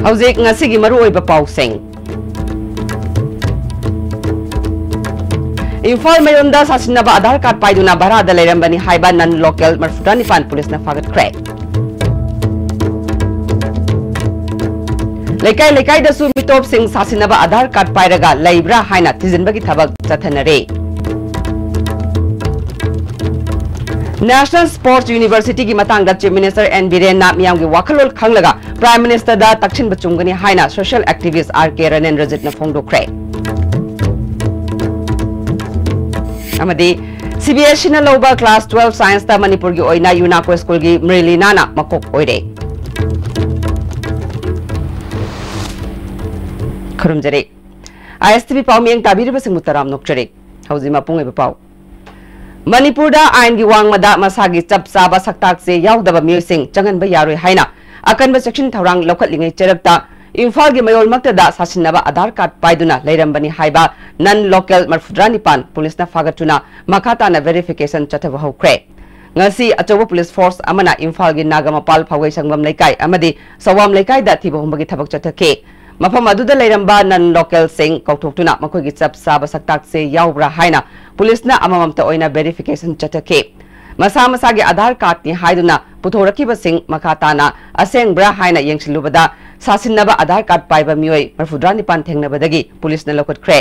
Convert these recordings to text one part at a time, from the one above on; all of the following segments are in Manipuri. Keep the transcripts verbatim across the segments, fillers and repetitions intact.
ꯍꯧꯖꯤꯛ ꯉꯁꯤꯒꯤ ꯃꯔꯨꯑꯣꯏꯕ ꯄꯥꯎꯁꯤꯡ꯫ ꯏꯝꯐꯥꯜ ꯃꯌꯣꯟꯗ ꯁꯥꯁꯤꯟꯅꯕ ꯑꯙꯥꯔ ꯀꯥꯔꯗ ꯄꯥꯏꯗꯨꯅ ꯚꯔꯥꯗ ꯂꯩꯔꯝꯕꯅꯤ ꯍꯥꯏꯕ ꯅꯟ ꯂꯣꯀꯦꯜ ꯃꯔꯐꯨꯇꯔꯥ ꯅꯤꯄꯥꯟ ꯄꯨꯂꯤꯁꯅ ꯐꯥꯒꯠꯈ꯭ꯔꯦ꯫ ꯂꯩꯀꯥꯏ ꯂꯩꯀꯥꯏꯗꯁꯨ ꯃꯤꯇꯣꯞꯁꯤꯡ ꯁꯥꯁꯤꯟꯅꯕ ꯑꯙꯥꯔ ꯀꯥꯔꯗ ꯄꯥꯏꯔꯒ ꯂꯩꯕ꯭ꯔꯥ ꯍꯥꯏꯅ ꯊꯤꯖꯤꯟꯕꯒꯤ ꯊꯕꯛ ꯆꯠꯊꯅꯔꯦ꯫ National Sports University ꯒꯤ ꯃꯇꯥꯡꯗ Chief Minister N ꯕꯤꯔꯦꯟꯅ ꯃꯤꯌꯥꯝꯒꯤ ꯋꯥꯈꯜꯂꯣꯟ ꯈꯪꯂꯒ Prime Minister ꯗ ꯇꯛꯁꯤꯟꯕ ꯆꯨꯝꯒꯅꯤ ꯍꯥꯏꯅ social activist ꯑꯥꯔ ꯀꯦ ꯔꯅꯦꯟꯗ꯭ꯔꯖꯤꯠꯅ ꯐꯣꯡꯗꯣꯛꯈ꯭ꯔꯦ꯫ ꯑꯃꯗꯤ C B S E ꯅ ꯂꯧꯕ class twelve science ꯇ ꯃꯅꯤꯄꯨꯔꯒꯤ ꯑꯣꯏꯅ ꯌꯨꯅꯥꯀꯣ ꯁ꯭ꯀꯨꯜꯒꯤ ꯃ꯭ꯔꯤꯂꯤꯅꯥꯅ ꯃꯀꯣꯛ ꯑꯣꯏꯔꯦ꯫ ꯈꯨꯔꯨꯝꯖꯔꯤ꯫ I S T V ꯄꯥꯎꯃꯤꯌꯦꯡ ꯇꯥꯕꯤꯔꯤꯕꯁꯤꯡꯕꯨ ꯇꯔꯥꯝꯅ ꯑꯣꯛꯆꯔꯤ꯫ ꯍꯧꯖꯤꯛ ꯃꯄꯨꯡ ꯑꯣꯏꯕ ꯄꯥꯎ꯫ ꯃꯅꯤꯄꯨꯔꯗ ꯑꯥꯏꯟꯒꯤ ꯋꯥꯡꯃꯗ ꯃꯁꯥꯒꯤ ꯆꯞ ꯆꯥꯕ ꯁꯛꯇꯥꯛꯁꯦ ꯌꯥꯎꯗꯕ ꯃꯤꯑꯣꯏꯁꯤꯡ ꯆꯪꯍꯟꯕ ꯌꯥꯔꯣꯏ ꯍꯥꯏꯅ ꯑꯀꯟꯕ ꯆꯦꯛꯁꯤꯟ ꯊꯧꯔꯥꯡ ꯂꯧꯈꯠꯂꯤꯉꯩ ꯆꯔꯛꯇ ꯏꯝꯐꯥꯜꯒꯤ ꯃꯌꯣꯜꯃꯛꯇꯗ ꯁꯥꯁꯤꯟꯅꯕ ꯑꯥꯙꯥꯔ ꯀꯥꯔꯗ ꯄꯥꯏꯗꯨꯅ ꯂꯩꯔꯝꯕꯅꯤ ꯍꯥꯏꯕ ꯅꯟ ꯂꯣꯀꯦꯜ ꯃꯔꯐꯨꯇꯔꯥ ꯅꯤꯄꯥꯟ ꯄꯨꯂꯤꯁꯅ ꯐꯥꯒꯠꯇꯨꯅ ꯃꯈꯥ ꯇꯥꯅ verification ꯆꯠꯊꯕ ꯍꯧꯈ꯭ꯔꯦ꯫ ꯉꯁꯤ ꯑꯆꯧꯕ ꯄꯨꯂꯤꯁ ꯐꯣꯔꯁ ꯑꯃꯅ ꯏꯝꯐꯥꯜꯒꯤ ꯅꯥꯒꯥꯃꯄꯥꯜ ꯐꯥꯎꯒꯩ ꯁꯪꯕꯝ ꯂꯩꯀꯥꯏ ꯑꯃꯗꯤ ꯁꯋꯥꯝ ꯂꯩꯀꯥꯏꯗ ꯊꯤꯕ ꯍꯨꯝꯕꯒꯤ ꯊꯕꯛ ꯆꯠꯊꯈꯤ꯫ ꯃꯐꯝ ꯑꯗꯨꯗ ꯂꯩꯔꯝꯕ ꯅꯟ ꯂꯣꯀꯦꯜꯁꯤꯡ ꯀꯧꯊꯣꯛꯇꯨꯅ ꯃꯈꯣꯏꯒꯤ ꯆꯞ ꯆꯥꯕ ꯁꯛꯇꯥꯛꯁꯦ ꯌꯥꯎꯕ꯭ꯔꯥ ꯍꯥꯏꯅ ꯄꯨꯂꯤꯁꯅ ꯑꯃꯃꯝꯇ ꯑꯣꯏꯅ verification ꯆꯠꯊꯈꯤ꯫ ꯃꯁꯥ ꯃꯁꯥꯒꯤ ꯑꯥꯙꯥꯔ ꯀꯥꯔꯗꯅꯤ ꯍꯥꯏꯗꯨꯅ ꯄꯨꯊꯣꯔꯛꯈꯤꯕꯁꯤꯡ ꯃꯈꯥ ꯇꯥꯅ ꯑꯁꯦꯡꯕ꯭ꯔꯥ ꯍꯥꯏꯅ ꯌꯦꯡꯁꯤꯜꯂꯨꯕꯗ ꯁꯥꯁꯤꯟꯅꯕ ꯑꯥꯙꯥꯔ ꯀꯥꯔꯗ ꯄꯥꯏꯕ ꯃꯤꯑꯣꯏ ꯃꯔꯐꯨꯇꯔꯥ ꯅꯤꯄꯥꯟ ꯊꯦꯡꯅꯕꯗꯒꯤ ꯄꯨꯂꯤꯁꯅ ꯂꯧꯈꯠꯈ꯭ꯔꯦ꯫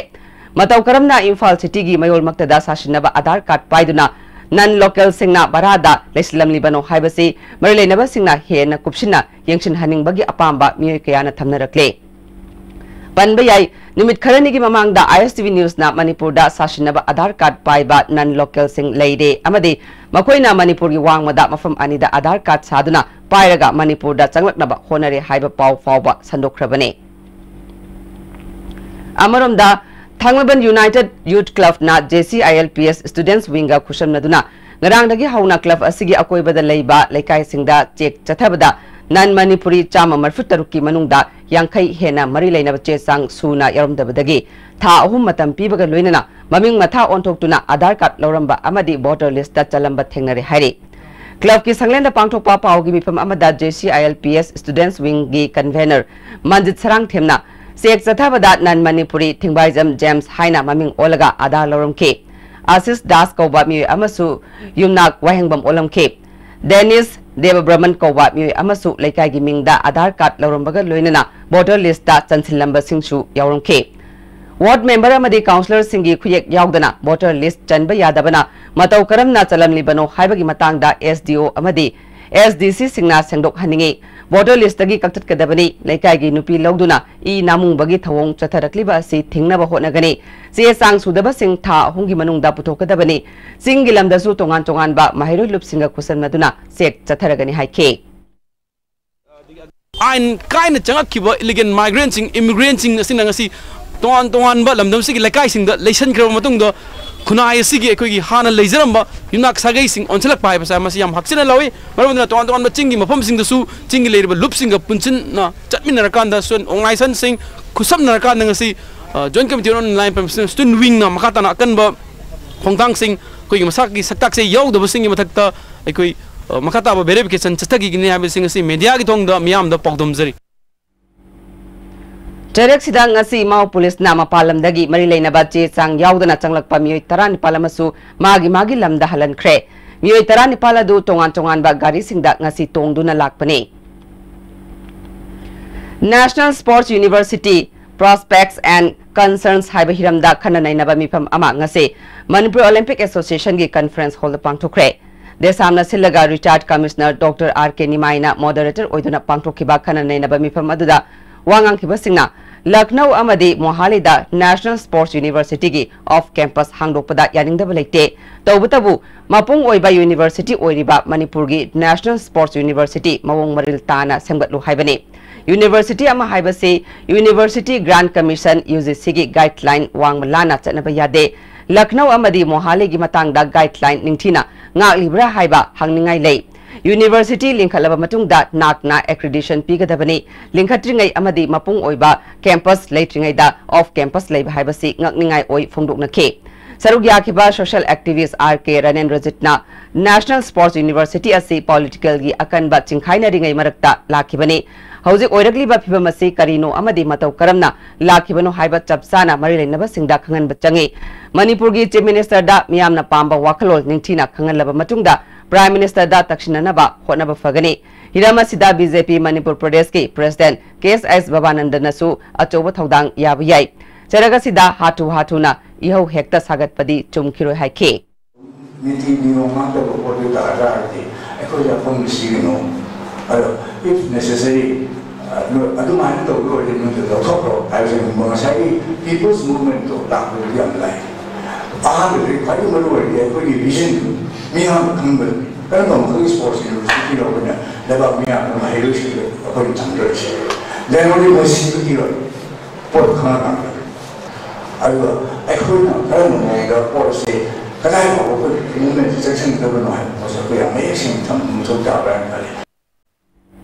ꯃꯇꯧ ꯀꯔꯝꯅ ꯏꯝꯐꯥꯜ ꯁꯤꯇꯤꯒꯤ ꯃꯌꯣꯜꯃꯛꯇꯗ ꯁꯥꯁꯤꯟꯅꯕ ꯑꯥꯙꯥꯔ ꯀꯥꯔꯗ ꯄꯥꯏꯗꯨꯅ ꯅꯟ ꯂꯣꯀꯦꯜꯁꯤꯡꯅ ꯚꯔꯥꯗ ꯂꯩꯁꯤꯜꯂꯝꯂꯤꯕꯅꯣ ꯍꯥꯏꯕꯁꯤ ꯃꯔꯤ ꯂꯩꯅꯕꯁꯤꯡꯅ ꯍꯦꯟꯅ ꯀꯨꯞꯁꯤꯟꯅ ꯌꯦꯡꯁꯤꯟꯍꯟꯅꯤꯡꯕꯒꯤ ꯑꯄꯥꯝꯕ ꯃꯤꯑꯣꯏ ꯀꯌꯥꯅ ꯊꯝꯅꯔꯛꯂꯦ꯫ ꯄꯟꯕ ꯌꯥꯏ, ꯅꯨꯃꯤꯠ ꯈꯔꯅꯤꯒꯤ ꯃꯃꯥꯡꯗ I S T V ꯅ꯭ꯌꯨꯁꯅ ꯃꯅꯤꯄꯨꯔꯗ ꯁꯥꯁꯤꯟꯅꯕ ꯑꯥꯙꯥꯔ ꯀꯥꯔꯗ ꯄꯥꯏꯕ ꯅꯟ ꯂꯣꯀꯦꯜꯁꯤꯡ ꯂꯩꯔꯦ ꯑꯃꯗꯤ ꯃꯈꯣꯏꯅ ꯃꯅꯤꯄꯨꯔꯒꯤ ꯋꯥꯡꯃꯗ ꯃꯐꯝ ꯑꯅꯤꯗ ꯑꯥꯙꯥꯔ ꯀꯥꯔꯗ ꯁꯥꯗꯨꯅ ꯄꯥꯏꯔꯒ ꯃꯅꯤꯄꯨꯔꯗ ꯆꯪꯂꯛꯅꯕ ꯍꯣꯠꯅꯔꯦ ꯍꯥꯏꯕ ꯄꯥꯎ ꯐꯥꯎꯕ ꯁꯟꯗꯣꯛꯈ꯭ꯔꯕꯅꯤ꯫ ꯑꯃꯔꯣꯝꯗ, ꯊꯥꯡꯃꯩꯕꯟ United Youth Club ꯅ J C I L P S Students Wing ꯒ ꯈꯨꯠꯁꯝꯅꯗꯨꯅ ꯉꯔꯥꯡꯗꯒꯤ ꯍꯧꯅ club ꯑꯁꯤꯒꯤ ꯑꯀꯣꯏꯕꯗ ꯂꯩꯕ ꯂꯩꯀꯥꯏꯁꯤꯡꯗ ꯆꯦꯛ ꯆꯠꯊꯕꯗ ꯅꯟ ꯃꯅꯤꯄꯨꯔꯤ ꯆꯥꯝꯃ ꯃꯔꯤꯐꯨ ꯇꯔꯨꯛꯀꯤ ꯃꯅꯨꯡꯗ ꯌꯥꯡꯈꯩ ꯍꯦꯟꯅ ꯃꯔꯤ ꯂꯩꯅꯕ ꯆꯦ ꯆꯥꯡ ꯁꯨꯅ ꯌꯥꯎꯔꯝꯗꯕꯗꯒꯤ ꯊꯥ ꯑꯍꯨꯝ ꯃꯇꯝ ꯄꯤꯕꯒ ꯂꯣꯏꯅꯅ ꯃꯃꯤꯡ ꯃꯊꯥ ꯑꯣꯟꯊꯣꯛꯇꯨꯅ ꯑꯥꯙꯥꯔ ꯀꯥꯔꯗ ꯂꯧꯔꯝꯕ ꯑꯃꯗꯤ voter list ꯇ ꯆꯜꯂꯝꯕ ꯊꯦꯡꯅꯔꯦ ꯍꯥꯏꯔꯤ꯫ ꯀ꯭ꯂꯕꯀꯤ ꯁꯪꯂꯦꯟꯗ ꯄꯥꯡꯊꯣꯛꯄ ꯄꯥꯎꯒꯤ ꯃꯤꯐꯝ ꯑꯃꯗ J C I L P S Students Wingꯒꯤ convener ꯃꯟꯖꯤꯠ ꯁꯔꯥꯡꯊꯦꯝꯅ ꯆꯦꯛ ꯆꯠꯊꯕꯗ non Manipuri ꯊꯤꯡꯕꯥꯏꯖꯝ ꯖꯦꯝꯁ ꯍꯥꯏꯅ ꯃꯃꯤꯡ ꯑꯣꯜꯂꯒ ꯑꯥꯙꯥꯔ ꯂꯧꯔꯝꯈꯤ꯫ ꯑꯥꯁꯤꯁ ꯗꯥꯁ ꯀꯧꯕ ꯃꯤꯑꯣꯏ ꯑꯃꯁꯨ ꯌꯨꯝꯅꯥꯛ ꯋꯥꯍꯦꯡꯕꯝ ꯑꯣꯜꯂꯝꯈꯤ꯫ ꯗꯦꯅꯤꯁ ꯗꯦꯕꯕ꯭ꯔꯃꯟ ꯀꯧꯕ ꯃꯤꯑꯣꯏ ꯑꯃꯁꯨ ꯂꯩꯀꯥꯏꯒꯤ ꯃꯤꯡꯗ ꯑꯥꯙꯥꯔ ꯀꯥꯔꯗ ꯂꯧꯔꯝꯕꯒ ꯂꯣꯏꯅꯅ ꯚꯣꯇꯔ ꯂꯤꯁꯇ ꯆꯟꯁꯤꯜꯂꯝꯕꯁꯤꯡꯁꯨ ꯌꯥꯎꯔꯝꯈꯤ꯫ ꯋꯥꯔꯗ ꯃꯦꯝꯕꯔ ꯑꯃꯗꯤ ꯀꯥꯎꯟꯁꯤꯂꯔꯁꯤꯡꯒꯤ ꯈꯨꯌꯦꯛ ꯌꯥꯎꯗꯅ ꯚꯣꯇꯔ ꯂꯤꯁ ꯆꯟꯕ ꯌꯥꯗꯕꯅ ꯃꯇꯧ ꯀꯔꯝꯅ ꯆꯜꯂꯝꯂꯤꯕꯅꯣ ꯍꯥꯏꯕꯒꯤ ꯃꯇꯥꯡꯗ S D O ꯑꯃꯗꯤ S D Cꯁꯤꯡꯅ ꯁꯦꯡꯗꯣꯛꯍꯟꯅꯤꯡꯏ꯫ ꯚꯣꯇꯔ ꯂꯤꯁꯇꯒꯤ ꯀꯛꯊꯠꯀꯗꯕꯅꯤ꯫ ꯂꯩꯀꯥꯏꯒꯤ ꯅꯨꯄꯤ ꯂꯧꯗꯨꯅ ꯏ ꯅꯥꯃꯨꯡꯕꯒꯤ ꯊꯧꯑꯣꯡ ꯆꯠꯊꯔꯛꯂꯤꯕ ꯑꯁꯤ ꯊꯤꯡꯅꯕ ꯍꯣꯠꯅꯒꯅꯤ꯫ ꯆꯦ ꯆꯥꯡ ꯁꯨꯗꯕꯁꯤꯡ ꯊꯥ ꯑꯍꯨꯝꯒꯤ ꯃꯅꯨꯡꯗ ꯄꯨꯊꯣꯛꯀꯗꯕꯅꯤ꯫ ꯆꯤꯡꯒꯤ ꯂꯝꯗꯁꯨ ꯇꯣꯉꯥꯟ ꯇꯣꯉꯥꯟꯕ ꯃꯍꯩꯔꯣꯏ ꯂꯨꯞꯁꯤꯡꯒ ꯈꯨꯠꯁꯝꯅꯗꯨꯅ ꯆꯦꯛ ꯆꯠꯊꯔꯒꯅꯤ ꯍꯥꯏꯈꯤ꯫ ꯑꯥꯏꯟ ꯀꯥꯏꯅ ꯆꯪꯉꯛꯈꯤꯕ illegal migrantꯁꯤꯡ, immigrantꯁꯤꯡ ꯑꯁꯤꯅ ꯉꯁꯤ ꯇꯣꯉꯥꯟ ꯇꯣꯉꯥꯟꯕ ꯂꯝꯗꯝꯁꯤꯒꯤ ꯂꯩꯀꯥꯏꯁꯤꯡꯗ ꯂꯩꯁꯟꯈ꯭ꯔꯕ ꯃꯇꯨꯡꯗ, ꯈꯨꯟꯅꯥꯏ ꯑꯁꯤꯒꯤ ꯑꯩꯈꯣꯏꯒꯤ ꯍꯥꯟꯅ ꯂꯩꯖꯔꯝꯕ ꯌꯨꯝꯅꯥꯛ ꯁꯥꯒꯩꯁꯤꯡ ꯑꯣꯟꯁꯤꯜꯂꯛꯄ ꯍꯥꯏꯕꯁꯦ ꯃꯁꯤ ꯌꯥꯝ ꯍꯛꯆꯤꯟꯅ ꯂꯧꯏ꯫ ꯃꯔꯝ ꯑꯗꯨꯅ ꯇꯣꯉꯥꯟ ꯇꯣꯉꯥꯟꯕ ꯆꯤꯡꯒꯤ ꯃꯐꯝꯁꯤꯡꯗꯁꯨ ꯆꯤꯡꯒꯤ ꯂꯩꯔꯤꯕ ꯂꯨꯞꯁꯤꯡꯒ ꯄꯨꯟꯁꯤꯟꯅ ꯆꯠꯃꯤꯟꯅꯔꯀꯥꯟꯗ, student organizationꯁꯤꯡ ꯈꯨꯠꯁꯝꯅꯔꯀꯥꯟꯗ ꯉꯁꯤ, ꯑ, Joint Committee on Line Permission Student Wingꯅ ꯃꯈꯥ ꯇꯥꯅ ꯑꯀꯟꯕ ꯈꯣꯡꯊꯥꯡꯁꯤꯡ, ꯑꯩꯈꯣꯏꯒꯤ ꯃꯁꯥꯒꯤ ꯁꯛꯇꯥꯛꯁꯦ ꯌꯥꯎꯗꯕꯁꯤꯡꯒꯤ ꯃꯊꯛꯇ ꯑꯩꯈꯣꯏ, ꯑ, ꯃꯈꯥ ꯇꯥꯕ verification ꯆꯠꯊꯈꯤꯒꯅꯤ ꯍꯥꯏꯕꯁꯤꯡ ꯑꯁꯤ mediaꯒꯤ ꯊꯣꯡꯗ ꯃꯤꯌꯥꯝꯗ ꯄꯥꯎꯗꯝꯖꯔꯤ꯫ ꯆꯩꯔꯛꯁꯤꯗ ꯉꯁꯤ ꯃꯥꯎ ꯄꯨꯂꯤꯁꯅ ꯃꯄꯥꯟ ꯂꯝꯗꯒꯤ ꯃꯔꯤ ꯂꯩꯅꯕ ꯆꯦ ꯆꯥꯡ ꯌꯥꯎꯗꯅ ꯆꯪꯂꯛꯄ ꯃꯤꯑꯣꯏ ꯇꯔꯥꯅꯤꯄꯥꯜ ꯑꯃꯁꯨ ꯃꯥꯒꯤ ꯃꯥꯒꯤ ꯂꯝꯗ ꯍꯜꯍꯟꯈ꯭ꯔꯦ꯫ ꯃꯤꯑꯣꯏ ꯇꯔꯥꯅꯤꯄꯥꯜ ꯑꯗꯨ ꯇꯣꯉꯥꯟ ꯇꯣꯉꯥꯟꯕ ꯒꯥꯔꯤꯁꯤꯡꯗ ꯉꯁꯤ ꯇꯣꯡꯗꯨꯅ ꯂꯥꯛꯄꯅꯤ꯫ National Sports University Prospects and Concerns ꯍꯥꯏꯕ ꯍꯤꯔꯝꯗ ꯈꯟꯅ ꯅꯩꯅꯕ ꯃꯤꯐꯝ ꯑꯃ ꯉꯁꯤ ꯃꯅꯤꯄꯨꯔ Olympic Associationꯒꯤ conference hallꯗ ꯄꯥꯡꯊꯣꯛꯈ꯭ꯔꯦ꯫ ꯗꯦꯁꯥꯝꯅ ꯁꯤꯜꯂꯒ retired commissioner Doctor R K ꯅꯤꯃꯥꯏꯅ moderator ꯑꯣꯏꯗꯨꯅ ꯄꯥꯡꯊꯣꯛꯈꯤꯕ ꯈꯟꯅ ꯅꯩꯅꯕ ꯃꯤꯐꯝ ꯑꯗꯨꯗ ꯋꯥ ꯉꯥꯡꯈꯤꯕꯁꯤꯡꯅ ꯂꯈꯅꯧ ꯑꯃꯗꯤ ꯃꯣꯍꯥꯂꯤꯗ National Sports Universityꯒꯤ off campus ꯍꯥꯡꯗꯣꯛꯄꯗ ꯌꯥꯅꯤꯡꯗꯕ ꯂꯩꯇꯦ꯫ ꯇꯧꯕꯇꯕꯨ ꯃꯄꯨꯡ ꯑꯣꯏꯕ university ꯑꯣꯏꯔꯤꯕ ꯃꯅꯤꯄꯨꯔꯒꯤ National Sports University ꯃꯑꯣꯡ ꯃꯔꯤꯜ ꯇꯥꯅ ꯁꯦꯝꯒꯠꯂꯨ ꯍꯥꯏꯕꯅꯤ꯫ University ꯑꯃ ꯍꯥꯏꯕꯁꯤ University Grant Commission, UGCꯒꯤ guideline ꯋꯥꯡꯃ ꯂꯥꯟꯅ ꯆꯠꯅꯕ ꯌꯥꯗꯦ꯫ ꯂꯈꯅꯧ ꯑꯃꯗꯤ ꯃꯣꯍꯥꯂꯤꯒꯤ ꯃꯇꯥꯡꯗ guideline ꯅꯤꯡꯊꯤꯅ ꯉꯥꯛꯂꯤꯕ꯭ꯔꯥ ꯍꯥꯏꯕ ꯍꯪꯅꯤꯡꯉꯥꯏ ꯂꯩ꯫ University ꯂꯤꯡꯈꯠꯂꯕ ꯃꯇꯨꯡꯗ ꯅꯥꯛꯅ accreditation ꯄꯤꯒꯗꯕꯅꯤ꯫ ꯂꯤꯡꯈꯠꯇ꯭ꯔꯤꯉꯩ ꯑꯃꯗꯤ ꯃꯄꯨꯡ ꯑꯣꯏꯕ campus ꯂꯩꯇ꯭ꯔꯤꯉꯩꯗ off campus ꯂꯩꯕ ꯍꯥꯏꯕꯁꯤ ꯉꯛꯅꯤꯡꯉꯥꯏ ꯑꯣꯏ ꯐꯣꯡꯗꯣꯛꯅꯈꯤ꯫ ꯁꯔꯨꯛ ꯌꯥꯈꯤꯕ social activist R K ꯔꯥꯅꯦꯟꯗ꯭ꯔꯖꯤꯠꯅ National Sports University ꯑꯁꯤ political ꯒꯤ ꯑꯀꯟꯕ ꯆꯤꯡꯈꯥꯏꯅꯔꯤꯉꯩ ꯃꯔꯛꯇ ꯂꯥꯛꯈꯤꯕꯅꯤ꯫ ꯍꯧꯖꯤꯛ ꯑꯣꯏꯔꯛꯂꯤꯕ ꯐꯤꯚꯝ ꯑꯁꯤ ꯀꯔꯤꯅꯣ ꯑꯃꯗꯤ ꯃꯇꯧ ꯀꯔꯝꯅ ꯂꯥꯛꯈꯤꯕꯅꯣ ꯍꯥꯏꯕ ꯆꯞ ꯆꯥꯅ ꯃꯔꯤ ꯂꯩꯅꯕꯁꯤꯡꯗ ꯈꯪꯍꯟꯕ ꯆꯪꯏ꯫ ꯃꯅꯤꯄꯨꯔꯒꯤ Chief Minister ꯗ ꯃꯤꯌꯥꯝꯅ ꯄꯥꯝꯕ ꯋꯥꯈꯜꯂꯣꯟ ꯅꯤꯡꯊꯤꯅ ꯈꯪꯍꯜꯂꯕ ꯃꯇꯨꯡꯗ Prime Minister ꯗ ꯇꯛꯁꯤꯟꯅꯅꯕ ꯍꯣꯠꯅꯕ ꯐꯒꯅꯤ꯫ ꯍꯤꯔꯝ ꯑꯁꯤꯗ B J P ꯃꯅꯤꯄꯨꯔ ꯄ꯭ꯔꯗꯦꯁꯀꯤ President K S Babanandanꯅꯁꯨ ꯑꯆꯧꯕ ꯊꯧꯗꯥꯡ ꯌꯥꯕ ꯌꯥꯏ꯫ ꯆꯔꯛ ꯑꯁꯤꯗ ꯍꯥꯊꯨ ꯍꯥꯊꯨꯅ ꯏꯍꯧ ꯍꯦꯛꯇ ꯁꯥꯒꯠꯄꯗꯤ ꯆꯨꯝꯈꯤꯔꯣꯏ ꯍꯥꯏꯈꯤ꯫ ꯅꯤꯇꯤ ꯅꯤꯌꯣꯝ ꯉꯥꯛꯇꯕ ꯄꯣꯠꯇꯨ ꯇꯥꯔ ꯇꯥꯔꯗꯤ ꯑꯩꯈꯣꯏꯁꯦ ꯑꯄꯪꯕ ꯁꯤꯒꯅꯣ꯫ ꯑꯗꯣ if necessary, ꯑꯗꯨꯃꯥꯏꯅ ꯇꯧꯕ ꯑꯣꯏꯔꯗꯤ ꯅꯣꯏꯗ ꯂꯧꯊꯣꯛꯈ꯭ꯔꯣ ꯍꯥꯏꯕꯁꯤꯒꯨꯝꯕ ꯉꯁꯥꯏꯒꯤ People's Movementꯇꯣ ꯂꯥꯛꯄꯗꯨꯗꯤ ꯌꯥꯝ ꯂꯥꯏ꯫ ꯑꯍꯥꯟꯕꯗꯗꯤ ꯈ꯭ꯋꯥꯏꯗꯒꯤ ꯃꯔꯨ ꯑꯣꯏꯔꯤꯗꯤ ꯑꯩꯈꯣꯏꯒꯤ visionꯗꯨ ꯃꯤꯌꯥꯝꯅ ꯈꯪꯕꯗꯨꯅꯤ꯫ ꯀꯔꯝꯕ ꯃꯈꯜꯒꯤ sports universityꯅꯣ ꯑꯩꯈꯣꯏꯅ ꯂꯩꯕꯥꯛ ꯃꯤꯌꯥꯝꯅ ꯃꯍꯩꯔꯣꯏꯁꯤꯡꯗ ꯑꯩꯈꯣꯏꯅ ꯊꯝꯗꯣꯔꯤꯁꯦ? Then only ꯃꯣꯏ ꯁꯤꯟꯕ ꯊꯤꯔꯣꯏ꯫ ꯄꯣꯠ ꯈꯪꯉꯀꯥꯟꯗ꯫ ꯑꯗꯨꯒ ꯑꯩꯈꯣꯏꯅ ꯀꯔꯝꯕ ꯃꯑꯣꯡꯗ ꯄꯣꯠ ꯑꯁꯤ ꯀꯗꯥꯏ ꯐꯥꯎꯕ ꯑꯩꯈꯣꯏ movement ꯆꯪꯁꯤꯟꯒꯗꯕꯅꯣ ꯍꯥꯏꯕ ꯄꯣꯠꯁꯦ ꯑꯩꯈꯣꯏ ꯌꯥꯝ ꯃꯌꯦꯛ ꯁꯦꯡꯅ ꯊꯝꯕ ꯃꯊꯧ ꯇꯥꯕ꯭ꯔꯥ ꯍꯥꯏꯅ ꯈꯜꯂꯤ꯫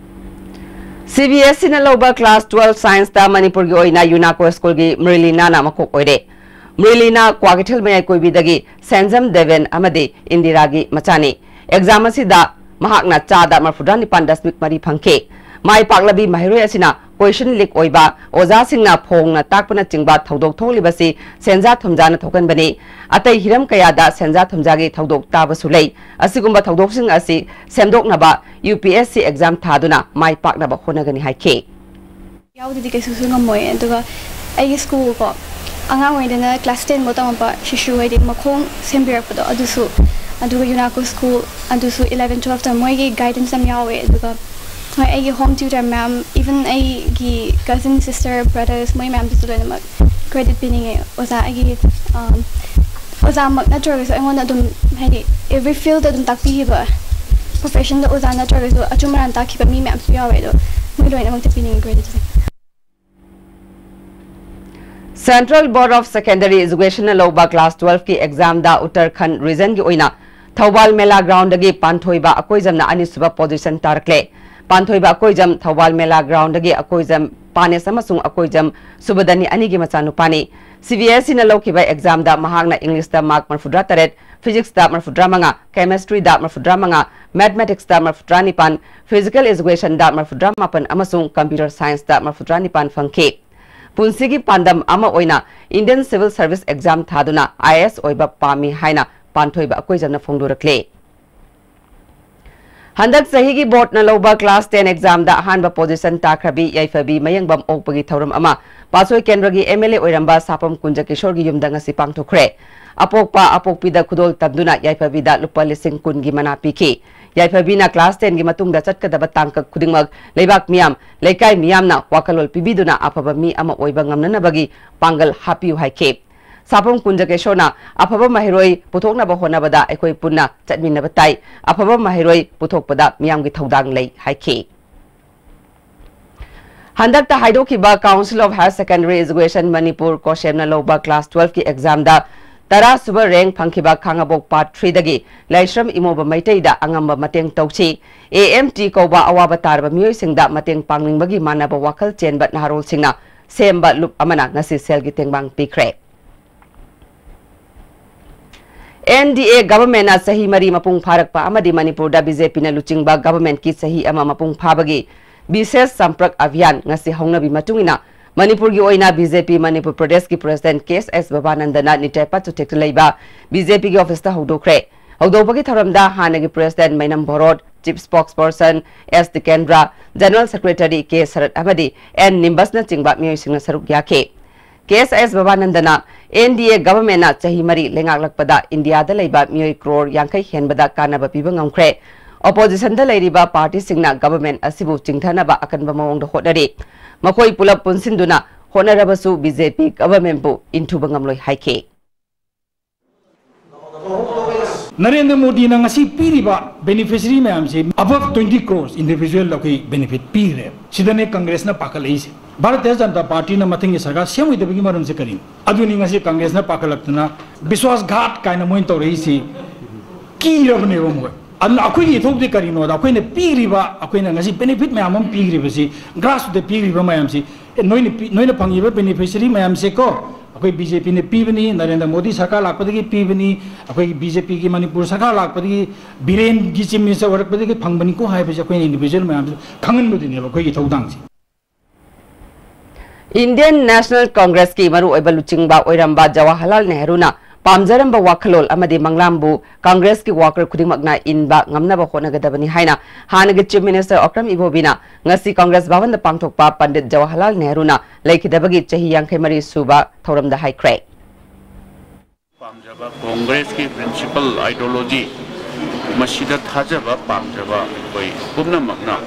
C B S Eꯅ ꯂꯧꯕ class twelve Scienceꯇ ꯃꯅꯤꯄꯨꯔꯒꯤ ꯑꯣꯏꯅ ꯌꯨꯅꯥꯀꯣ ꯁ꯭ꯀꯨꯜꯒꯤ ꯃ꯭ꯔꯤꯂꯤꯅꯥꯅ ꯃꯀꯣꯛ ꯑꯣꯏꯔꯦ꯫ ꯃ꯭ꯔꯤꯂꯤꯅꯥ ꯀ꯭ꯋꯥꯀꯩꯊꯦꯜ ꯃꯌꯥꯏ ꯀꯣꯏꯕꯤꯗꯒꯤ ꯁꯦꯟꯖꯝ ꯗꯦꯕꯦꯟ ꯑꯃꯗꯤ ꯏꯟꯗꯤꯔꯥꯒꯤ ꯃꯆꯥꯅꯤ꯫ Exam ꯑꯁꯤꯗ ꯃꯍꯥꯛꯅ ꯆꯥꯗ ꯃꯔꯐꯨꯇꯔꯥ ꯅꯤꯄꯥꯟ ꯗꯁꯃꯤꯛ ꯃꯔꯤ ꯐꯪꯈꯤ꯫ ꯃꯥꯏ ꯄꯥꯛꯂꯕꯤ ꯃꯍꯩꯔꯣꯏ ꯑꯁꯤꯅ question leak ꯑꯣꯏꯕ, ꯑꯣꯖꯥꯁꯤꯡꯅ ꯐꯣꯡꯅ ꯇꯥꯛꯄꯅꯆꯤꯡꯕ ꯊꯧꯗꯣꯛ ꯊꯣꯛꯂꯤꯕꯁꯤ ꯁꯦꯟꯖꯥ ꯊꯨꯝꯖꯥꯅ ꯊꯣꯛꯍꯟꯕꯅꯤ꯫ ꯑꯇꯩ ꯍꯤꯔꯝ ꯀꯌꯥꯗ ꯁꯦꯟꯖꯥ ꯊꯨꯝꯖꯥꯒꯤ ꯊꯧꯗꯣꯛ ꯇꯥꯕꯁꯨ ꯂꯩ꯫ ꯑꯁꯤꯒꯨꯝꯕ ꯊꯧꯗꯣꯛꯁꯤꯡ ꯑꯁꯤ ꯁꯦꯝꯗꯣꯛꯅꯕ U P S C exam ꯊꯥꯗꯨꯅ ꯃꯥꯏ ꯄꯥꯛꯅꯕ ꯍꯣꯠꯅꯒꯅꯤ ꯍꯥꯏꯈꯤ꯫ ꯌꯥꯎꯗꯗꯤ ꯀꯩꯁꯨꯁꯨ ꯉꯝꯃꯣꯏ꯫ ꯑꯗꯨꯒ ꯑꯩꯒꯤ ꯁ꯭ꯀꯨꯜꯀꯣ, ꯑꯉꯥꯡ ꯑꯣꯏꯔꯤꯉꯩꯗꯅ class ten ꯐꯥꯎ ꯇꯝꯃꯛꯄ ꯁꯤꯁꯨ, ꯍꯥꯏꯗꯤ ꯃꯈꯣꯡ ꯁꯦꯝꯕꯤꯔꯛꯄꯗꯣ, ꯑꯗꯨꯁꯨ, ꯑꯗꯨꯒ ꯌꯨꯅꯥꯀꯣ ꯁ꯭ꯀꯨꯜ ꯑꯗꯨꯁꯨ eleven twelve ꯇ ꯃꯣꯏꯒꯤ guidance ꯌꯥꯝ ꯌꯥꯎꯋꯦ꯫ ꯑꯗꯨꯒ ꯍꯣꯏ, ꯑꯩꯒꯤ home tutor ꯃꯌꯥꯝ, even ꯑꯩꯒꯤ cousin, sister, brothers, ꯃꯣꯏ ꯃꯌꯥꯝꯗꯨꯁꯨ ꯂꯣꯏꯅꯃꯛ credit ꯄꯤꯅꯤꯡꯉꯦ꯫ ꯑꯣꯖꯥ ꯑꯩꯒꯤ, ꯑꯝ, ꯑꯣꯖꯥꯃꯛ ꯅꯠꯇ꯭ꯔꯒꯁꯨ ꯑꯩꯉꯣꯟꯗ ꯑꯗꯨꯝ, ꯍꯥꯏꯗꯤ, every field ꯇ ꯑꯗꯨꯝ ꯇꯥꯛꯄꯤꯈꯤꯕ, profession ꯗ ꯑꯣꯖꯥ ꯅꯠꯇ꯭ꯔꯒꯁꯨ ꯑꯆꯨꯝ ꯑꯔꯥꯟ ꯇꯥꯛꯈꯤꯕ ꯃꯤ ꯃꯌꯥꯝꯁꯨ ꯌꯥꯎꯋꯦ꯫ ꯑꯗꯣ ꯃꯣꯏ ꯂꯣꯏꯅꯃꯛꯇ ꯄꯤꯅꯤꯡꯉꯦ credit say. Central Board of Secondary Educationꯅ ꯂꯧꯕ class twelve ꯀꯤ examꯗ Uttarakhand regionꯒꯤ ꯑꯣꯏꯅ ꯊꯧꯕꯥꯜ ꯃꯦꯂꯥ groundꯗꯒꯤ ꯄꯥꯟꯊꯣꯏꯕ ꯑꯀꯣꯏꯖꯝꯅ ꯑꯅꯤꯁꯨꯕ position ꯇꯥꯔꯛꯂꯦ꯫ ꯄꯥꯟꯊꯣꯏꯕ ꯑꯀꯣꯏꯖꯝ ꯊꯧꯕꯥꯜ ꯃꯦꯂꯥ groundꯗꯒꯤ ꯑꯀꯣꯏꯖꯝ ꯄꯥꯅꯦꯁ ꯑꯃꯁꯨꯡ ꯑꯀꯣꯏꯖꯝ ꯁꯨꯕꯗꯅꯤ ꯑꯅꯤꯒꯤ ꯃꯆꯥꯅꯨꯄꯥꯅꯤ꯫ ꯁꯤ ꯕꯤ ꯑꯦꯁ ꯏꯅ ꯂꯧꯈꯤꯕ ꯑꯦꯛꯖꯥꯝꯗ ꯃꯍꯥꯛꯅ ꯏꯪꯂꯤꯁꯇ ꯃꯥꯔꯛ ꯃꯔꯤꯐꯨꯇꯔꯥ ꯇꯔꯦꯠ, ꯐꯤꯖꯤꯛꯁꯇ ꯃꯔꯤꯐꯨꯇꯔꯥ ꯃꯉꯥ, ꯀꯦꯃꯦꯁꯇ꯭ꯔꯤꯗ ꯃꯔꯤꯐꯨꯇꯔꯥ ꯃꯉꯥ, ꯃꯦꯊꯃꯦꯇꯤꯛꯁꯇ ꯃꯔꯤꯐꯨꯇꯔꯥ ꯅꯤꯄꯥꯟ, ꯐꯤꯖꯤꯀꯦꯜ ꯏꯖꯨꯀꯦꯁꯟꯗ ꯃꯔꯤꯐꯨꯇꯔꯥ ꯃꯥꯄꯟ ꯑꯃꯁꯨꯡ ꯀꯝꯄ꯭ꯌꯨꯇꯔ ꯁꯥꯏꯟꯁꯇ ꯃꯔꯤꯐꯨꯇꯔꯥ ꯅꯤꯄꯥꯟ ꯐꯪꯈꯤ꯫ ꯄꯨꯟꯁꯤꯒꯤ ꯄꯥꯟꯗꯝ ꯑꯃ ꯑꯣꯏꯅ ꯏꯟꯗꯤꯌꯟ ꯁꯤꯚꯤꯜ ꯁꯔꯚꯤꯁ ꯑꯦꯛꯖꯥꯝ ꯊꯥꯗꯨꯅ ꯑꯥꯏ ꯑꯦ ꯑꯦꯁ ꯑꯣꯏꯕ ꯄꯥꯝꯃꯤ ꯍꯥꯏꯅ ꯄꯥꯟꯊꯣꯏꯕ ꯑꯀꯣꯏꯖꯝꯅ ꯐꯣꯡꯗꯣꯔꯛꯂꯦ꯫ ꯍꯟꯗꯛ ꯆꯍꯤꯒꯤ ꯕꯣꯔꯗꯅ ꯂꯧꯕ ꯀ꯭ꯂꯥꯁ ꯇꯦꯟ ꯑꯦꯛꯖꯥꯝꯗ ꯑꯍꯥꯟꯕ ꯄꯣꯖꯤꯁꯟ ꯇꯥꯈ꯭ꯔꯕꯤ ꯌꯥꯏꯐꯕꯤ ꯃꯌꯦꯡꯕꯝ ꯑꯣꯛꯄꯒꯤ ꯊꯧꯔꯝ ꯑꯃ ꯄꯥꯠꯁꯣꯏ ꯀꯦꯟꯗ꯭ꯔꯒꯤ ꯑꯦꯝ ꯑꯦꯜ ꯑꯦ ꯑꯣꯏꯔꯝꯕ ꯁꯥꯄꯝ ꯀꯨꯟꯖꯀꯤꯁꯣꯔꯒꯤ ꯌꯨꯝꯗ ꯉꯁꯤ ꯄꯥꯡꯊꯣꯛꯈ꯭ꯔꯦ꯫ ꯑꯄꯣꯛꯄ ꯑꯄꯣꯛꯄꯤꯗ ꯈꯨꯗꯣꯜ ꯇꯝꯗꯨꯅ ꯌꯥꯏꯐꯕꯤꯗ ꯂꯨꯄꯥ ꯂꯤꯁꯤꯡ ꯀꯨꯟꯒꯤ ꯃꯅꯥ ꯄꯤꯈꯤ꯫ ꯌꯥꯏꯐꯕꯤꯅ ꯀ꯭ꯂꯥꯁ ꯇꯦꯟꯒꯤ ꯃꯇꯨꯡꯗ ꯆꯠꯀꯗꯕ ꯇꯥꯡꯀꯛ ꯈꯨꯗꯤꯡꯃꯛ ꯂꯩꯕꯥꯛ ꯃꯤꯌꯥꯝ, ꯂꯩꯀꯥꯏ ꯃꯤꯌꯥꯝꯅ ꯋꯥꯈꯜꯂꯣꯟ ꯄꯤꯕꯤꯗꯨꯅ ꯑꯐꯕ ꯃꯤ ꯑꯃ ꯑꯣꯏꯕ ꯉꯝꯅꯅꯕꯒꯤ ꯄꯥꯡꯒꯜ ꯍꯥꯞꯄꯤꯌꯨ ꯍꯥꯏꯈꯤ꯫ ꯁꯥꯄꯝ ꯀꯨꯟꯖꯀꯦꯁꯣꯔꯅ ꯑꯐꯕ ꯃꯍꯩꯔꯣꯏ ꯄꯨꯊꯣꯛꯅꯕ ꯍꯣꯠꯅꯕꯗ ꯑꯩꯈꯣꯏ ꯄꯨꯟꯅ ꯆꯠꯃꯤꯟꯅꯕ ꯇꯥꯏ꯫ ꯑꯐꯕ ꯃꯍꯩꯔꯣꯏ ꯄꯨꯊꯣꯛꯄꯗ ꯃꯤꯌꯥꯝꯒꯤ ꯊꯧꯗꯥꯡ ꯂꯩ ꯍꯥꯏꯈꯤ꯫ ꯍꯟꯗꯛꯇ ꯍꯥꯏꯗꯣꯛꯈꯤꯕ Council of Higher Secondary Education Manipur, ꯀꯣꯁꯦꯝꯅ ꯂꯧꯕ ꯀ꯭ꯂꯥꯁ ꯇꯨꯋꯦꯜꯐꯀꯤ ꯑꯦꯛꯖꯥꯝꯗ ꯇꯔꯥ ꯁꯨꯕ ꯔꯦꯡꯛ ꯐꯪꯈꯤꯕ ꯈꯥꯉꯕꯣꯛ ꯄꯥꯔꯠ ꯊ꯭ꯔꯤꯗꯒꯤ ꯂꯥꯏꯁ꯭ꯔꯝ ꯏꯃꯣꯕ ꯃꯩꯇꯩꯗ ꯑꯉꯝꯕ ꯃꯇꯦꯡ ꯇꯧꯁꯤ, ꯑꯦ ꯑꯦꯝ ꯇꯤ ꯀꯧꯕ ꯑꯋꯥꯕ ꯇꯥꯔꯕ ꯃꯤꯑꯣꯏꯁꯤꯡꯗ ꯃꯇꯦꯡ ꯄꯥꯡꯅꯤꯡꯕꯒꯤ ꯃꯥꯟꯅꯕ ꯋꯥꯈꯜ ꯆꯦꯟꯕ ꯅꯍꯥꯔꯣꯜꯁꯤꯡꯅ ꯁꯦꯝꯕ ꯂꯨꯞ ꯑꯃꯅ ꯉꯁꯤ ꯁꯦꯜꯒꯤ ꯇꯦꯡꯕꯥꯡ ꯄꯤꯈ꯭ꯔꯦ꯫ ꯑꯦꯟ ꯗꯤ ꯑꯦ ꯒꯚꯔꯟꯃꯦꯟꯠꯅ ꯆꯍꯤ ꯃꯔꯤ ꯃꯄꯨꯡ ꯐꯥꯔꯛꯄ ꯑꯃꯗꯤ ꯃꯅꯤꯄꯨꯔꯗ ꯕꯤ ꯖꯦ ꯄꯤꯅ ꯂꯨꯆꯤꯡꯕ ꯒꯚꯔꯟꯃꯦꯟꯠꯀꯤ ꯆꯍꯤ ꯑꯃ ꯃꯄꯨꯡ ꯐꯥꯕꯒꯤ ꯕꯤꯁꯦꯁ ꯁꯝꯄ꯭ꯔꯛ ꯑꯚꯤꯌꯥꯟ ꯉꯁꯤ ꯍꯧꯅꯕꯤ ꯃꯇꯨꯡ ꯏꯟꯅ ꯃꯅꯤꯄꯨꯔꯒꯤ ꯑꯣꯏꯅ ꯕꯤ ꯖꯦ ꯄꯤ ꯃꯅꯤꯄꯨꯔ ꯄ꯭ꯔꯗꯦꯁꯀꯤ ꯄ꯭ꯔꯁꯤꯗꯦꯟꯠ ꯀꯦ ꯑꯦꯁ ꯑꯦꯁ ꯚꯕꯥꯅꯟꯗꯅ ꯅꯤꯇꯦꯄꯥ ꯆꯨꯊꯦꯛꯇ ꯂꯩꯕ ꯕꯤ ꯖꯦ ꯄꯤꯒꯤ ꯑꯣꯐꯤꯁꯇ ꯍꯧꯗꯣꯛꯈ꯭ꯔꯦ꯫ ꯍꯧꯗꯣꯛꯄꯒꯤ ꯊꯧꯔꯝꯗ ꯍꯥꯟꯅꯒꯤ ꯄ꯭ꯔꯁꯤꯗꯦꯟꯠ ꯃꯩꯅꯝ ꯚꯣꯔꯣꯠ, ꯆꯤꯐ ꯁ꯭ꯄꯣꯛꯁꯄꯔꯁꯟ ꯑꯦꯁ ꯇꯤꯀꯦꯟꯗ꯭ꯔ, ꯖꯦꯅꯔꯦꯜ ꯁꯦꯀ꯭ꯔꯦꯇꯔꯤ ꯀꯦ ꯁꯔꯠ ꯑꯃꯗꯤ ꯑꯦꯟ ꯅꯤꯝꯕꯁꯅꯆꯤꯡꯕ ꯃꯤꯑꯣꯏꯁꯤꯡꯅ ꯁꯔꯨꯛ ꯌꯥꯈꯤ꯫ ꯀꯦ ꯑꯦꯁ ꯑꯦꯁ ꯚꯕꯥꯅꯟꯗꯅ ꯑꯦꯟ ꯗꯤ ꯑꯦ ꯒꯚꯔꯟꯃꯦꯟꯠꯅ ꯆꯍꯤ ꯃꯔꯤ ꯂꯩꯉꯥꯛꯂꯛꯄꯗ ꯏꯟꯗꯤꯌꯥꯗ ꯂꯩꯕ ꯃꯤꯑꯣꯏ ꯀ꯭ꯔꯣꯔ ꯌꯥꯡꯈꯩ ꯍꯦꯟꯕꯗ ꯀꯥꯟꯅꯕ ꯄꯤꯕ ꯉꯝꯈ꯭ꯔꯦ꯫ ꯑꯣꯄꯣꯖꯤꯁꯟꯗ ꯂꯩꯔꯤꯕ ꯄꯥꯔꯇꯤꯁꯤꯡꯅ ꯒꯚꯔꯟꯃꯦꯟꯠ ꯑꯁꯤꯕꯨ ꯆꯤꯡꯊꯅꯕ ꯑꯀꯟꯕ ꯃꯑꯣꯡꯗ ꯍꯣꯠꯅꯔꯤ꯫ ꯃꯈꯣꯏ ꯄꯨꯂꯞ ꯄꯨꯟꯁꯤꯟꯗꯨꯅ ꯍꯣꯠꯅꯔꯕꯁꯨ ꯕꯤ ꯖꯦ ꯄꯤ ꯒꯚꯔꯟꯃꯦꯟꯠꯄꯨ ꯏꯟꯊꯨꯕ ꯉꯝꯂꯣꯏ ꯍꯥꯏꯈꯤ꯫ ꯅꯔꯦꯟꯗ꯭ꯔ ꯃꯣꯗꯤꯅ ꯉꯁꯤ ꯄꯤꯔꯤꯕ ꯕꯦꯅꯤꯐꯤꯁꯔꯤ ꯃꯌꯥꯝꯁꯤ above twenty crores individual ꯑꯩꯈꯣꯏ ꯕꯦꯅꯤꯐꯤꯠ ꯄꯤꯈ꯭ꯔꯦ꯫ ꯁꯤꯗꯅꯦ ꯀꯪꯒ꯭ꯔꯦꯁꯅ ꯄꯥꯈꯠꯂꯛꯏꯁꯦ꯫ ꯚꯥꯔꯇꯤꯌ ꯖꯅꯇꯥ ꯄꯥꯔꯇꯤꯅ ꯃꯊꯪꯒꯤ ꯁꯔꯀꯥꯔ ꯁꯦꯝꯃꯣꯏꯗꯕꯒꯤ ꯃꯔꯝꯁꯦ ꯀꯔꯤꯅꯣ? ꯑꯗꯨꯅꯤ ꯉꯁꯤ ꯀꯪꯒ꯭ꯔꯦꯁꯅ ꯄꯥꯈꯠꯂꯛꯇꯅ ꯕꯤꯁ꯭ꯋꯥꯁ ꯘꯥꯠ ꯀꯥꯏꯅ ꯃꯣꯏꯅ ꯇꯧꯔꯛꯏꯁꯤ꯫ ꯀꯤꯔꯕꯅꯦꯕ ꯃꯣꯏ꯫ ꯑꯗꯨꯅ ꯑꯩꯈꯣꯏꯒꯤ ꯏꯊꯧꯗꯤ ꯀꯔꯤꯅꯣꯗ, ꯑꯩꯈꯣꯏꯅ ꯄꯤꯔꯤꯕ, ꯑꯩꯈꯣꯏꯅ ꯉꯁꯤ ꯕꯦꯅꯤꯐꯤꯠ ꯃꯌꯥꯝ ꯑꯃ ꯄꯤꯔꯤꯕꯁꯤ, ꯒ꯭ꯔꯥꯁꯔꯨꯠꯇ ꯄꯤꯔꯤꯕ ꯃꯌꯥꯝꯁꯤ, ꯑꯦ, ꯅꯣꯏꯅ ꯄꯤ-, ꯅꯣꯏꯅ ꯐꯪꯉꯤꯕ ꯕꯦꯅꯤꯐꯤꯁꯔꯤ ꯃꯌꯥꯝꯁꯦꯀꯣ, ꯑꯩꯈꯣꯏ ꯕꯤ ꯖꯦ ꯄꯤꯅ ꯄꯤꯕꯅꯤ, ꯅꯔꯦꯟꯗ꯭ꯔ ꯃꯣꯗꯤ ꯁꯔꯀꯥꯔ ꯂꯥꯛꯄꯗꯒꯤ ꯄꯤꯕꯅꯤ, ꯑꯩꯈꯣꯏꯒꯤ ꯕꯤ ꯖꯦ ꯄꯤꯒꯤ ꯃꯅꯤꯄꯨꯔ ꯁꯔꯀꯥꯔ ꯂꯥꯛꯄꯗꯒꯤ, ꯕꯤꯔꯦꯟꯒꯤ ꯆꯤꯐ ꯃꯤꯅꯤꯁꯇꯔ ꯑꯣꯏꯔꯛꯄꯗꯒꯤ ꯐꯪꯕꯅꯤꯀꯣ ꯍꯥꯏꯕꯁꯦ ꯑꯩꯈꯣꯏꯅ ꯏꯟꯗꯤꯚꯤꯖꯨꯋꯦꯜ ꯃꯌꯥꯝꯁꯨ ꯈꯪꯍꯟꯕꯗꯨꯅꯦꯕ ꯑꯩꯈꯣꯏꯒꯤ ꯊꯧꯗꯥꯡꯁꯦ꯫ Indian National Congress ꯀꯤ ꯃꯔꯨꯑꯣꯏꯕ ꯂꯨꯆꯤꯡꯕ ꯑꯣꯏꯔꯝꯕ ꯖꯋꯥꯍꯔꯂꯥꯜ ꯅꯦꯍꯔꯨꯅ ꯄꯥꯝꯖꯔꯝꯕ ꯋꯥꯈꯜꯂꯣꯟ ꯑꯃꯗꯤ ꯃꯪꯂꯥꯟꯕꯨ ꯀꯪꯒ꯭ꯔꯦꯁꯀꯤ ꯋꯥꯀꯔ ꯈꯨꯗꯤꯡꯃꯛꯅ ꯏꯟꯕ ꯉꯝꯅꯕ ꯍꯣꯠꯅꯒꯗꯕꯅꯤ ꯍꯥꯏꯅ ꯍꯥꯟꯅꯒꯤ ꯆꯤꯐ ꯃꯤꯅꯤꯁꯇꯔ ꯑꯣꯀ꯭ꯔꯝ ꯏꯕꯣꯕꯤꯅ ꯉꯁꯤ ꯀꯪꯒ꯭ꯔꯦꯁ ꯚꯕꯟꯗ ꯄꯥꯡꯊꯣꯛꯄ ꯄꯟꯗꯤꯠ ꯖꯋꯥꯍꯔꯂꯥꯜ ꯅꯦꯍꯔꯨꯅ ꯂꯩꯈꯤꯗꯕꯒꯤ ꯆꯍꯤ ꯌꯥꯡꯈꯩ ꯃꯔꯤ ꯁꯨꯕ ꯊꯧꯔꯝꯗ ꯍꯥꯏꯈ꯭ꯔꯦ꯫ ꯄꯥꯝꯖꯕ ꯀꯣꯡꯒ꯭ꯔꯦꯁꯀꯤ ꯄ꯭ꯔꯤꯟꯁꯤꯄꯜ ꯑꯥꯏꯗꯤꯌꯣꯂꯣꯖꯤ, ꯃꯁꯤꯗ ꯊꯥꯖꯕ ꯄꯥꯝꯖꯕ ꯑꯩꯈꯣꯏ ꯄꯨꯝꯅꯃꯛꯅ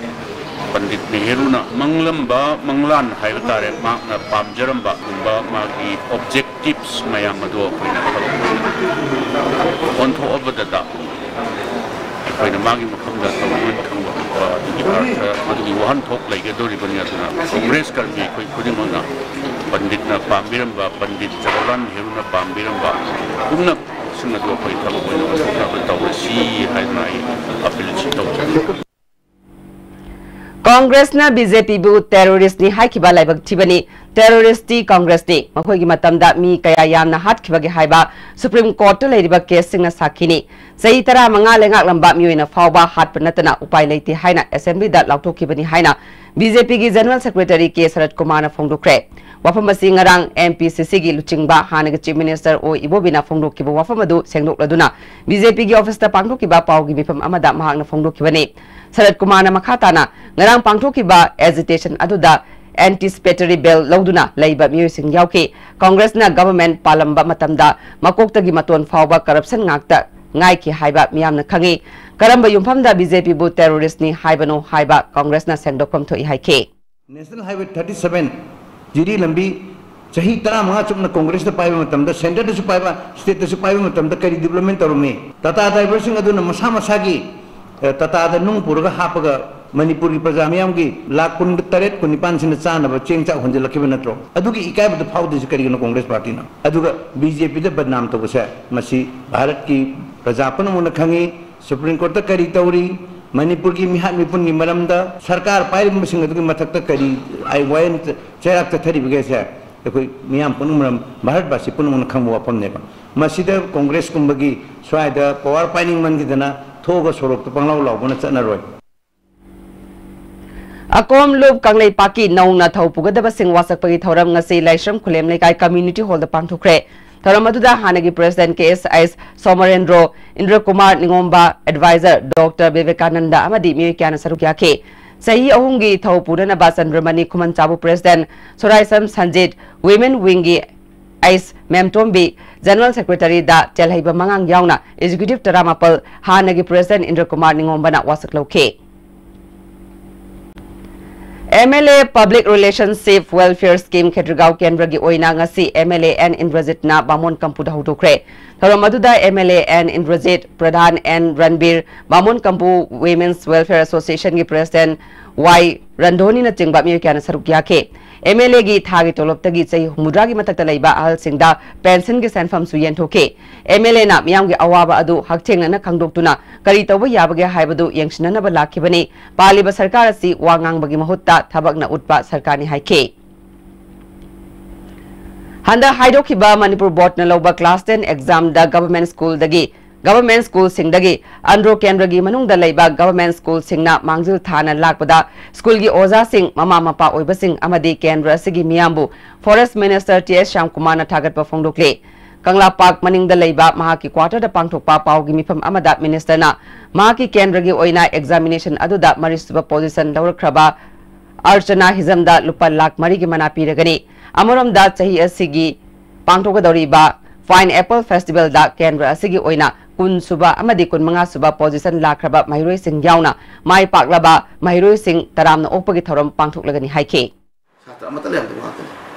ꯄꯟꯗꯤꯠ ꯅꯦꯍꯔꯨꯅ ꯃꯪꯂꯝꯕ ꯃꯪꯂꯥꯟ ꯍꯥꯏꯕ ꯇꯥꯔꯦ, ꯃꯍꯥꯛꯅ ꯄꯥꯝꯖꯔꯝꯕꯒꯨꯝꯕ ꯃꯥꯒꯤ ꯑꯣꯕꯖꯦꯛꯇꯤꯚꯁ ꯃꯌꯥꯝ ꯑꯗꯨ ꯑꯩꯈꯣꯏꯅ ꯊꯕꯛ ꯑꯣꯟꯊꯣꯛꯑꯕꯗꯇ ꯑꯩꯈꯣꯏꯅ ꯃꯥꯒꯤ ꯃꯐꯝꯗ ꯇꯧꯅꯤꯡꯃꯟ ꯈꯪꯕ ꯑꯗꯨꯒꯤ ꯑꯥꯔꯊ, ꯃꯗꯨꯒꯤ ꯋꯥꯍꯟꯊꯣꯛ ꯂꯩꯒꯗꯧꯔꯤꯕꯅꯤ꯫ ꯑꯗꯨꯅ ꯀꯣꯡꯒ꯭ꯔꯦꯁ ꯀꯔꯃꯤ ꯑꯩꯈꯣꯏ ꯈꯨꯗꯤꯡꯃꯛꯅ ꯄꯟꯗꯤꯠꯅ ꯄꯥꯝꯕꯤꯔꯝꯕ, ꯄꯟꯗꯤꯠ ꯖꯋꯥꯍꯔꯂꯥꯜ ꯅꯦꯍꯔꯨꯅ ꯄꯥꯝꯕꯤꯔꯝꯕ ꯄꯨꯝꯅꯃꯛꯁꯤꯡ ꯑꯗꯨ ꯑꯩꯈꯣꯏ ꯊꯕꯛ ꯑꯣꯏꯅ ꯑꯣꯟꯊꯣꯛꯅꯕ ꯇꯧꯔꯁꯤ ꯍꯥꯏꯗꯅ ꯑꯩ ꯑꯄꯤꯜꯁꯤ ꯇꯧꯖꯔꯤ꯫ ꯀꯣꯡꯒ꯭ꯔꯦꯁꯅ ꯕꯤ ꯖꯦ ꯄꯤꯕꯨ ꯇꯦꯔꯣꯔꯤꯁ꯭ꯠꯅꯤ ꯍꯥꯏꯈꯤꯕ ꯂꯥꯏꯕꯛ ꯊꯤꯕꯅꯤ꯫ ꯇꯦꯔꯣꯔꯤꯁ꯭ꯠꯇꯤ ꯀꯣꯡꯒ꯭ꯔꯦꯁꯅꯤ꯫ ꯃꯈꯣꯏꯒꯤ ꯃꯇꯝꯗ ꯃꯤ ꯀꯌꯥ ꯌꯥꯝꯅ ꯍꯥꯠꯈꯤꯕꯒꯦ ꯍꯥꯏꯕ ꯁꯨꯄ꯭ꯔꯤꯝ ꯀꯣꯔꯠꯇ ꯂꯩꯔꯤꯕ ꯀꯦꯁꯁꯤꯡꯅ ꯁꯥꯈꯤꯅꯤ꯫ ꯆꯍꯤ ꯇꯔꯥꯃꯉꯥ ꯂꯩꯉꯥꯛꯂꯝꯕ ꯃꯤꯑꯣꯏꯅ ꯐꯥꯎꯕ ꯍꯥꯠꯄ ꯅꯠꯇꯅ ꯎꯄꯥꯏ ꯂꯩꯇꯦ ꯍꯥꯏꯅ ꯑꯦꯁꯦꯝꯕ꯭ꯂꯤꯗ ꯂꯥꯎꯊꯣꯛꯈꯤꯕꯅꯤ ꯍꯥꯏꯅ ꯕꯤ ꯖꯦ ꯄꯤꯒꯤ ꯖꯦꯅꯔꯦꯜ ꯁꯦꯀ꯭ꯔꯦꯇꯔꯤ ꯀꯦ ꯁꯔꯠ ꯀꯨꯃꯥꯔꯅ ꯐꯣꯡꯗꯣꯛꯈ꯭ꯔꯦ꯫ ꯋꯥꯐꯝ ꯑꯁꯤ ꯉꯔꯥꯡ ꯑꯦꯝ ꯄꯤ ꯁꯤ ꯁꯤꯒꯤ ꯂꯨꯆꯤꯡꯕ ꯍꯥꯟꯅꯒꯤ ꯆꯤꯐ ꯃꯤꯅꯤꯁꯇꯔ ꯑꯣ ꯏꯕꯣꯕꯤꯅ ꯐꯣꯡꯗꯣꯛꯈꯤꯕ ꯋꯥꯐꯝ ꯑꯗꯨ ꯁꯦꯡꯗꯣꯛꯂꯗꯨꯅ ꯕꯤ ꯖꯦ ꯄꯤꯒꯤ ꯑꯣꯐꯤꯁꯇ ꯄꯥꯡꯊꯣꯛꯈꯤꯕ ꯄꯥꯎꯒꯤ ꯃꯤꯐꯝ ꯑꯃꯗ ꯃꯍꯥꯛꯅ ꯐꯣꯡꯗꯣꯛꯈꯤꯕꯅꯤ꯫ ꯁꯔꯠ ꯀꯨꯃꯥꯔꯅ ꯃꯈꯥ ꯇꯥꯅ ꯉꯔꯥꯡ ꯄꯥꯡꯊꯣꯛꯈꯤꯕ ꯑꯦꯖꯤꯇꯦꯁꯟ ꯑꯗꯨꯗ ꯑꯦꯟꯇꯤꯁꯤꯄꯦꯇꯔꯤ ꯕꯦꯜ ꯂꯧꯗꯨꯅ ꯂꯩꯕ ꯃꯤꯑꯣꯏꯁꯤꯡ ꯌꯥꯎꯈꯤ꯫ ꯀꯣꯡꯒ꯭ꯔꯦꯁꯅ ꯒꯚꯔꯟꯃꯦꯟꯠ ꯄꯥꯜꯂꯝꯕ ꯃꯇꯝꯗ ꯃꯀꯣꯛꯇꯒꯤ ꯃꯇꯣꯟ ꯐꯥꯎꯕ ꯀꯔꯞꯁꯟ ꯉꯥꯛꯇ ꯉꯥꯏꯈꯤ ꯍꯥꯏꯕ ꯃꯤꯌꯥꯝꯅ ꯈꯪꯏ꯫ ꯀꯔꯝꯕ ꯌꯨꯝꯐꯝꯗ ꯕꯤ ꯖꯦ ꯄꯤꯕꯨ ꯇꯦꯔꯣꯔꯤꯁ꯭ꯠꯅꯤ ꯍꯥꯏꯕꯅꯣ ꯍꯥꯏꯕ ꯀꯣꯡꯒ꯭ꯔꯦꯁꯅ ꯁꯦꯡꯗꯣꯛꯐꯝ ꯊꯣꯛꯏ ꯍꯥꯏꯈꯤ꯫ National Highway thirty seven, ꯖꯤꯔꯤ ꯂꯝꯕꯤ, ꯆꯍꯤ ꯇꯔꯥꯃꯉꯥ ꯆꯨꯞꯅ ꯀꯣꯡꯒ꯭ꯔꯦꯁꯇ ꯄꯥꯏꯕ ꯃꯇꯝꯗ, ꯁꯦꯟꯇꯔꯗꯁꯨ ꯄꯥꯏꯕ, ꯁ꯭ꯇꯦꯠꯇꯁꯨ ꯄꯥꯏꯕ ꯃꯇꯝꯗ ꯀꯔꯤ ꯗꯤꯕ꯭ꯂꯞꯃꯦꯟ ꯇꯧꯔꯝꯃꯤ? ꯇꯥꯇꯥ ꯗ꯭ꯔꯥꯏꯚꯔꯁꯤꯡ ꯑꯗꯨꯅ ꯃꯁꯥ ꯃꯁꯥꯒꯤ, ꯑ, ꯇꯥꯇꯥꯗ ꯅꯨꯡ ꯄꯨꯔꯒ ꯍꯥꯞꯄꯒ ꯃꯅꯤꯄꯨꯔꯒꯤ ꯄ꯭ꯔꯖꯥ ꯃꯤꯌꯥꯝꯒꯤ ꯂꯥꯈ ꯀꯨꯟꯇꯔꯦꯠ, ꯀꯨꯟꯅꯤꯄꯥꯟꯁꯤꯅ ꯆꯥꯅꯕ ꯆꯦꯡ ꯆꯥꯛ ꯍꯣꯟꯖꯤꯜꯂꯛꯈꯤꯕ ꯅꯠꯇ꯭ꯔꯣ? ꯑꯗꯨꯒꯤ ꯏꯀꯥꯏꯕꯗꯨ ꯐꯥꯎꯗ꯭ꯔꯤꯁꯤ ꯀꯔꯤꯒꯤꯅꯣ ꯀꯣꯡꯒ꯭ꯔꯦꯁ ꯄꯥꯔꯇꯤꯅ? ꯑꯗꯨꯒ ꯕꯤ ꯖꯦ ꯄꯤꯗ ꯕꯗꯅꯥꯝ ꯇꯧꯕꯁꯦ, ꯃꯁꯤ ꯚꯥꯔꯠꯀꯤ ꯄ꯭ꯔꯖꯥ ꯄꯨꯝꯅꯃꯛꯅ ꯈꯪꯉꯤ꯫ ꯁꯨꯄ꯭ꯔꯤꯝ ꯀꯣꯔꯠꯇ ꯀꯔꯤ ꯇꯧꯔꯤ, ꯃꯅꯤꯄꯨꯔꯒꯤ ꯃꯤꯍꯥꯠ ꯃꯤꯄꯨꯟꯒꯤ ꯃꯔꯝꯗ ꯁꯔꯀꯥꯔ ꯄꯥꯏꯔꯤꯕꯁꯤꯡ ꯑꯗꯨꯒꯤ ꯃꯊꯛꯇ ꯀꯔꯤ ꯑꯥꯏ ꯋꯥꯌꯦꯜ ꯆꯩꯔꯥꯛ ꯆꯠꯊꯔꯤꯕꯒꯦꯁꯦ ꯑꯩꯈꯣꯏ ꯃꯤꯌꯥꯝ ꯄꯨꯝꯅꯃꯛ, ꯚꯥꯔꯠꯕꯥꯁꯤ ꯄꯨꯝꯅꯃꯛꯅ ꯈꯪꯕ ꯋꯥꯐꯝꯅꯦꯕ꯫ ꯃꯁꯤꯗ ꯀꯣꯡꯒ꯭ꯔꯦꯁꯀꯨꯝꯕꯒꯤ ꯁ꯭ꯋꯥꯏꯗ ꯄꯋꯥꯔ ꯄꯥꯏꯅꯤꯡꯃꯟꯈꯤꯗꯅ ꯊꯣꯛꯑꯒ ꯁꯣꯔꯣꯛꯇ ꯄꯪꯂꯥꯎ ꯂꯥꯎꯕꯅ ꯆꯠꯅꯔꯣꯏ꯫ ꯑꯀꯣꯝ ꯂꯨꯞ ꯀꯪꯂꯩꯄꯥꯛꯀꯤ ꯅꯧꯅ ꯊꯧ ꯄꯨꯒꯗꯕꯁꯤꯡ ꯋꯥꯁꯛꯄꯒꯤ ꯊꯧꯔꯝ ꯉꯁꯤ ꯂꯥꯏꯁ꯭ꯔꯝ ꯈꯨꯂꯦꯝ ꯂꯩꯀꯥꯏ ꯀꯝꯃ꯭ꯌꯨꯅꯤꯇꯤ ꯍꯣꯜꯗ ꯄꯥꯡꯊꯣꯛꯈ꯭ꯔꯦ꯫ ꯊꯧꯔꯝ ꯑꯗꯨꯗ ꯍꯥꯟꯅꯒꯤ ꯄ꯭ꯔꯦꯁꯤꯗꯦꯟꯠ ꯀꯦ ꯑꯦꯁ ꯑꯩꯁ ꯁꯣꯃꯔꯦꯟꯗ꯭ꯔꯣ, ꯏꯟꯗ꯭ꯔꯀꯨꯃꯥꯔ ꯅꯤꯉꯣꯝꯕ, ꯑꯦꯗꯚꯥꯏꯖꯔ ꯗꯣꯛꯇꯔ ꯕꯤꯕꯦꯀꯥꯅꯟꯗ ꯑꯃꯗꯤ ꯃꯤꯑꯣꯏ ꯀꯌꯥꯅ ꯁꯔꯨꯛ ꯌꯥꯈꯤ꯫ ꯆꯍꯤ ꯑꯍꯨꯝꯒꯤ ꯊꯧ ꯄꯨꯅꯅꯕ ꯆꯟꯗ꯭ꯔꯃꯅꯤ ꯈꯨꯃꯟ ꯆꯥꯕꯨ ꯄ꯭ꯔꯦꯁꯤꯗꯦꯟꯠ, ꯁꯣꯔꯥꯏꯁꯝ ꯁꯟꯖꯤꯠ, ꯋꯤꯃꯦꯟ ꯋꯤꯡꯒꯤ ꯑꯩꯁ ꯃꯦꯝꯇꯣꯝꯕꯤ, ꯖꯦꯅꯔꯦꯜ ꯁꯦꯀ꯭ꯔꯦꯇꯔꯤꯗ ꯇꯦꯜꯍꯩꯕ ꯃꯉꯥꯡ ꯌꯥꯎꯅ ꯑꯦꯛꯖꯤꯀ꯭ꯌꯨꯇꯤꯚ ꯇꯔꯥꯃꯥꯄꯜ ꯍꯥꯟꯅꯒꯤ ꯄ꯭ꯔꯦꯁꯤꯗꯦꯟꯠ ꯏꯟꯗ꯭ꯔꯀꯨꯃꯥꯔ ꯅꯤꯉꯣꯝꯕꯅ ꯋꯥꯁꯛ ꯂꯧꯈꯤ꯫ ꯑꯦꯝ ꯑꯦꯜ ꯑꯦ Public Relationship Welfare Scheme ꯈꯦꯇ꯭ꯔꯤꯒꯥꯎ ꯀꯦꯟꯗ꯭ꯔꯒꯤ ꯑꯣꯏꯅ ꯉꯁꯤ ꯑꯦꯝ ꯑꯦꯜ ꯑꯦ ꯑꯦꯟ ꯏꯟꯗ꯭ꯔꯖꯤꯠꯅ ꯕꯥꯃꯣꯟ ꯀꯝꯄꯨꯗ ꯍꯧꯗꯣꯛꯈ꯭ꯔꯦ꯫ ꯊꯧꯔꯝ ꯑꯗꯨꯗ M L A N Indrajit, Pradhan and ꯔꯟꯕꯤꯔ, ꯕꯥꯃꯣꯟ ꯀꯝꯄꯨ Women's Welfare Association ꯒꯤ ꯄ꯭ꯔꯦꯁꯤꯗꯦꯟꯠ ꯋꯥꯏ ꯔꯟꯙꯣꯅꯤꯅꯆꯤꯡꯕ ꯃꯤꯑꯣꯏ ꯀꯌꯥꯅ ꯁꯔꯨꯛ ꯌꯥꯈꯤ꯫ ꯑꯦꯝ ꯑꯦꯜ ꯑꯦꯒꯤ ꯊꯥꯒꯤ ꯇꯣꯂꯣꯞꯇꯒꯤ ꯆꯍꯤ ꯍꯨꯝꯐꯨꯇꯔꯥꯒꯤ ꯃꯊꯛꯇ ꯂꯩꯕ ꯑꯍꯜꯁꯤꯡꯗ ꯄꯦꯟꯁꯟꯒꯤ ꯁꯦꯟꯐꯝꯁꯨ ꯌꯦꯟꯊꯣꯛꯈꯤ꯫ ꯑꯦꯝ ꯑꯦꯜ ꯑꯦꯅ ꯃꯤꯌꯥꯝꯒꯤ ꯑꯋꯥꯕ ꯑꯗꯨ ꯍꯛꯊꯦꯡꯅꯅ ꯈꯪꯗꯣꯛꯇꯨꯅ ꯀꯔꯤ ꯇꯧꯕ ꯌꯥꯕꯒꯦ ꯍꯥꯏꯕꯗꯨ ꯌꯦꯡꯁꯤꯟꯅꯅꯕ ꯂꯥꯛꯈꯤꯕꯅꯤ꯫ ꯄꯥꯜꯂꯤꯕ ꯁꯔꯀꯥꯔ ꯑꯁꯤ ꯋꯥ ꯉꯥꯡꯕꯒꯤ ꯃꯍꯨꯠꯇ ꯊꯕꯛꯅ ꯎꯠꯄ ꯁꯔꯀꯥꯔꯅꯤ ꯍꯥꯏꯈꯤ꯫ ꯍꯟꯗꯛ ꯍꯥꯏꯗꯣꯛꯈꯤꯕ ꯃꯅꯤꯄꯨꯔ ꯕꯣꯔꯗꯅ ꯂꯧꯕ class ten exam ꯗ government school ꯗꯒꯤ, government school ꯁꯤꯡꯗꯒꯤ ꯑꯟꯗ꯭ꯔꯣ ꯀꯦꯟꯗ꯭ꯔꯒꯤ ꯃꯅꯨꯡꯗ ꯂꯩꯕ government school ꯁꯤꯡꯅ ꯃꯥꯡꯖꯤꯜ ꯊꯥꯅ ꯂꯥꯛꯄꯗ school ꯒꯤ ꯑꯣꯖꯥꯁꯤꯡ, ꯃꯃꯥ ꯃꯄꯥ ꯑꯣꯏꯕꯁꯤꯡ ꯑꯃꯗꯤ ꯀꯦꯟꯗ꯭ꯔ ꯑꯁꯤꯒꯤ ꯃꯤꯌꯥꯝꯕꯨ Forest Minister ꯇꯤ ꯑꯦꯁ ꯁ꯭ꯌꯥꯝꯀꯨꯃꯥꯔꯅ ꯊꯥꯒꯠꯄ ꯐꯣꯡꯗꯣꯛꯂꯤ꯫ ꯀꯪꯂꯥ ꯄꯥꯔꯛ ꯃꯅꯤꯡꯗ ꯂꯩꯕ ꯃꯍꯥꯛꯀꯤ quarter ꯗ ꯄꯥꯡꯊꯣꯛꯄ ꯄꯥꯎꯒꯤ ꯃꯤꯐꯝ ꯑꯃꯗ minister ꯅ ꯃꯍꯥꯛꯀꯤ ꯀꯦꯟꯗ꯭ꯔꯒꯤ ꯑꯣꯏꯅ examination ꯑꯗꯨꯗ ꯃꯔꯤꯁꯨꯕ position ꯂꯧꯔꯛꯈ꯭ꯔꯕ ꯑꯔꯆꯅꯥ ꯍꯤꯖꯝꯗ ꯂꯨꯄꯥ ꯂꯥꯈ ꯃꯔꯤꯒꯤ ꯃꯅꯥ ꯄꯤꯔꯒꯅꯤ꯫ ꯑꯃꯔꯣꯝꯗ ꯆꯍꯤ ꯑꯁꯤꯒꯤ ꯄꯥꯡꯊꯣꯛꯀꯗꯧꯔꯤꯕ Pineapple Festival ꯗ ꯀꯦꯟꯗ꯭ꯔ ꯑꯁꯤꯒꯤ ꯑꯣꯏꯅ ꯀꯨꯟ ꯁꯨꯕ ꯑꯃꯗꯤ ꯀꯨꯟꯃꯉꯥ ꯁꯨꯕ position ꯂꯥꯛꯈ꯭ꯔꯕ ꯃꯍꯩꯔꯣꯏꯁꯤꯡ ꯌꯥꯎꯅ ꯃꯥꯏ ꯄꯥꯛꯂꯕ ꯃꯍꯩꯔꯣꯏꯁꯤꯡ ꯇꯔꯥꯝꯅ ꯑꯣꯛꯄꯒꯤ ꯊꯧꯔꯝ ꯄꯥꯡꯊꯣꯛꯂꯒꯅꯤ ꯍꯥꯏꯈꯤ꯫ ꯁꯥꯇ꯭ꯔ ꯑꯃꯠꯇ ꯂꯩꯔꯝꯗꯕ ꯉꯥꯛꯇꯅꯤ꯫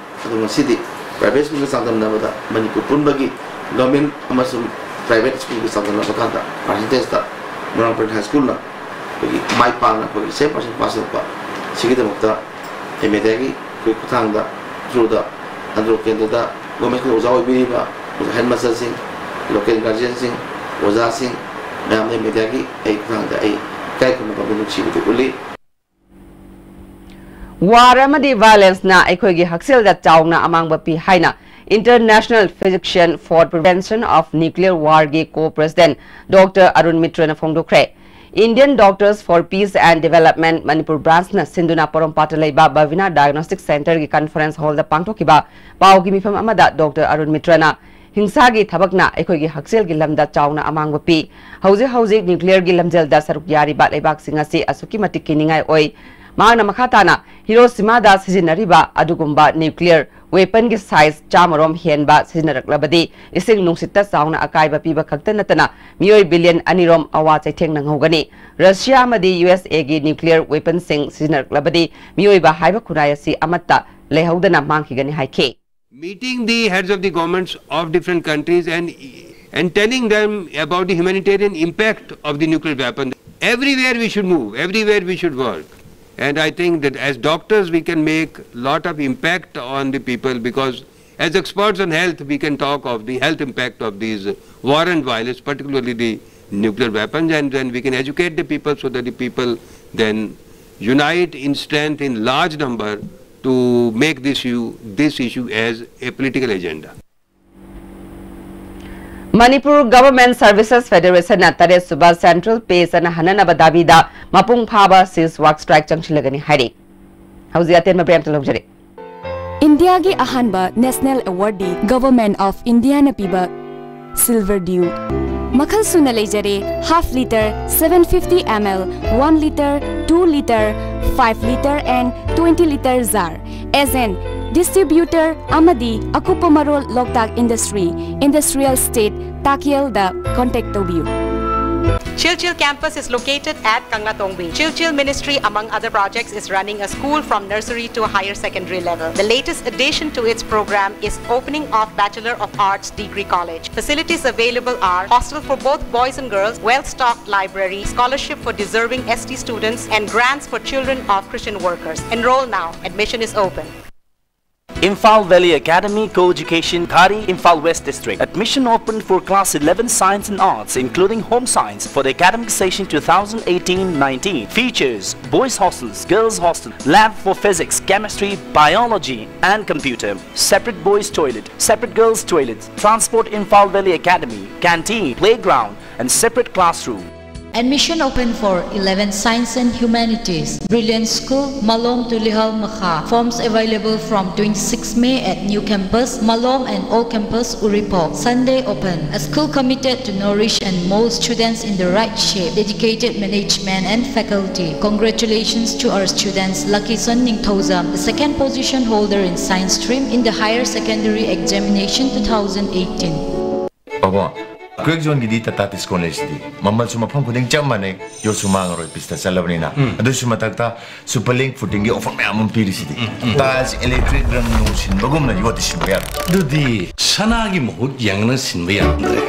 ꯑꯗꯨ ꯉꯁꯤꯗꯤ private school ꯒ ꯆꯥꯡꯗꯝꯅꯕꯗ ꯃꯅꯤꯄꯨꯔ ꯄꯨꯝꯕꯒꯤ government ꯑꯃꯁꯨꯡ private school ꯒ ꯆꯥꯡꯗꯝꯅꯕ ꯀꯥꯟꯗ percentage ꯇ ꯃꯣꯏꯔꯥꯡ ꯄꯔꯦꯡ high school ꯅ ꯑꯩꯈꯣꯏꯒꯤ ꯃꯥꯏ ꯄꯥꯛꯅ ꯑꯩꯈꯣꯏꯒꯤ same percent pass ꯇꯧꯔꯛꯄ, ꯁꯤꯒꯤꯗꯃꯛꯇ ꯑꯦꯝ ꯑꯦꯜ ꯑꯦꯒꯤ ꯑꯩꯈꯣꯏ ꯈꯨꯠꯊꯥꯡꯗ, through ꯗ ꯑꯟꯗ꯭ꯔꯣ ꯀꯦꯟꯗ꯭ꯔꯗ government school ꯑꯣꯖꯥ ꯑꯣꯏꯕꯤꯔꯤꯕ head master ꯁꯤꯡ, local guardian ꯁꯤꯡ, ꯑꯣꯖꯥꯁꯤꯡ ꯃꯌꯥꯝꯗ ꯑꯦꯝ ꯑꯦꯜ ꯑꯦꯒꯤ ꯑꯩ ꯈꯨꯠꯊꯥꯡꯗ ꯑꯩ ꯏꯀꯥꯏ ꯈꯨꯝꯅꯕ ꯑꯃꯗꯤ ꯅꯨꯡꯁꯤꯕꯗꯨ ꯎꯠꯂꯤ꯫ War ꯑꯃꯗꯤ violence ꯅ ꯑꯩꯈꯣꯏꯒꯤ ꯍꯛꯁꯦꯜꯗ ꯆꯥꯎꯅ ꯑꯃꯥꯡꯕ ꯄꯤ ꯍꯥꯏꯅ International Physician for Prevention of Nuclear War ꯒꯤ co-president Doctor Arun Mitra ꯅ ꯐꯣꯡꯗꯣꯛꯈ꯭ꯔꯦ꯫ Indian Doctors for Peace and Development Manipur branch ꯅ ꯁꯤꯟꯗꯨꯅ ꯄꯣꯔꯣꯝꯄꯥꯠꯇ ꯂꯩꯕ Bhavina Diagnostic Center ꯒꯤ conference hall ꯗ ꯄꯥꯡꯊꯣꯛꯈꯤꯕ ꯄꯥꯎꯒꯤ ꯃꯤꯐꯝ ꯑꯃꯗ Doctor Arun Mitra ꯅ ꯍꯤꯡꯁꯥꯒꯤ ꯊꯕꯛꯅ ꯑꯩꯈꯣꯏꯒꯤ ꯍꯛꯁꯦꯜꯒꯤ ꯂꯝꯗ ꯆꯥꯎꯅ ꯑꯃꯥꯡꯕ ꯄꯤ꯫ ꯍꯧꯖꯤꯛ ꯍꯧꯖꯤꯛ nuclear ꯒꯤ ꯂꯝꯖꯦꯜꯗ ꯁꯔꯨꯛ ꯌꯥꯔꯤꯕ ꯂꯩꯕꯥꯛꯁꯤꯡ ꯑꯁꯤ ꯑꯁꯨꯛꯀꯤ ꯃꯇꯤꯛ ꯀꯤꯅꯤꯡꯉꯥꯏ ꯑꯣꯏ꯫ ꯃꯍꯥꯛꯅ ꯃꯈꯥ ꯇꯥꯅ Hiroshima ꯗ ꯁꯤꯖꯤꯟꯅꯔꯤꯕ ꯑꯗꯨꯒꯨꯝꯕ nuclear weapon ꯒꯤ size ꯆꯥꯝꯃꯔꯣꯝ ꯍꯦꯟꯕ ꯁꯤꯖꯤꯟꯅꯔꯛꯂꯕꯗꯤ ꯏꯁꯤꯡ ꯅꯨꯡꯁꯤꯠꯇ ꯆꯥꯎꯅ ꯑꯀꯥꯏꯕ ꯄꯤꯕ ꯈꯛꯇ ꯅꯠꯇꯅ ꯃꯤꯑꯣꯏ billion ꯑꯅꯤꯔꯣꯝ ꯑꯋꯥ ꯆꯩꯊꯦꯡ ꯅꯪꯍꯧꯒꯅꯤ꯫ Russia ꯑꯃꯗꯤ U S A ꯒꯤ nuclear weapon ꯁꯤꯡ ꯁꯤꯖꯤꯟꯅꯔꯛꯂꯕꯗꯤ ꯃꯤꯑꯣꯏꯕ ꯍꯥꯏꯕ ꯈꯨꯟꯅꯥꯏ ꯑꯁꯤ ꯑꯃꯠꯇ ꯂꯩꯍꯧꯗꯅ ꯃꯥꯡꯈꯤꯒꯅꯤ ꯍꯥꯏꯈꯤ꯫ Meeting the heads of the governments of different countries and, and telling them about the humanitarian impact of the nuclear weapon. Everywhere we should move, everywhere we should work. And I think that as doctors, we can make lot of impact on the people, because as experts on health, we can talk of the health impact of these war and violence, particularly the nuclear weapons, and then we can educate the people so that the people then unite in strength in large number to make this issue, this issue as a political agenda. Manipur Government Services Federation ꯅ ꯇꯔꯦꯠ ꯁꯨꯕ Central Pay ꯆꯠꯅꯍꯟꯅꯅꯕ ꯗꯥꯕꯤꯗ ꯃꯄꯨꯡ ꯐꯥꯕ cease work strike ꯆꯪꯁꯤꯜꯂꯒꯅꯤ ꯍꯥꯏꯔꯤ꯫ ꯍꯧꯖꯤꯛ ꯑꯇꯦꯟꯕ break ꯑꯃꯇ ꯂꯧꯖꯔꯤ꯫ ꯏꯟꯗꯤꯌꯥꯒꯤ ꯑꯍꯥꯟꯕ national award D Government of India ꯅ ꯄꯤꯕ Silver Dew꯫ ꯃꯈꯜ ꯁꯨꯅ ꯂꯩꯖꯔꯦ, half litre, seven fifty ml, one litre, two litre, five litre and twenty litre jar꯫ Agent, distributor ꯑꯃꯗꯤ ꯑꯀꯨꯞꯄ ꯃꯔꯣꯜ ꯂꯣꯛꯇꯥꯛ Industry, Industrial Estate, ꯇꯥꯛꯌꯦꯜꯗ contact ꯇꯧꯕꯤꯌꯨ꯫ Chilchil campus is located at Kanglatongbi. Chilchil Ministry, among other projects, is running a school from nursery to higher secondary level. The latest addition to its program is opening of Bachelor of Arts degree college. Facilities available are hostel for both boys and girls, well-stocked library, scholarship for deserving S T students, and grants for children of Christian workers. Enroll now. Admission is open. Imphal Valley Academy, co-education, Ghari, Imphal West District. Admission open for class eleven Science and Arts, including Home Science, for the academic session twenty eighteen nineteen. Features: boys' hostels, girls' hostel, lab for physics, chemistry, biology, and computer. Separate boys' toilet, separate girls' toilets. Transport: Imphal Valley Academy, canteen, playground, and separate classroom. Admission open for eleven Science and Humanities, Brilliant School, Malom to Lihal Makha. Forms available from twenty-sixth May at New Campus, Malom, and Old Campus, Uripok. Sunday open. A school committed to nourish and mold students in the right shape. Dedicated management and faculty. Congratulations to our students Lucky Son Ningthoujam, the second position holder in Science stream in the Higher Secondary Examination two thousand eighteen. ꯄꯥꯕꯣ, ꯀ꯭ꯋꯦꯛ ꯖꯣꯟꯒꯤꯗꯤ ꯇꯥꯇꯥ ꯗꯤꯁꯀꯥꯎꯟ ꯂꯩꯁꯤꯗꯤ꯫ ꯃꯃꯜꯁꯨ ꯃꯐꯝ ꯈꯨꯗꯤꯡ ꯆꯞ ꯃꯥꯟꯅꯩ, ꯌꯣꯠꯁꯨ ꯃꯥꯡꯉꯔꯣꯏ, ꯄꯤꯁꯇ ꯆꯠꯂꯕꯅꯤꯅ꯫ ꯎꯝ꯫ ꯑꯗꯨꯁꯨ ꯃꯊꯛꯇ ꯁꯨꯄꯔ ꯂꯤꯡ ꯐꯨꯇꯤꯡꯒꯤ ꯑꯣꯐꯔ ꯃꯌꯥꯝ ꯑꯃ ꯄꯤꯔꯤꯁꯤꯗꯤ꯫ ꯎꯝ, ꯎꯝ꯫ ꯇꯥꯏꯜꯁ, ꯏꯂꯦꯛꯇ꯭ꯔꯤꯛ, ꯔꯪ ꯅꯨꯡ ꯁꯤꯟꯕꯒꯨꯝꯅ ꯌꯣꯠꯇꯤ ꯁꯤꯟꯕ ꯌꯥꯔꯣꯏ꯫ ꯑꯗꯨꯗꯤ ꯁꯅꯥꯒꯤ ꯃꯍꯨꯠ ꯌꯦꯡꯉꯒ ꯁꯤꯟꯕ ꯌꯥꯔꯝꯗ꯭ꯔꯦ꯫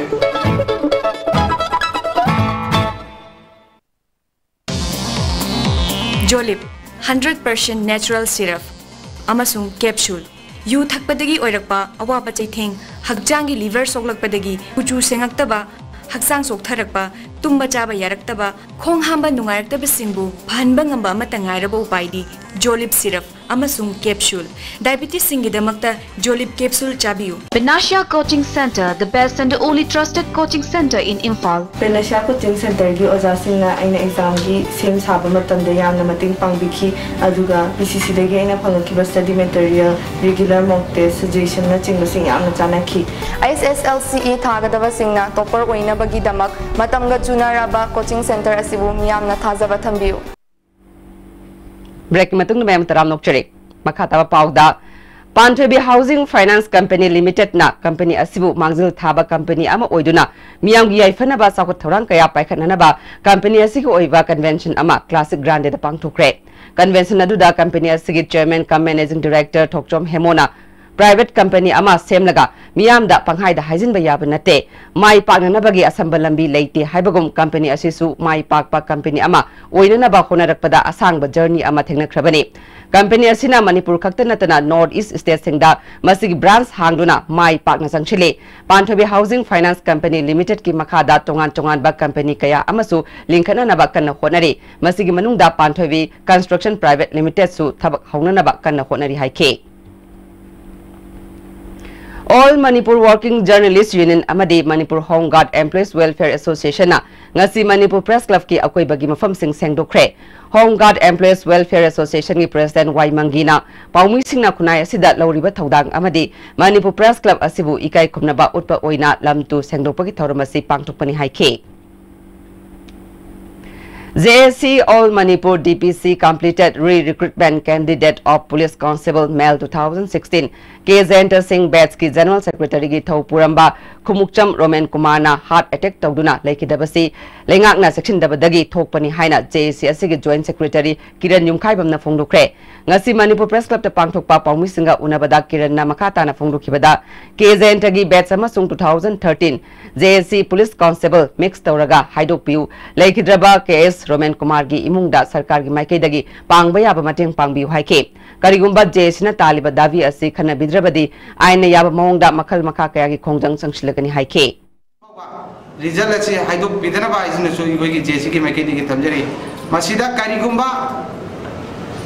ꯖꯣꯂꯤꯞ, ꯍꯟꯗ꯭ꯔꯦꯠ ꯄꯥꯔꯁꯦꯟ ꯅꯦꯆꯔꯦꯜ ꯁꯤꯔꯞ ꯑꯃꯁꯨꯡ ꯀꯦꯞꯁꯨꯜ꯫ ꯌꯨ ꯊꯛꯄꯗꯒꯤ ꯑꯣꯏꯔꯛꯄ ꯑꯋꯥꯕ ꯆꯩꯊꯦꯡ, ꯍꯛꯆꯥꯡꯒꯤ ꯂꯤꯚꯔ ꯁꯣꯛꯂꯛꯄꯗꯒꯤ ꯀꯨꯆꯨ ꯁꯦꯡꯉꯛꯇꯕ, ꯍꯛꯆꯥꯡ ꯆꯣꯛꯊꯔꯛꯄ, ꯇꯨꯝꯕ ꯆꯥꯕ ꯌꯥꯔꯛꯇꯕ, ꯈꯣꯡ ꯍꯥꯝꯕ ꯅꯨꯡꯉꯥꯏꯔꯛꯇꯕꯁꯤꯡꯕꯨ ꯐꯍꯟꯕ ꯉꯝꯕ ꯑꯃꯠꯇ ꯉꯥꯏꯔꯕ ꯎꯄꯥꯏꯗꯤ ꯖꯣꯂꯤꯞ ꯁꯤꯔꯞ ꯑꯃꯁꯨꯡ ꯀꯦꯞꯁꯨꯜ꯫ ꯗꯥꯏꯕꯤꯇꯤꯁꯁꯤꯡꯒꯤꯗꯃꯛꯇ ꯖꯣꯂꯤꯞ ꯀꯦꯞꯁꯨꯜ ꯆꯥꯕꯤꯌꯨ꯫ Panacea Coaching Center, the best and the only trusted coaching center in Imphal. Panacea coaching ꯁꯦꯟꯇꯔꯒꯤ ꯑꯣꯖꯥꯁꯤꯡꯅ ꯑꯩꯅ ꯑꯦꯛꯖꯥꯝꯒꯤ ꯁꯦꯝ ꯁꯥꯕ ꯃꯇꯝꯗ ꯌꯥꯝꯅ ꯃꯇꯦꯡ ꯄꯥꯡꯕꯤꯈꯤ, ꯑꯗꯨꯒ ꯄꯤ ꯁꯤ ꯁꯤꯗꯒꯤ ꯑꯩꯅ ꯐꯪꯂꯛꯈꯤꯕ ꯁ꯭ꯇꯗꯤ ꯃꯦꯇꯔꯤꯌꯦꯜ, ꯔꯤꯒꯨꯂꯔ ꯃꯣꯛ ꯇꯦꯁ, ꯁꯖꯦꯁꯟꯅꯆꯤꯡꯕꯁꯤꯡ ꯌꯥꯝꯅ ꯆꯥꯟꯅꯈꯤ꯫ ꯑꯩꯆ ꯑꯦꯁ ꯑꯦꯜ ꯁꯤ ꯏ ꯊꯥꯒꯗꯕꯁꯤꯡꯅ ꯇꯣꯞꯄꯔ ꯑꯣꯏꯅꯕꯒꯤꯗꯃꯛ ꯃꯇꯝꯒ ꯆꯨꯅꯔꯕ ꯀꯣꯆꯤꯡ ꯁꯦꯟꯇꯔ ꯑꯁꯤꯕꯨ ꯃꯤꯌꯥꯝꯅ ꯊꯥꯖꯕ ꯊꯝꯕꯤꯌꯨ꯫ ꯕ꯭ꯔꯦꯛꯀꯤ ꯃꯇꯨꯡꯗ ꯃꯌꯥꯝ ꯇꯔꯥꯝꯅ ꯑꯣꯛꯆꯔꯤ꯫ ꯃꯈꯥ ꯇꯥꯕ ꯄꯥꯎꯗ, ꯄꯥꯟꯊꯣꯏꯕꯤ ꯍꯥꯎꯁꯤꯡ ꯐꯥꯏꯅꯥꯟꯁ ꯀꯝꯄꯦꯅꯤ ꯂꯤꯃꯤꯇꯦꯗꯅ ꯀꯝꯄꯦꯅꯤ ꯑꯁꯤꯕꯨ ꯃꯥꯡꯖꯤꯜ ꯊꯥꯕ ꯀꯝꯄꯦꯅꯤ ꯑꯃ ꯑꯣꯏꯗꯨꯅ ꯃꯤꯌꯥꯝꯒꯤ ꯌꯥꯏꯐꯅꯕ ꯆꯥꯎꯈꯠ ꯊꯧꯔꯥꯡ ꯀꯌꯥ ꯄꯥꯏꯈꯠꯅꯅꯕ ꯀꯝꯄꯦꯅꯤ ꯑꯁꯤꯒꯤ ꯑꯣꯏꯕ ꯀꯟꯚꯦꯟꯁꯟ ꯑꯃ ꯀ꯭ꯂꯥꯁꯤꯛ ꯒ꯭ꯔꯥꯟꯗꯦꯗ ꯄꯥꯡꯊꯣꯛꯈ꯭ꯔꯦ꯫ ꯀꯟꯚꯦꯟꯁꯟ ꯑꯗꯨꯗ ꯀꯝꯄꯦꯅꯤ ꯑꯁꯤꯒꯤ ꯆꯤꯌꯔꯃꯦꯟ ꯀꯝ ꯃꯦꯅꯦꯖꯤꯡ ꯗꯤꯔꯦꯛꯇꯔ ꯊꯣꯛꯆꯣꯝ ꯍꯦꯃꯣꯅ private company ꯑꯃ ꯁꯦꯝꯂꯒ ꯃꯤꯌꯥꯝꯗ ꯄꯪꯍꯥꯏꯗ ꯍꯥꯏꯖꯤꯟꯕ ꯌꯥꯕ ꯅꯠꯇꯦ꯫ ꯃꯥꯏ ꯄꯥꯛꯅꯅꯕꯒꯤ ꯑꯁꯝꯕ ꯂꯝꯕꯤ ꯂꯩꯇꯦ ꯍꯥꯏꯕꯒꯨꯝ, company ꯑꯁꯤꯁꯨ ꯃꯥꯏ ꯄꯥꯛꯄ company ꯑꯃ ꯑꯣꯏꯅꯅꯕ ꯍꯣꯠꯅꯔꯛꯄꯗ ꯑꯁꯥꯡꯕ journey ꯑꯃ ꯊꯦꯡꯅꯈ꯭ꯔꯕꯅꯤ꯫ Company ꯑꯁꯤꯅ ꯃꯅꯤꯄꯨꯔ ꯈꯛꯇ ꯅꯠꯇꯅ North East state ꯁꯤꯡꯗ ꯃꯁꯤꯒꯤ branch ꯍꯥꯡꯗꯨꯅ ꯃꯥꯏ ꯄꯥꯛꯅ ꯆꯪꯁꯤꯜꯂꯤ꯫ ꯄꯥꯟꯊꯣꯏꯕꯤ Housing Finance Company Limited ꯀꯤ ꯃꯈꯥꯗ ꯇꯣꯉꯥꯟ ꯇꯣꯉꯥꯟꯕ company ꯀꯌꯥ ꯑꯃꯁꯨ ꯂꯤꯡꯈꯠꯅꯅꯕ ꯀꯟꯅ ꯍꯣꯠꯅꯔꯤ꯫ ꯃꯁꯤꯒꯤ ꯃꯅꯨꯡꯗ ꯄꯥꯟꯊꯣꯏꯕꯤ Construction Private Limited ꯁꯨ ꯊꯕꯛ ꯍꯧꯅꯅꯕ ꯀꯟꯅ ꯍꯣꯠꯅꯔꯤ ꯍꯥꯏꯈꯤ꯫ All Manipur Working Journalist Union ꯑꯃꯗꯤ Manipur Home Guard Employees Welfare Association ꯅ ꯉꯁꯤ Manipur Press Club ꯀꯤ ꯑꯀꯣꯏꯕꯒꯤ ꯃꯐꯝꯁꯤꯡ ꯁꯦꯡꯗꯣꯛꯈ꯭ꯔꯦ꯫ Home Guard Employees Welfare Association ꯒꯤ President ꯋꯥꯏ ꯃꯪꯒꯤꯅ ꯄꯥꯎꯃꯤꯁꯤꯡꯅ ꯈꯨꯟꯅꯥꯏ ꯑꯁꯤꯗ ꯂꯧꯔꯤꯕ ꯊꯧꯗꯥꯡ ꯑꯃꯗꯤ Manipur Press Club ꯑꯁꯤꯕꯨ ꯏꯀꯥꯏ ꯈꯨꯝꯅꯕ ꯎꯠꯄ ꯑꯣꯏꯅ ꯂꯝ ꯇꯨ ꯁꯦꯡꯗꯣꯛꯄꯒꯤ ꯊꯧꯔꯝ ꯑꯁꯤ ꯄꯥꯡꯊꯣꯛꯄꯅꯤ ꯍꯥꯏꯈꯤ꯫ J A C All Manipur D P C Completed Re-Recruitment Candidate of Police Constable Male two thousand sixteen, K Jayanta Singh batch ꯀꯤ General Secretary ꯒꯤ ꯊꯧ ꯄꯨꯔꯝꯕ ꯈꯨꯃꯨꯛꯆꯝ ꯔꯣꯃꯦꯟ ꯀꯨꯃꯥꯔꯅ heart attack ꯇꯧꯗꯨꯅ ꯂꯩꯈꯤꯗꯕꯁꯤ ꯂꯩꯉꯥꯛꯅ ꯆꯦꯛꯁꯤꯟꯗꯕꯗꯒꯤ ꯊꯣꯛꯄꯅꯤ ꯍꯥꯏꯅ J A C ꯑꯁꯤꯒꯤ Joint Secretary ꯀꯤꯔꯟ ꯌꯨꯝꯈꯥꯏꯕꯝꯅ ꯐꯣꯡꯗꯣꯛꯈ꯭ꯔꯦ꯫ ꯉꯁꯤ ꯃꯅꯤꯄꯨꯔ Press Club ꯇ ꯄꯥꯡꯊꯣꯛꯄ ꯄꯥꯎꯃꯤꯁꯤꯡꯒ ꯎꯅꯕꯗ ꯀꯤꯔꯟꯅ ꯃꯈꯥ ꯇꯥꯅ ꯐꯣꯡꯗꯣꯛꯈꯤꯕꯗ, K Jayanta ꯒꯤ batch ꯑꯃꯁꯨꯡ two thousand thirteen J A C Police Constable mix ꯇꯧꯔꯒ ꯍꯥꯏꯗꯣꯛꯄꯤꯌꯨ, ꯂꯩꯈꯤꯗ꯭ꯔꯕ K S ꯔꯣꯃꯦꯟ ꯀꯨꯃꯥꯔꯒꯤ ꯏꯃꯨꯡꯗ ꯁꯔꯀꯥꯔꯒꯤ ꯃꯥꯏꯀꯩꯗꯒꯤ ꯄꯥꯡꯕ ꯌꯥꯕ ꯃꯇꯦꯡ ꯄꯥꯡꯕꯤꯌꯨ ꯍꯥꯏꯈꯤ꯫ ꯀꯔꯤꯒꯨꯝꯕ J A C ꯅ ꯇꯥꯜꯂꯤꯕ ꯗꯥꯕꯤ ꯑꯁꯤ ꯈꯟꯅꯕꯤꯗ꯭ꯔꯕꯗꯤ ꯑꯥꯏꯟꯅ ꯌꯥꯕ ꯃꯑꯣꯡꯗ ꯃꯈꯜ ꯃꯈꯥ ꯀꯌꯥꯒꯤ ꯈꯣꯡꯖꯪ ꯆꯪꯁꯤꯜꯂꯒꯅꯤ ꯍꯥꯏꯈꯤ꯫ Result ꯑꯁꯤ ꯍꯥꯏꯗꯣꯛꯄꯤꯗꯅꯕ ꯍꯥꯏꯁꯤꯅꯁꯨ ꯑꯩꯈꯣꯏꯒꯤ J A C ꯒꯤ ꯃꯥꯏꯀꯩꯗꯒꯤ ꯊꯝꯖꯔꯤ꯫ ꯃꯁꯤꯗ ꯀꯔꯤꯒꯨꯝꯕ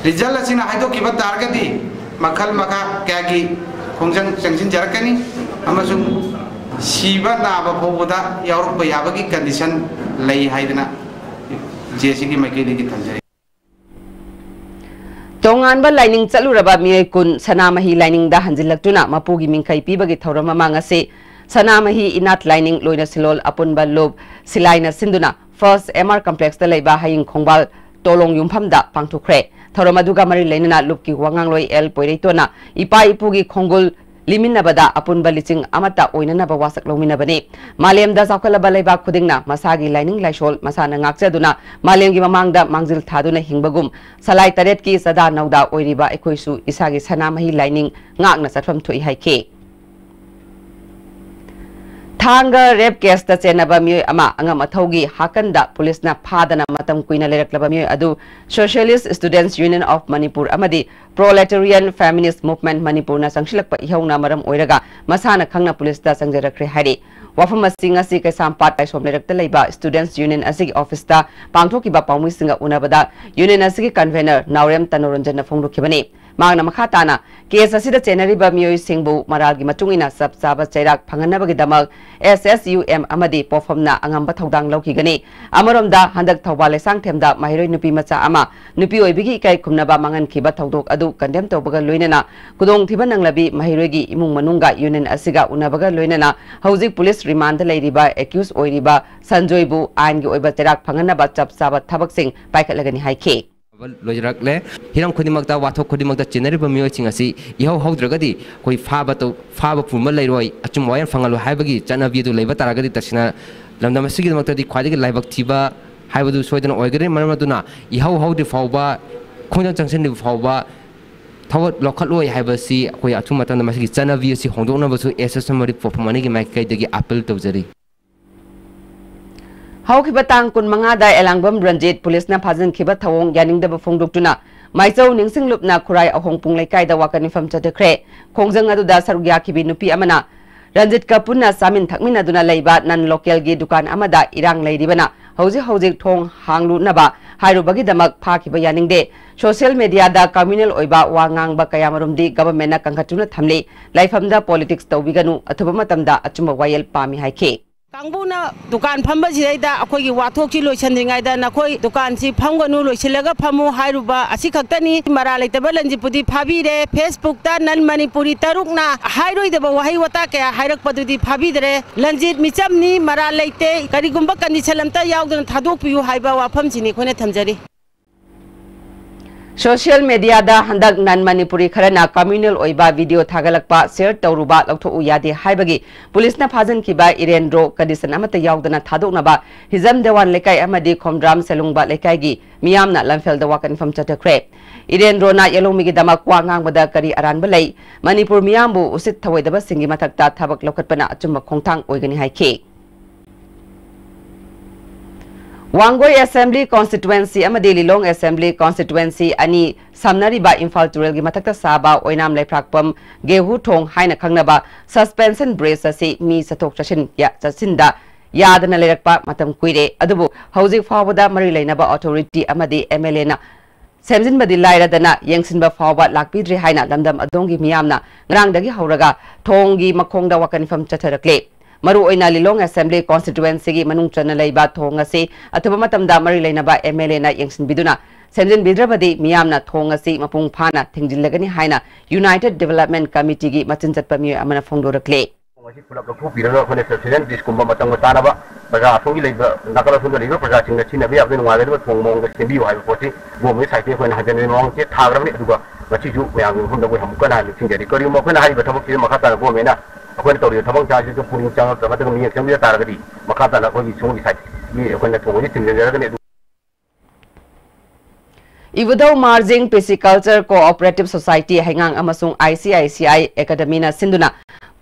result ꯑꯁꯤꯅ ꯍꯥꯏꯗꯣꯛꯈꯤꯕ ꯇꯥꯔꯒꯗꯤ ꯃꯈꯜ ꯃꯈꯥ ꯀꯌꯥꯒꯤ ꯈꯣꯡꯖꯪ ꯆꯪꯁꯤꯟꯖꯔꯛꯀꯅꯤ ꯑꯃꯁꯨꯡ ꯁꯤꯕ ꯅꯥꯕ ꯐꯥꯎꯕꯗ ꯌꯥꯎꯔꯛꯄ ꯌꯥꯕꯒꯤ condition ꯂꯩ ꯍꯥꯏꯗꯅ J A C ꯒꯤ ꯃꯥꯏꯀꯩꯗꯒꯤ ꯊꯝꯖꯔꯤ꯫ ꯇꯣꯉꯥꯟꯕ ꯂꯥꯏꯅꯤꯡ ꯆꯠꯂꯨꯔꯕ ꯃꯤꯑꯣꯏ ꯀꯨꯟ ꯁꯅꯥꯃꯍꯤ ꯂꯥꯏꯅꯤꯡꯗ ꯍꯟꯖꯤꯜꯂꯛꯇꯨꯅ ꯃꯄꯨꯒꯤ ꯃꯤꯡꯈꯩ ꯄꯤꯕꯒꯤ ꯊꯧꯔꯝ ꯑꯃ ꯉꯁꯤ ꯁꯅꯥꯃꯍꯤ ꯏꯅꯥꯠ ꯂꯥꯏꯅꯤꯡ ꯂꯣꯏꯅ ꯁꯤꯂꯣꯜ ꯑꯄꯨꯟꯕ ꯂꯨꯞ ꯁꯤꯂꯥꯏꯅ ꯁꯤꯟꯗꯨꯅ First M R Complex ꯇ ꯂꯩꯕ ꯍꯌꯤꯡ ꯈꯣꯡꯕꯥꯜ ꯇꯣꯂꯣꯡ ꯌꯨꯝꯐꯝꯗ ꯄꯥꯡꯊꯣꯛꯈ꯭ꯔꯦ꯫ ꯊꯧꯔꯝ ꯑꯗꯨꯒ ꯃꯔꯤ ꯂꯩꯅꯅ ꯂꯨꯞꯀꯤ ꯋꯥꯉꯥꯡꯂꯣꯏ ꯑꯦꯜ ꯄꯣꯏꯔꯩꯇꯣꯟꯅ ꯏꯄꯥ ꯏꯄꯨꯒꯤ ꯈꯣꯡꯒꯨꯜ ꯂꯤꯃꯤꯟꯅꯕꯗ ꯑꯄꯨꯟꯕ ꯂꯤꯆꯤꯡ ꯑꯃꯠꯇ ꯑꯣꯏꯅꯅꯕ ꯋꯥꯁꯛ ꯂꯧꯃꯤꯟꯅꯕꯅꯤ꯫ ꯃꯥꯂꯦꯝꯗ ꯆꯥꯎꯈꯠꯂꯕ ꯂꯩꯕꯥꯛ ꯈꯨꯗꯤꯡꯅ ꯃꯁꯥꯒꯤ ꯂꯥꯏꯅꯤꯡ ꯂꯥꯏꯁꯣꯜ ꯃꯁꯥꯅ ꯉꯥꯛꯆꯗꯨꯅ ꯃꯥꯂꯦꯝꯒꯤ ꯃꯃꯥꯡꯗ ꯃꯥꯡꯖꯤꯜ ꯊꯥꯗꯨꯅ ꯍꯤꯡꯕꯒꯨꯝ ꯁꯂꯥꯏ ꯇꯔꯦꯠꯀꯤ ꯆꯥꯗꯥ ꯅꯧꯗꯥ ꯑꯣꯏꯔꯤꯕ ꯑꯩꯈꯣꯏꯁꯨ ꯏꯁꯥꯒꯤ ꯁꯅꯥꯃꯍꯤ ꯂꯥꯏꯅꯤꯡ ꯉꯥꯛꯅ ꯆꯠꯐꯝ ꯊꯣꯛꯏ ꯍꯥꯏꯈꯤ꯫ ꯊꯥꯡꯒ ꯔꯦꯞ ꯀꯦꯁꯇ ꯆꯦꯟꯅꯕ ꯃꯤꯑꯣꯏ ꯑꯃ ꯑꯉꯝ ꯑꯊꯧꯒꯤ ꯍꯥꯀꯟꯗ ꯄꯨꯂꯤꯁꯅ ꯐꯥꯗꯅ ꯃꯇꯝ ꯀꯨꯏꯅ ꯂꯩꯔꯛꯂꯕ ꯃꯤꯑꯣꯏ ꯑꯗꯨ Socialist Students Union of Manipur ꯑꯃꯗꯤ Proletarian Feminist Movement ꯃꯅꯤꯄꯨꯔꯅ ꯆꯪꯁꯤꯜꯂꯛꯄ ꯏꯍꯧꯅ ꯃꯔꯝ ꯑꯣꯏꯔꯒ ꯃꯁꯥꯅ ꯈꯪꯅ ꯄꯨꯂꯤꯁꯇ ꯆꯪꯖꯔꯛꯈ꯭ꯔꯦ ꯍꯥꯏꯔꯤ꯫ ꯋꯥꯐꯝ ꯑꯁꯤ ꯉꯁꯤ ꯀꯩꯁꯥꯝꯄꯥꯠ ꯀꯥꯏꯁꯣꯝ ꯂꯩꯔꯛꯇ ꯂꯩꯕ Students Union ꯑꯁꯤꯒꯤ ꯑꯣꯐꯤꯁꯇ ꯄꯥꯡꯊꯣꯛꯈꯤꯕ ꯄꯥꯎꯃꯤꯁꯤꯡꯒ ꯎꯅꯕꯗ Union ꯑꯁꯤꯒꯤ convener ꯅꯥꯎꯔꯦꯝ ꯇꯅꯣꯔꯟꯖꯟꯅ ꯐꯣꯡꯗꯣꯛꯈꯤꯕꯅꯤ꯫ ꯃꯍꯥꯛꯅ ꯃꯈꯥ ꯇꯥꯅ ꯀꯦꯁ ꯑꯁꯤꯗ ꯆꯦꯟꯅꯔꯤꯕ ꯃꯤꯑꯣꯏꯁꯤꯡꯕꯨ ꯃꯔꯥꯜꯒꯤ ꯃꯇꯨꯡ ꯏꯟꯅ ꯆꯞ ꯆꯥꯕ ꯆꯩꯔꯥꯛ ꯐꯪꯍꯟꯅꯕꯒꯤꯗꯃꯛ S S U M ꯑꯃꯗꯤ ꯄꯣꯐꯝꯅ ꯑꯉꯝꯕ ꯊꯧꯗꯥꯡ ꯂꯧꯈꯤꯒꯅꯤ꯫ ꯑꯃꯔꯣꯝꯗ, ꯍꯟꯗꯛ ꯊꯧꯕꯥꯜ ꯂꯩꯁꯥꯡꯊꯦꯝꯗ ꯃꯍꯩꯔꯣꯏ ꯅꯨꯄꯤ ꯃꯆꯥ ꯑꯃ ꯅꯨꯄꯤ ꯑꯣꯏꯕꯒꯤ ꯏꯀꯥꯏ ꯈꯨꯝꯅꯕ ꯃꯥꯡꯍꯟꯈꯤꯕ ꯊꯧꯗꯣꯛ ꯑꯗꯨ condemn ꯇꯧꯕꯒ ꯂꯣꯏꯅꯅ ꯈꯨꯗꯣꯡꯊꯤꯕ ꯅꯪꯂꯕꯤ ꯃꯍꯩꯔꯣꯏꯒꯤ ꯏꯃꯨꯡ ꯃꯅꯨꯡꯒ Union ꯑꯁꯤꯒ ꯎꯅꯕꯒ ꯂꯣꯏꯅꯅ ꯍꯧꯖꯤꯛ ꯄꯨꯂꯤꯁ ꯔꯤꯃꯥꯟꯗ ꯂꯩꯔꯤꯕ accused ꯑꯣꯏꯔꯤꯕ ꯁꯟꯖꯣꯏꯕꯨ ꯑꯥꯏꯟꯒꯤ ꯑꯣꯏꯕ ꯆꯩꯔꯥꯛ ꯐꯪꯍꯟꯅꯕ ꯆꯞ ꯆꯥꯕ ꯊꯕꯛꯁꯤꯡ ꯄꯥꯏꯈꯠꯂꯒꯅꯤ ꯍꯥꯏꯈꯤ꯫ ꯂꯣꯏꯖꯔꯛꯂꯦ꯫ ꯍꯤꯔꯝ ꯈꯨꯗꯤꯡꯃꯛꯇ, ꯋꯥꯊꯣꯛ ꯈꯨꯗꯤꯡꯃꯛꯇ ꯆꯦꯟꯅꯔꯤꯕ ꯃꯤꯑꯣꯏꯁꯤꯡ ꯑꯁꯤ ꯏꯍꯧ ꯍꯧꯗ꯭ꯔꯒꯗꯤ ꯑꯩꯈꯣꯏ ꯐꯥꯕ ꯇꯧ-, ꯐꯥꯕ ꯄꯨꯝꯕ ꯂꯩꯔꯣꯏ, ꯑꯆꯨꯝꯕ ꯋꯥꯌꯦꯜ ꯐꯪꯍꯜꯂꯣꯏ ꯍꯥꯏꯕꯒꯤ ꯆꯠꯅꯕꯤ ꯑꯗꯨ ꯂꯩꯕ ꯇꯥꯔꯒꯗꯤ ꯇꯁꯦꯡꯅ ꯂꯝꯗꯝ ꯑꯁꯤꯒꯤꯗꯃꯛꯇꯗꯤ ꯈ꯭ꯋꯥꯏꯗꯒꯤ ꯂꯥꯏꯕꯛ ꯊꯤꯕ ꯍꯥꯏꯕꯗꯨ ꯁꯣꯏꯗꯅ ꯑꯣꯏꯒꯅꯤ꯫ ꯃꯔꯝ ꯑꯗꯨꯅ ꯏꯍꯧ ꯍꯧꯗ꯭ꯔꯤ ꯐꯥꯎꯕ, ꯈꯣꯡꯖꯪ ꯆꯪꯁꯤꯟꯗ꯭ꯔꯤ ꯐꯥꯎꯕ ꯊꯕꯛ ꯂꯧꯈꯠꯂꯣꯏ ꯍꯥꯏꯕꯁꯤ ꯑꯩꯈꯣꯏ ꯑꯊꯨꯕ ꯃꯇꯝꯗ ꯃꯁꯤꯒꯤ ꯆꯠꯅꯕꯤ ꯑꯁꯤ ꯍꯣꯡꯗꯣꯛꯅꯕꯁꯨ S S M ꯑꯃꯗꯤ ꯄꯣꯐꯝ ꯑꯅꯤꯒꯤ ꯃꯥꯏꯀꯩꯗꯒꯤ appeal ꯇꯧꯖꯔꯤ꯫ ꯍꯧꯈꯤꯕ ꯇꯥꯡ ꯀꯨꯟꯃꯉꯥꯗ ꯑꯦꯂꯥꯡꯕꯝ ꯔꯟꯖꯤꯠ ꯄꯨꯂꯤꯁꯅ ꯐꯥꯖꯤꯟꯈꯤꯕ ꯊꯧꯑꯣꯡ ꯌꯥꯅꯤꯡꯗꯕ ꯐꯣꯡꯗꯣꯛꯇꯨꯅ ꯃꯥꯏꯆꯧ ꯅꯤꯡꯁꯤꯡꯂꯨꯞꯅ ꯈꯨꯔꯥꯏ ꯑꯍꯣꯡꯄꯨꯡ ꯂꯩꯀꯥꯏꯗ ꯋꯥꯀꯠ ꯃꯤꯐꯝ ꯆꯠꯊꯈ꯭ꯔꯦ꯫ ꯈꯣꯡꯖꯪ ꯑꯗꯨꯗ ꯁꯔꯨꯛ ꯌꯥꯈꯤꯕꯤ ꯅꯨꯄꯤ ꯑꯃꯅ ꯔꯟꯖꯤꯠꯀ ꯄꯨꯟꯅ ꯆꯥꯃꯤꯟ ꯊꯛꯃꯤꯟꯅꯗꯨꯅ ꯂꯩꯕ non localꯒꯤ ꯗꯨꯀꯥꯟ ꯑꯃꯗ ꯏꯔꯥꯡ ꯂꯩꯔꯤꯕꯅ ꯍꯧꯖꯤꯛ ꯍꯧꯖꯤꯛ ꯊꯣꯡ ꯍꯥꯡꯂꯨꯅꯕ ꯍꯥꯏꯔꯨꯕꯒꯤꯗꯃꯛ ꯐꯥꯈꯤꯕ ꯌꯥꯅꯤꯡꯗꯦ꯫ Social mediaꯗ communal ꯑꯣꯏꯕ ꯋꯥ ꯉꯥꯡꯕ ꯀꯌꯥꯃꯔꯨꯝꯗꯤ governmentꯅ ꯀꯟꯈꯠꯇꯨꯅ ꯊꯝꯂꯤ꯫ ꯂꯩꯐꯝꯗ politics ꯇꯧꯕꯤꯒꯅꯨ, ꯑꯊꯨꯕ ꯃꯇꯝꯗ ꯑꯆꯨꯝꯕ ꯋꯥꯌꯦꯜ ꯄꯥꯝꯃꯤ ꯍꯥꯏꯈꯤ꯫ ꯀꯥꯡꯕꯨꯅ ꯗꯨꯀꯥꯟ ꯐꯝꯕꯁꯤꯗꯩꯗ ꯑꯩꯈꯣꯏꯒꯤ ꯋꯥꯊꯣꯛꯁꯤ ꯂꯣꯏꯁꯤꯟꯗ꯭ꯔꯤꯉꯩꯗ "ꯅꯈꯣꯏ ꯗꯨꯀꯥꯟꯁꯤ ꯐꯝꯒꯅꯨ, ꯂꯣꯏꯁꯤꯜꯂꯒ ꯐꯝꯃꯨ" ꯍꯥꯏꯔꯨꯕ ꯑꯁꯤ ꯈꯛꯇꯅꯤ꯫ ꯃꯔꯥꯜ ꯂꯩꯇꯕ ꯂꯟꯖꯤꯠꯄꯨꯗꯤ ꯐꯥꯕꯤꯔꯦ꯫ Facebookꯇ non Manipuri ꯇꯔꯨꯛꯅ ꯍꯥꯏꯔꯣꯏꯗꯕ ꯋꯥꯍꯩ ꯋꯥꯇꯥ ꯀꯌꯥ ꯍꯥꯏꯔꯛꯄꯗꯨꯗꯤ ꯐꯥꯕꯤꯗ꯭ꯔꯦ꯫ ꯂꯟꯖꯤꯠ ꯃꯤꯆꯝꯅꯤ, ꯃꯔꯥꯜ ꯂꯩꯇꯦ꯫ ꯀꯔꯤꯒꯨꯝꯕ condition ꯑꯝꯇ ꯌꯥꯎꯗꯅ ꯊꯥꯗꯣꯛꯄꯤꯌꯨ ꯍꯥꯏꯕ ꯋꯥꯐꯝꯁꯤꯅꯤ ꯑꯩꯈꯣꯏꯅ ꯊꯝꯖꯔꯤ꯫ ꯁꯣꯁꯤꯌꯦꯜ ꯃꯦꯗꯤꯌꯥꯗ ꯍꯟꯗꯛ ꯅꯟ ꯃꯅꯤꯄꯨꯔꯤ ꯈꯔꯅ ꯀꯝꯃ꯭ꯌꯨꯅꯦꯜ ꯑꯣꯏꯕ ꯚꯤꯗꯤꯑꯣ ꯊꯥꯒꯠꯂꯛꯄ ꯁꯦꯌꯔ ꯇꯧꯔꯨꯕ ꯂꯧꯊꯣꯛꯎ ꯌꯥꯗꯦ ꯍꯥꯏꯕꯒꯤ ꯄꯨꯂꯤꯁꯅ ꯐꯥꯖꯤꯟꯈꯤꯕ ꯏꯔꯦꯟꯗ꯭ꯔꯣ ꯀꯟꯗꯤꯁꯟ ꯑꯃꯠꯇ ꯌꯥꯎꯗꯅ ꯊꯥꯗꯣꯛꯅꯕ ꯍꯤꯖꯝ ꯗꯦꯋꯥꯟ ꯂꯩꯀꯥꯏ ꯑꯃꯗꯤ ꯈꯣꯝꯗ꯭ꯔꯥꯝ ꯁꯦꯂꯨꯡꯕ ꯂꯩꯀꯥꯏꯒꯤ ꯃꯤꯌꯥꯝꯅ ꯂꯝꯐꯦꯜꯗ ꯋꯥꯀꯠ ꯃꯤꯐꯝ ꯆꯠꯊꯈ꯭ꯔꯦ꯫ ꯏꯔꯦꯟꯗ꯭ꯔꯣꯅ ꯌꯦꯜꯍꯧꯃꯤꯒꯤꯗꯃꯛ ꯋꯥ ꯉꯥꯡꯕꯗ ꯀꯔꯤ ꯑꯔꯥꯟꯕ ꯂꯩ? ꯃꯅꯤꯄꯨꯔ ꯃꯤꯌꯥꯝꯕꯨ ꯎꯁꯤꯠ ꯊꯧꯑꯣꯏꯗꯕꯁꯤꯡꯒꯤ ꯃꯊꯛꯇ ꯊꯕꯛ ꯂꯧꯈꯠꯄꯅ ꯑꯆꯨꯝꯕ ꯈꯣꯡꯊꯥꯡ ꯑꯣꯏꯒꯅꯤ ꯍꯥꯏꯈꯤ꯫ ꯋꯥꯡꯒꯣꯏ ꯑꯦꯁꯦꯝꯕ꯭ꯂꯤ ꯀꯣꯟꯁꯇꯤꯇ꯭ꯋꯦꯟꯁꯤ ꯑꯃꯗꯤ ꯂꯤꯂꯣꯡ ꯑꯦꯁꯦꯝꯕ꯭ꯂꯤ ꯀꯣꯟꯁꯇꯤꯇ꯭ꯋꯦꯟꯁꯤ ꯑꯅꯤ ꯁꯝꯅꯔꯤꯕ ꯏꯝꯐꯥꯜ ꯇꯨꯔꯦꯜꯒꯤ ꯃꯊꯛꯇ ꯁꯥꯕ ꯑꯣꯏꯅꯥꯝ ꯂꯩꯄ꯭ꯔꯥꯛꯄꯝ ꯒꯦꯍꯨ ꯊꯣꯡ ꯍꯥꯏꯅ ꯈꯪꯅꯕ ꯁꯁꯄꯦꯟꯁꯟ ꯕ꯭ꯔꯤꯖ ꯑꯁꯤ ꯃꯤ ꯆꯠꯊꯣꯛ ꯆꯠꯁꯤꯟ ꯌꯥ-, ꯆꯠꯁꯤꯟꯗ ꯌꯥꯗꯅ ꯂꯩꯔꯛꯄ ꯃꯇꯝ ꯀꯨꯏꯔꯦ꯫ ꯑꯗꯨꯕꯨ ꯍꯧꯖꯤꯛ ꯐꯥꯎꯕꯗ ꯃꯔꯤ ꯂꯩꯅꯕ ꯑꯣꯊꯣꯔꯤꯇꯤ ꯑꯃꯗꯤ ꯑꯦꯝ ꯑꯦꯜ ꯑꯦꯅ ꯁꯦꯝꯖꯤꯟꯕꯗꯤ ꯂꯥꯏꯔꯗꯅ ꯌꯦꯡꯁꯤꯟꯕ ꯐꯥꯎꯕ ꯂꯥꯛꯄꯤꯗ꯭ꯔꯦ ꯍꯥꯏꯅ ꯂꯝꯗꯝ ꯑꯗꯣꯝꯒꯤ ꯃꯤꯌꯥꯝꯅ ꯉꯔꯥꯡꯗꯒꯤ ꯍꯧꯔꯒ ꯊꯣꯡꯒꯤ ꯃꯈꯣꯡꯗ ꯋꯥꯀꯠ ꯃꯤꯐꯝ ꯆꯠꯊꯔꯛꯂꯦ꯫ ꯃꯔꯨꯑꯣꯏꯅ ꯂꯤꯂꯣꯡ ꯑꯦꯁꯦꯝꯕ꯭ꯂꯤ ꯀꯣꯟꯁꯇꯤꯇ꯭ꯋꯦꯟꯁꯤꯒꯤ ꯃꯅꯨꯡ ꯆꯟꯅ ꯂꯩꯕ ꯊꯣꯡ ꯑꯁꯤ ꯑꯊꯨꯕ ꯃꯇꯝꯗ ꯃꯔꯤ ꯂꯩꯅꯕ ꯑꯦꯝ ꯑꯦꯜ ꯑꯦꯅ ꯌꯦꯡꯁꯤꯟꯕꯤꯗꯨꯅ ꯁꯦꯝꯖꯤꯟꯕꯤꯗ꯭ꯔꯕꯗꯤ ꯃꯤꯌꯥꯝꯅ ꯊꯣꯡ ꯑꯁꯤ ꯃꯄꯨꯡ ꯐꯥꯅ ꯊꯤꯡꯖꯤꯜꯂꯒꯅꯤ ꯍꯥꯏꯅ ꯌꯨꯅꯥꯏꯇꯦꯗ ꯗꯤꯕꯦꯂꯞꯃꯦꯟ ꯀꯃꯤꯇꯤꯒꯤ ꯃꯆꯤꯟ ꯆꯠꯄ ꯃꯤꯑꯣꯏ ꯑꯃꯅ ꯐꯣꯡꯗꯣꯔꯛꯂꯦ꯫ ꯊꯣꯡ ꯑꯁꯤ ꯄꯨꯂꯞ ꯂꯧꯊꯣꯛꯄꯤꯔꯒ ꯑꯩꯈꯣꯏꯅ ꯁꯕꯁꯤꯗꯦꯟ ꯕ꯭ꯔꯤꯖꯀꯨꯝꯕ ꯃꯇꯝꯒ ꯆꯥꯅꯕ ꯄ꯭ꯔꯖꯥ ꯑꯁꯣꯝꯒꯤ ꯂꯩꯕ, ꯅꯥꯀꯜ ꯑꯁꯣꯝꯗ ꯂꯩꯕ ꯄ꯭ꯔꯖꯥꯁꯤꯡꯅ ꯁꯤꯖꯤꯟꯅꯕ ꯌꯥꯕꯒꯤ ꯅꯨꯡꯉꯥꯏꯒꯗꯕ ꯊꯣꯡ ꯃꯑꯣꯡꯗ ꯁꯦꯝꯕꯤꯌꯨ ꯍꯥꯏꯕ ꯄꯣꯠꯁꯤ ꯒꯣꯔꯃꯦꯟꯒꯤ ꯁꯥꯏꯠꯇꯒꯤ ꯑꯩꯈꯣꯏꯅ ꯍꯟꯖꯤꯟ ꯍꯟꯖꯤꯟ ꯃꯃꯥꯡꯁꯦ ꯊꯥꯈ꯭ꯔꯕꯅꯤ꯫ ꯑꯗꯨꯒ ꯉꯁꯤꯁꯨ ꯃꯌꯥꯝꯒꯤ ꯃꯐꯝꯗ ꯑꯩꯈꯣꯏ ꯑꯃꯨꯛꯀ ꯍꯟꯅ ꯅꯤꯡꯁꯤꯡꯖꯔꯤ꯫ ꯀꯔꯤꯒꯨꯝꯕ ꯑꯩꯈꯣꯏꯅ ꯍꯥꯏꯔꯤꯕ ꯊꯕꯛꯁꯤꯗ ꯃꯈꯥ ꯇꯥꯅ ꯒꯣꯔꯃꯦꯟꯅ ꯑꯩꯈꯣꯏꯅ ꯇꯧꯔꯤꯕ ꯊꯕꯛ ꯏꯪꯈꯥꯡꯁꯤꯗ ꯄꯨꯛꯅꯤꯡ ꯆꯪꯉꯛꯇ꯭ꯔ ꯅꯠꯇ꯭ꯔꯒ ꯃꯤꯠꯌꯦꯡ ꯆꯪꯕꯤꯗ ꯇꯥꯔꯒꯗꯤ ꯃꯈꯥ ꯇꯥꯅ ꯑꯩꯈꯣꯏꯒꯤ ꯁꯣꯝꯒꯤ ꯁꯥꯏꯠꯀꯤ ꯑꯩꯈꯣꯏꯅ ꯊꯣꯡ ꯑꯁꯤ ꯊꯤꯡꯖꯤꯟꯖꯔꯒꯅꯤ꯫ ꯑꯗꯨ ꯏꯕꯨꯙꯧ ꯃꯥꯔꯖꯤꯡ ꯄꯤꯁꯤꯀꯜꯆꯔ ꯀꯣꯑꯣꯄꯔꯦꯇꯤꯚ ꯁꯣꯁꯥꯏꯇꯤ ꯍꯩꯉꯥꯡ ꯑꯃꯁꯨꯡ I C I C I ꯑꯦꯀꯥꯗꯃꯤꯅ ꯁꯤꯟꯗꯨꯅ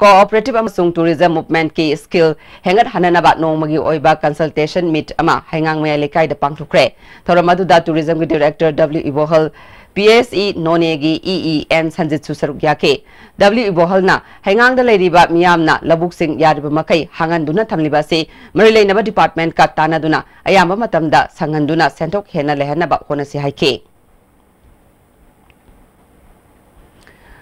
ꯀꯣꯑꯣꯄꯔꯦꯇꯤꯚ ꯑꯃꯁꯨꯡ ꯇꯨꯔꯤꯖꯝ ꯃꯨꯚꯃꯦꯟꯠꯀꯤ ꯁ꯭ꯀꯤꯜ ꯍꯦꯟꯒꯠꯍꯟꯅꯅꯕ ꯅꯣꯡꯃꯒꯤ ꯑꯣꯏꯕ ꯀꯟꯁꯜꯇꯦꯁꯟ ꯃꯤꯠ ꯑꯃ ꯍꯩꯉꯥꯡ ꯃꯌꯥꯏ ꯂꯩꯀꯥꯏꯗ ꯄꯥꯡꯊꯣꯛꯈ꯭ꯔꯦ꯫ ꯊꯧꯔꯝ ꯑꯗꯨꯗ ꯇꯨꯔꯤꯖꯝꯒꯤ director W Ibohal, P S E ꯅꯣꯅꯦꯒꯤ ꯏ ꯏ ꯑꯦꯟ ꯁꯟꯖꯤꯠꯁꯨ ꯁꯔꯨꯛ ꯌꯥꯈꯤ꯫ ꯗꯕ꯭ꯂꯤꯎ ꯏꯕꯣꯍꯜꯅ ꯍꯩꯉꯥꯡꯗ ꯂꯩꯔꯤꯕ ꯃꯤꯌꯥꯝꯅ ꯂꯧꯕꯨꯛꯁꯤꯡ ꯌꯥꯔꯤꯕ ꯃꯈꯩ ꯍꯥꯡꯍꯟꯗꯨꯅ ꯊꯝꯂꯤꯕ ꯑꯁꯤ ꯃꯔꯤ ꯂꯩꯅꯕ ꯗꯤꯄꯥꯔꯠꯃꯦꯟꯠꯀ ꯇꯥꯟꯅꯗꯨꯅ ꯑꯌꯥꯝꯕ ꯃꯇꯝꯗ ꯁꯪꯍꯟꯗꯨꯅ ꯁꯦꯟꯊꯣꯛ ꯍꯦꯟꯅ ꯂꯩꯍꯟꯅꯕ ꯍꯣꯠꯅꯁꯤ ꯍꯥꯏꯈꯤ꯫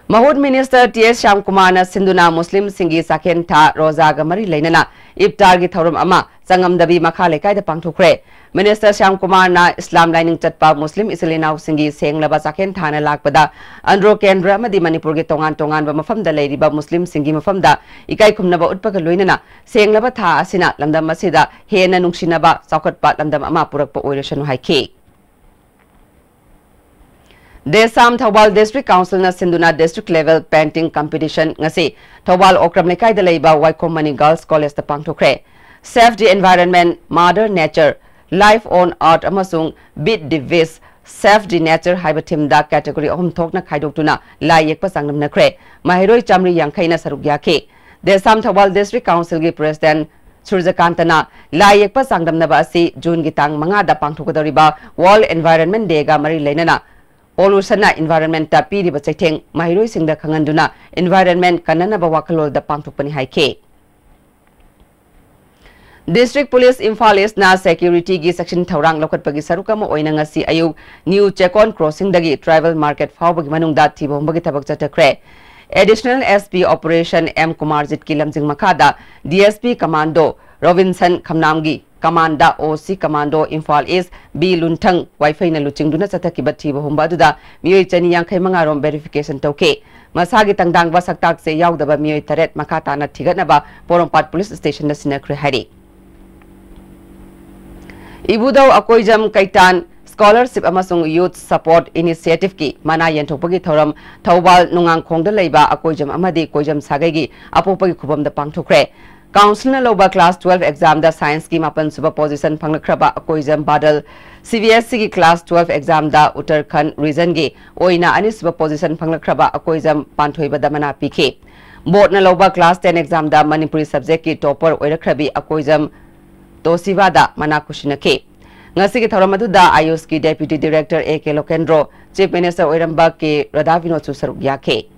ꯃꯍꯨꯠ ꯃꯤꯅꯤꯁꯇꯔ ꯇꯤ ꯑꯦꯁ ꯁ꯭ꯌꯥꯝꯀꯨꯃꯥꯔꯅ ꯁꯤꯟꯗꯨꯅ ꯃꯨꯁꯂꯤꯝꯁꯤꯡꯒꯤ ꯆꯥꯛꯍꯦꯟ ꯊꯥ ꯔꯣꯖꯥꯒ ꯃꯔꯤ ꯂꯩꯅꯅ ꯏꯐꯇꯥꯔꯒꯤ ꯊꯧꯔꯝ ꯑꯃ ꯆꯉꯝꯗꯕꯤ ꯃꯈꯥ ꯂꯩꯀꯥꯏꯗ ꯄꯥꯡꯊꯣꯛꯈ꯭ꯔꯦ꯫ ꯃꯤꯅꯤꯁꯇꯔ ꯁ꯭ꯌꯥꯝꯀꯨꯃꯥꯔꯅ ꯏꯁꯂꯥꯝ ꯂꯥꯏꯅꯤꯡ ꯆꯠꯄ ꯃꯨꯁꯂꯤꯝ ꯏꯆꯤꯜ ꯏꯅꯥꯎꯁꯤꯡꯒꯤ ꯁꯦꯡꯂꯕ ꯆꯥꯛꯍꯦꯟ ꯊꯥꯅ ꯂꯥꯛꯄꯗ ꯑꯟꯗ꯭ꯔꯣ ꯀꯦꯟꯗ꯭ꯔ ꯑꯃꯗꯤ ꯃꯅꯤꯄꯨꯔꯒꯤ ꯇꯣꯉꯥꯟ ꯇꯣꯉꯥꯟꯕ ꯃꯐꯝꯗ ꯂꯩꯔꯤꯕ ꯃꯨꯁꯂꯤꯝꯁꯤꯡꯒꯤ ꯃꯐꯝꯗ ꯏꯀꯥꯏ ꯈꯨꯝꯅꯕ ꯎꯠꯄꯒ ꯂꯣꯏꯅꯅ ꯁꯦꯡꯂꯕ ꯊꯥ ꯑꯁꯤꯅ ꯂꯝꯗꯝ ꯑꯁꯤꯗ ꯍꯦꯟꯅ ꯅꯨꯡꯁꯤꯅꯕ ꯆꯥꯎꯈꯠꯄ ꯂꯝꯗꯝ ꯑꯃ ꯄꯨꯔꯛꯄ ꯑꯣꯏꯔꯁꯅꯨ ꯍꯥꯏꯈꯤ꯫ ꯗꯦꯁꯥꯝ ꯊꯧꯕꯥꯜ District Councilꯅ ꯁꯤꯟꯗꯨꯅ District Level Painting Competition ꯉꯁꯤ ꯊꯧꯕꯥꯜ ꯑꯣꯀ꯭ꯔꯝ ꯂꯩꯀꯥꯏꯗ ꯂꯩꯕ ꯋꯥꯏꯈꯣꯝ ꯃꯅꯤ Girls Collegeꯇ ꯄꯥꯡꯊꯣꯛꯈ꯭ꯔꯦ꯫ Save the Environment, Mother Nature, Life on Earth ꯑꯃꯁꯨꯡ Beat the Waste, Save the Nature ꯍꯥꯏꯕ themeꯗ category ꯑꯍꯨꯝ ꯊꯣꯛꯅ ꯈꯥꯏꯗꯣꯛꯇꯨꯅ ꯂꯥꯏ ꯌꯦꯛꯄ ꯆꯥꯡꯗꯝꯅꯈ꯭ꯔꯦ꯫ ꯃꯍꯩꯔꯣꯏ ꯆꯥꯃꯔꯤ ꯌꯥꯡꯈꯩꯅ ꯁꯔꯨꯛ ꯌꯥꯈꯤ꯫ ꯗꯦꯁꯥꯝ ꯊꯧꯕꯥꯜ District Councilꯒꯤ President ꯁꯨꯔꯖꯀꯥꯟꯇꯅ ꯂꯥꯏ ꯌꯦꯛꯄ ꯆꯥꯡꯗꯝꯅꯕ ꯑꯁꯤ ꯖꯨꯟꯒꯤ ꯇꯥꯡ ꯃꯉꯥꯗ ꯄꯥꯡꯊꯣꯛꯀꯗꯧꯔꯤꯕ World Environment Dayꯒ ꯃꯔꯤ ꯂꯩꯅꯅ pollutionꯅ environmentꯇ ꯄꯤꯔꯤꯕ ꯆꯩꯊꯦꯡ ꯃꯍꯩꯔꯣꯏꯁꯤꯡꯗ ꯈꯪꯍꯟꯗꯨꯅ environment ꯀꯟꯅꯅꯕ ꯋꯥꯈꯜꯂꯣꯟꯗ ꯄꯥꯡꯊꯣꯛꯄꯅꯤ ꯍꯥꯏꯈꯤ꯫ District Police ꯏꯝꯐꯥꯜ Eastꯅ securityꯒꯤ ꯆꯦꯛꯁꯤꯟ ꯊꯧꯔꯥꯡ ꯂꯧꯈꯠꯄꯒꯤ ꯁꯔꯨꯛ ꯑꯃ ꯑꯣꯏꯅ ꯉꯁꯤ ꯑꯌꯨꯛ New Chekon Crossingꯗꯒꯤ Tribal Market ꯐꯥꯎꯕꯒꯤ ꯃꯅꯨꯡꯗ ꯊꯤꯕ ꯍꯨꯝꯕꯒꯤ ꯊꯕꯛ ꯆꯠꯊꯈ꯭ꯔꯦ꯫ Additional SP Operation M ꯀꯨꯃꯥꯔꯖꯤꯠꯀꯤ ꯂꯝꯖꯤꯡ ꯃꯈꯥꯗ DSP Commando ꯔꯣꯕꯤꯟꯁꯟ ꯈꯝꯅꯥꯝꯒꯤ commandꯗ OC Commando Imphal East B ꯂꯨꯟꯊꯪ ꯋꯥꯏꯐꯩꯅ ꯂꯨꯆꯤꯡꯗꯨꯅ ꯆꯠꯊꯈꯤꯕ ꯊꯤꯕ ꯍꯨꯝꯕ ꯑꯗꯨꯗ ꯃꯤꯑꯣꯏ ꯆꯅꯤ ꯌꯥꯡꯈꯩ ꯃꯉꯥ ꯔꯣꯝ verification ꯇꯧꯈꯤ꯫ ꯃꯁꯥꯒꯤ ꯇꯪꯗꯥꯡꯕ ꯁꯛꯇꯥꯛꯁꯦ ꯌꯥꯎꯗꯕ ꯃꯤꯑꯣꯏ ꯇꯔꯦꯠ ꯃꯈꯥ ꯇꯥꯅ ꯊꯤꯒꯠꯅꯕ ꯄꯣꯔꯣꯝꯄꯥꯠ Police Stationꯗ ꯁꯤꯟꯅꯈ꯭ꯔꯦ ꯍꯥꯏꯔꯤ꯫ ꯏꯕꯨꯙꯧ ꯑꯀꯣꯏꯖꯝ ꯀꯩꯇꯥꯟ Scholarship ꯑꯃꯁꯨꯡ Youth Support Initiativeꯀꯤ ꯃꯅꯥ ꯌꯦꯟꯊꯣꯛꯄꯒꯤ ꯊꯧꯔꯝ ꯊꯧꯕꯥꯜ ꯅꯨꯡꯉꯥꯡꯈꯣꯡꯗ ꯂꯩꯕ ꯑꯀꯣꯏꯖꯝ ꯑꯃꯗꯤ ꯀꯣꯏꯖꯝ ꯁꯥꯒꯩꯒꯤ ꯑꯄꯣꯛꯄꯒꯤ ꯈꯨꯕꯝꯗ ꯄꯥꯡꯊꯣꯛꯈ꯭ꯔꯦ꯫ Councilꯅ ꯂꯧꯕ class twelve examꯗ scienceꯀꯤ ꯃꯥꯄꯟ ꯁꯨꯕ position ꯐꯪꯂꯛꯈ꯭ꯔꯕ Akoijam ꯕꯥꯗꯜ CBSEꯒꯤ class twelve examꯗ Uttarakhand regionꯒꯤ ꯑꯣꯏꯅ ꯑꯅꯤꯁꯨꯕ position ꯐꯪꯂꯛꯈ꯭ꯔꯕ ꯑꯀꯣꯏꯖꯝ ꯄꯥꯟꯊꯣꯏꯕꯗ ꯃꯅꯥ ꯄꯤꯈꯤ꯫ Boardꯅ ꯂꯧꯕ class ten examꯗ Manipuri subjectꯀꯤ topper ꯑꯣꯏꯔꯛꯈ꯭ꯔꯕꯤ Akoijam ꯇꯣꯁꯤꯕꯥꯗ ꯃꯅꯥ ꯈꯨꯠꯁꯤꯟꯅꯈꯤ꯫ ꯉꯁꯤꯒꯤ ꯊꯧꯔꯝ ꯑꯗꯨꯗ AYUSꯀꯤ Deputy Director A K Lokendro, Chief Minister ꯑꯣꯏꯔꯝꯕ ꯀꯦ ꯔꯥꯙꯥꯕꯤꯅꯣꯗꯁꯨ ꯁꯔꯨꯛ ꯌꯥꯈꯤ꯫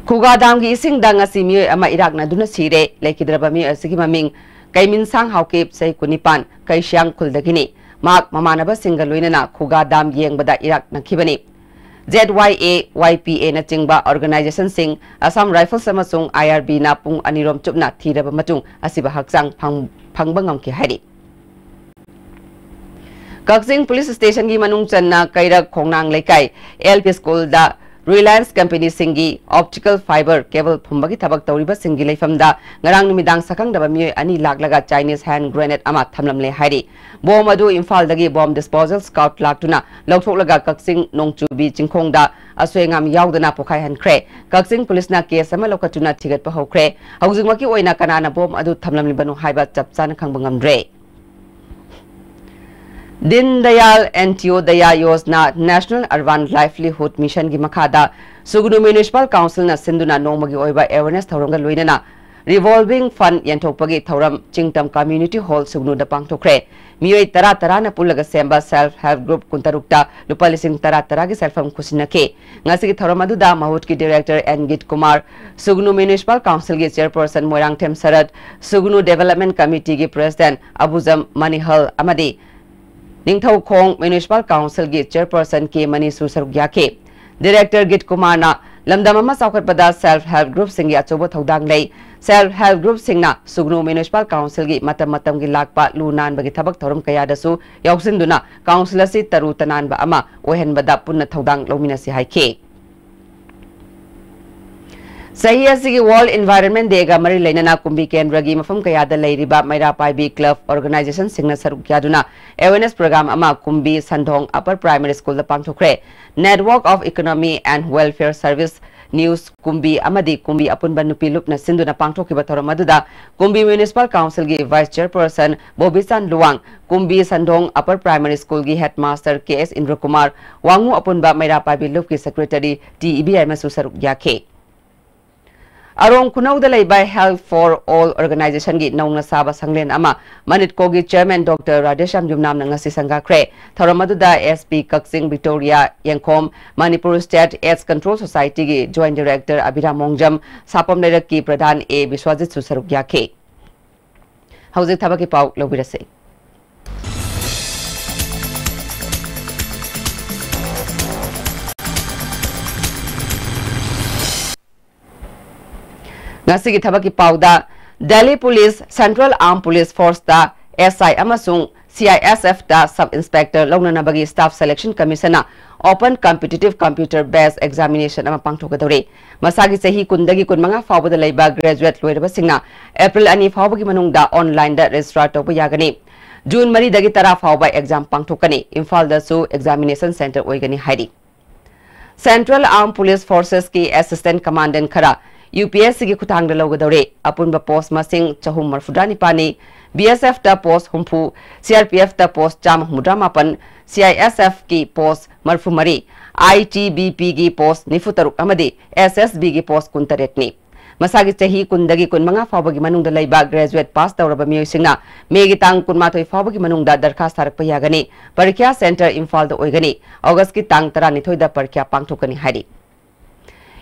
ꯈꯨꯒꯥ ꯗꯥꯝꯒꯤ ꯏꯁꯤꯡꯗ ꯉꯁꯤ ꯃꯤꯑꯣꯏ ꯑꯃ ꯏꯔꯥꯛꯅꯗꯨꯅ ꯁꯤꯔꯦ꯫ ꯂꯩꯈꯤꯗ꯭ꯔꯕ ꯃꯤꯑꯣꯏ ꯑꯁꯤꯒꯤ ꯃꯃꯤꯡ ꯀꯩꯃꯤꯟꯁꯥꯡ ꯍꯥꯎꯀꯤꯞ, ꯆꯍꯤ ꯀꯨꯟꯅꯤꯄꯥꯟ, ꯀꯩꯁꯤꯌꯥꯡ ꯈꯨꯜꯗꯒꯤꯅꯤ꯫ ꯃꯍꯥꯛ ꯃꯃꯥꯟꯅꯕꯁꯤꯡꯒ ꯂꯣꯏꯅꯅ ꯈꯨꯒꯥ ꯗꯥꯝ ꯌꯦꯡꯕꯗ ꯏꯔꯥꯛꯅꯈꯤꯕꯅꯤ꯫ ZYA, YPAꯅꯆꯤꯡꯕ organizationꯁꯤꯡ, Assam Rifles ꯑꯃꯁꯨꯡ IRBꯅ ꯄꯨꯡ ꯑꯅꯤꯔꯣꯝ ꯆꯨꯞꯅ ꯊꯤꯔꯕ ꯃꯇꯨꯡ ꯑꯁꯤꯕ ꯍꯛꯆꯥꯡ ꯐꯪ-, ꯐꯪꯕ ꯉꯝꯈꯤ ꯍꯥꯏꯔꯤ꯫ ꯀꯛꯆꯤꯡ Police Stationꯒꯤ ꯃꯅꯨꯡ ꯆꯟꯅ ꯀꯩꯔꯛ ꯈꯣꯡꯅꯥꯡ ꯂꯩꯀꯥꯏ LP Schoolꯗ Reliance company ꯁꯤꯡꯒꯤ optical fiber cable ꯐꯨꯝꯕꯒꯤ ꯊꯕꯛ ꯇꯧꯔꯤꯕꯁꯤꯡꯒꯤ ꯂꯩꯐꯝꯗ ꯉꯔꯥꯡ ꯅꯨꯃꯤꯗꯥꯡ ꯁꯛꯈꯪꯗꯕ ꯃꯤꯑꯣꯏ ꯑꯅꯤ ꯂꯥꯛꯂꯒ Chinese hand grenade ꯑꯃ ꯊꯝꯂꯝꯂꯦ ꯍꯥꯏꯔꯤ꯫ Bomb ꯑꯗꯨ ꯏꯝꯐꯥꯜꯗꯒꯤ bomb disposal squad ꯂꯥꯛꯇꯨꯅ ꯂꯧꯊꯣꯛꯂꯒ ꯀꯛꯆꯤꯡ ꯅꯣꯡꯆꯨꯕꯤ ꯆꯤꯡꯈꯣꯡꯗ ꯑꯁꯣꯏ ꯑꯉꯥꯝ ꯌꯥꯎꯗꯅ ꯄꯣꯈꯥꯏꯍꯟꯈ꯭ꯔꯦ꯫ ꯀꯛꯆꯤꯡ ꯄꯨꯂꯤꯁꯅ case ꯑꯃ ꯂꯧꯈꯠꯇꯨꯅ ꯊꯤꯒꯠꯄ ꯍꯧꯈ꯭ꯔꯦ꯫ ꯍꯧꯖꯤꯛꯃꯛꯀꯤ ꯑꯣꯏꯅ ꯀꯅꯥꯅ bomb ꯑꯗꯨ ꯊꯝꯂꯝꯂꯤꯕꯅꯣ ꯍꯥꯏꯕ ꯆꯞ ꯆꯥꯅ ꯈꯪꯕ ꯉꯝꯗ꯭ꯔꯦ꯫ Deen Dayal Antyodaya Yojana National Urban Livelihood Mission ꯒꯤ ꯃꯈꯥꯗ ꯁꯨꯒꯅꯨ Municipal Council ꯅ ꯁꯤꯟꯗꯨꯅ ꯅꯣꯡꯃꯒꯤ ꯑꯣꯏꯕ awareness ꯊꯧꯔꯝꯒ ꯂꯣꯏꯅꯅ revolving fund ꯌꯦꯟꯊꯣꯛꯄꯒꯤ ꯊꯧꯔꯝ ꯆꯤꯡꯇꯝ Community Hall ꯁꯨꯒꯅꯨꯗ ꯄꯥꯡꯊꯣꯛꯈ꯭ꯔꯦ꯫ ꯃꯤꯑꯣꯏ ꯇꯔꯥ ꯇꯔꯥꯅ ꯄꯨꯜꯂꯒ ꯁꯦꯝꯕ self help group ꯀꯨꯟꯇꯔꯨꯛꯇ ꯂꯨꯄꯥ ꯂꯤꯁꯤꯡ ꯇꯔꯥ ꯇꯔꯥꯒꯤ ꯁꯦꯜꯐꯝ ꯈꯨꯠꯁꯤꯟꯅꯈꯤ꯫ ꯉꯁꯤꯒꯤ ꯊꯧꯔꯝ ꯑꯗꯨꯗ ꯃꯍꯨꯠꯀꯤ Director N Geet Kumar, Sugnu Municipal Council ꯒꯤ Chairperson Moirangthem Sarat, Sugnu Development Committee ꯒꯤ President ꯑꯕꯨꯖꯝ ꯃꯅꯤꯍꯜ ꯑꯃꯗꯤ ꯅꯤꯡꯊꯧꯈꯣꯡ Municipal Council ꯒꯤ Chairperson ꯀꯦ ꯃꯅꯤꯁꯨ ꯁꯔꯨꯛ ꯌꯥꯈꯤ꯫ Director ꯒꯤꯠ ꯀꯨꯃꯥꯔꯅ ꯂꯝꯗꯝ ꯑꯃ ꯆꯥꯎꯈꯠꯄꯗ self help group ꯁꯤꯡꯒꯤ ꯑꯆꯧꯕ ꯊꯧꯗꯥꯡ ꯂꯩ꯫ Self help group ꯁꯤꯡꯅ ꯁꯨꯒꯅꯨ Municipal Council ꯒꯤ ꯃꯇꯝ ꯃꯇꯝꯒꯤ ꯂꯥꯛꯄ ꯂꯨ ꯅꯥꯟꯕꯒꯤ ꯊꯕꯛ ꯊꯧꯔꯝ ꯀꯌꯥꯗꯁꯨ ꯌꯥꯎꯁꯤꯟꯗꯨꯅ Council ꯑꯁꯤ ꯇꯔꯨ ꯇꯅꯥꯟꯕ ꯑꯃ ꯑꯣꯏꯍꯟꯕꯗ ꯄꯨꯟꯅ ꯊꯧꯗꯥꯡ ꯂꯧꯃꯤꯟꯅꯁꯤ ꯍꯥꯏꯈꯤ꯫ ꯆꯍꯤ ꯑꯁꯤꯒꯤ World Environment Day ꯒ ꯃꯔꯤ ꯂꯩꯅꯅ ꯀꯨꯝꯕꯤ ꯀꯦꯟꯗ꯭ꯔꯒꯤ ꯃꯐꯝ ꯀꯌꯥꯗ ꯂꯩꯔꯤꯕ ꯃꯩꯔꯥ ꯄꯥꯏꯕꯤ club organization ꯁꯤꯡꯅ ꯁꯔꯨꯛ ꯌꯥꯗꯨꯅ awareness program ꯑꯃ ꯀꯨꯝꯕꯤ ꯁꯟꯗꯣꯡ Upper Primary School the ꯄꯥꯡꯊꯣꯛꯈ꯭ꯔꯦ꯫ Network of Economy and Welfare Service, news, ꯀꯨꯝꯕꯤ ꯑꯃꯗꯤ ꯀꯨꯝꯕꯤ ꯑꯄꯨꯟꯕ ꯅꯨꯄꯤ ꯂꯨꯞꯅ ꯁꯤꯟꯗꯨꯅ ꯄꯥꯡꯊꯣꯛꯈꯤꯕ ꯊꯧꯔꯝ ꯑꯗꯨꯗ ꯀꯨꯝꯕꯤ Municipal Council ꯒꯤ Vice Chairperson ꯕꯣꯕꯤꯆꯥꯟ Luwang, ꯀꯨꯝꯕꯤ ꯁꯟꯗꯣꯡ Upper Primary School ꯒꯤ Headmaster ꯀꯦ ꯑꯦꯁ ꯏꯟꯗ꯭ꯔꯀꯨꯃꯥꯔ, ꯋꯥꯉꯨ ꯑꯄꯨꯟꯕ ꯃꯩꯔꯥ ꯄꯥꯏꯕꯤ ꯂꯨꯞꯀꯤ Secretary ꯇꯤ ꯏꯕꯦꯝꯃꯁꯨ ꯁꯔꯨꯛ ꯌꯥꯈꯤ꯫ ꯑꯔꯣꯡ ꯈꯨꯅꯧꯗ ꯂꯩꯕ Health for All Organization ꯒꯤ ꯅꯧꯅ ꯁꯥꯕ ꯁꯪꯂꯦꯟ ꯑꯃ ꯃꯅꯤꯠꯀꯣꯒꯤ Chairman Doctor ꯔꯥꯙꯦꯁ꯭ꯌꯥꯝ ꯌꯨꯝꯅꯥꯝꯅ ꯉꯁꯤ ꯁꯪꯒꯥꯈ꯭ꯔꯦ꯫ ꯊꯧꯔꯝ ꯑꯗꯨꯗ ꯑꯦꯁ ꯄꯤ ꯀꯛꯆꯤꯡ ꯚꯤꯛꯇꯣꯔꯤꯌꯥ ꯌꯦꯡꯈꯣꯝ, Manipur State AIDS Control Society ꯒꯤ Joint Director ꯑꯕꯤꯔꯥꯝ ꯃꯣꯡꯖꯝ, ꯁꯥꯄꯝ ꯂꯩꯔꯛꯀꯤ ꯄ꯭ꯔꯙꯥꯟ ꯑꯦ ꯕꯤꯁ꯭ꯋꯥꯖꯤꯠꯁꯨ ꯁꯔꯨꯛ ꯌꯥꯈꯤ꯫ ꯍꯧꯖꯤꯛ ꯊꯕꯛꯀꯤ ꯄꯥꯎ ꯂꯧꯕꯤꯔꯁꯤ꯫ ꯉꯁꯤꯒꯤ ꯊꯕꯛꯀꯤ ꯄꯥꯎꯗ, Delhi Police, Central Armed Police Force ꯇ ꯑꯦꯁ ꯑꯥꯏ ꯑꯃꯁꯨꯡ C I S F ꯇ Sub Inspector ꯂꯧꯅꯅꯕꯒꯤ Staff Selection Commission ꯅ Open Competitive Computer Based Examination ꯑꯃ ꯄꯥꯡꯊꯣꯛꯀꯗꯧꯔꯤ꯫ ꯃꯁꯥꯒꯤ ꯆꯍꯤ ꯀꯨꯟꯗꯒꯤ ꯀꯨꯟꯃꯉꯥ ꯐꯥꯎꯕꯗ ꯂꯩꯕ graduate ꯂꯣꯏꯔꯕꯁꯤꯡꯅ April ꯑꯅꯤ ꯐꯥꯎꯕꯒꯤ ꯃꯅꯨꯡꯗ online ꯗ register ꯇꯧꯕ ꯌꯥꯒꯅꯤ꯫ June ꯃꯔꯤꯗꯒꯤ ꯇꯔꯥ ꯐꯥꯎꯕ exam ꯄꯥꯡꯊꯣꯛꯀꯅꯤ꯫ ꯏꯝꯐꯥꯜꯗꯁꯨ examination centre ꯑꯣꯏꯒꯅꯤ ꯍꯥꯏꯔꯤ꯫ Central Armed Police Forces ꯀꯤ Assistant Commandant ꯈꯔ U P S C ꯒꯤ ꯈꯨꯠꯊꯥꯡꯗ ꯂꯧꯒꯗꯧꯔꯦ꯫ ꯑꯄꯨꯟꯕ post ꯃꯁꯤꯡ ꯆꯍꯨꯝ ꯃꯔꯤꯐꯨꯇꯔꯥꯅꯤꯄꯥꯜꯅꯤ꯫ B S F ꯇ post ꯍꯨꯝꯐꯨ, C R P F ꯇ post ꯆꯥꯝꯃ ꯍꯨꯝꯐꯨꯇꯔꯥꯃꯥꯄꯜ, C I S F ꯀꯤ post ꯃꯔꯤꯐꯨꯃꯔꯤ, I T B P ꯒꯤ post ꯅꯤꯐꯨꯇꯔꯨꯛ ꯑꯃꯗꯤ S S B ꯒꯤ post ꯀꯨꯟꯇꯔꯦꯠꯅꯤ꯫ ꯃꯁꯥꯒꯤ ꯆꯍꯤ ꯀꯨꯟꯗꯒꯤ ꯀꯨꯟꯃꯉꯥ ꯐꯥꯎꯕꯒꯤ ꯃꯅꯨꯡꯗ ꯂꯩꯕ graduate pass ꯇꯧꯔꯕ ꯃꯤꯑꯣꯏꯁꯤꯡꯅ May ꯒꯤ ꯇꯥꯡ ꯀꯨꯟꯃꯥꯊꯣꯏ ꯐꯥꯎꯕꯒꯤ ꯃꯅꯨꯡꯗ ꯗꯔꯈꯥꯁ ꯊꯥꯔꯛꯄ ꯌꯥꯒꯅꯤ꯫ ꯄꯔꯤꯈ꯭ꯌꯥ centre ꯏꯝꯐꯥꯜꯗ ꯑꯣꯏꯒꯅꯤ꯫ August ꯀꯤ ꯇꯥꯡ ꯇꯔꯥꯅꯤꯊꯣꯏꯗ ꯄꯔꯤꯈ꯭ꯌꯥ ꯄꯥꯡꯊꯣꯛꯀꯅꯤ ꯍꯥꯏꯔꯤ꯫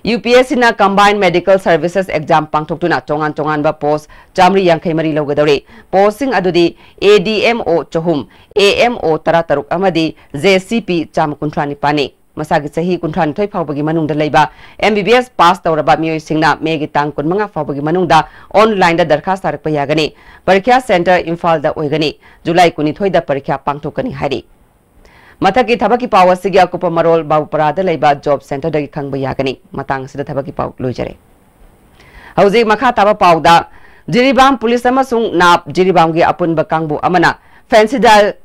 U P S C ꯅ Combined Medical Services Exam ꯄꯥꯡꯊꯣꯛꯇꯨꯅ ꯇꯣꯉꯥꯟ ꯇꯣꯉꯥꯟꯕ post ꯆꯥꯃꯔꯤ ꯌꯥꯡꯈꯩ ꯃꯔꯤ ꯂꯧꯒꯗꯧꯔꯤ꯫ Post ꯁꯤꯡ ꯑꯗꯨꯗꯤ A D M O ꯆꯍꯨꯝ, A M O ꯇꯔꯥꯇꯔꯨꯛ ꯑꯃꯗꯤ J C P ꯆꯥꯝꯃ ꯀꯨꯟꯊ꯭ꯔꯥ ꯅꯤꯄꯥꯜꯅꯤ꯫ ꯃꯁꯥꯒꯤ ꯆꯍꯤ ꯀꯨꯟꯊ꯭ꯔꯥꯅꯤꯊꯣꯏ ꯐꯥꯎꯕꯒꯤ ꯃꯅꯨꯡꯗ ꯂꯩꯕ M B B S pass ꯇꯧꯔꯕ ꯃꯤꯑꯣꯏꯁꯤꯡꯅ May ꯒꯤ ꯇꯥꯡ ꯀꯨꯟꯃꯉꯥ ꯐꯥꯎꯕꯒꯤ ꯃꯅꯨꯡꯗ online ꯗ ꯗꯔꯈꯥꯁ ꯊꯥꯔꯛꯄ ꯌꯥꯒꯅꯤ꯫ ꯄꯔꯤꯈ꯭ꯌꯥ centre ꯏꯝꯐꯥꯜꯗ ꯑꯣꯏꯒꯅꯤ꯫ July ꯀꯨꯟꯅꯤꯊꯣꯏꯗ ꯄꯔꯤꯈ꯭ꯌꯥ ꯄꯥꯡꯊꯣꯛꯀꯅꯤ ꯍꯥꯏꯔꯤ꯫ ꯃꯊꯛꯀꯤ ꯊꯕꯛꯀꯤ ꯄꯥꯎ ꯑꯁꯤꯒꯤ ꯑꯀꯨꯞꯄ ꯃꯔꯣꯜ ꯕꯥꯕꯨꯄꯔꯥꯗ ꯂꯩꯕ Job Centre ꯗꯒꯤ ꯈꯪꯕ ꯌꯥꯒꯅꯤ꯫ ꯃꯇꯥꯡ ꯑꯁꯤꯗ ꯊꯕꯛꯀꯤ ꯄꯥꯎ ꯂꯣꯏꯖꯔꯦ꯫ ꯍꯧꯖꯤꯛ ꯃꯈꯥ ꯇꯥꯕ ꯄꯥꯎꯗ, ꯖꯤꯔꯤꯕꯥꯝ ꯄꯨꯂꯤꯁ ꯑꯃꯁꯨꯡ ꯅꯥꯞ ꯖꯤꯔꯤꯕꯥꯝꯒꯤ ꯑꯄꯨꯟꯕ ꯀꯥꯡꯕꯨ ꯑꯃꯅ Phensidyl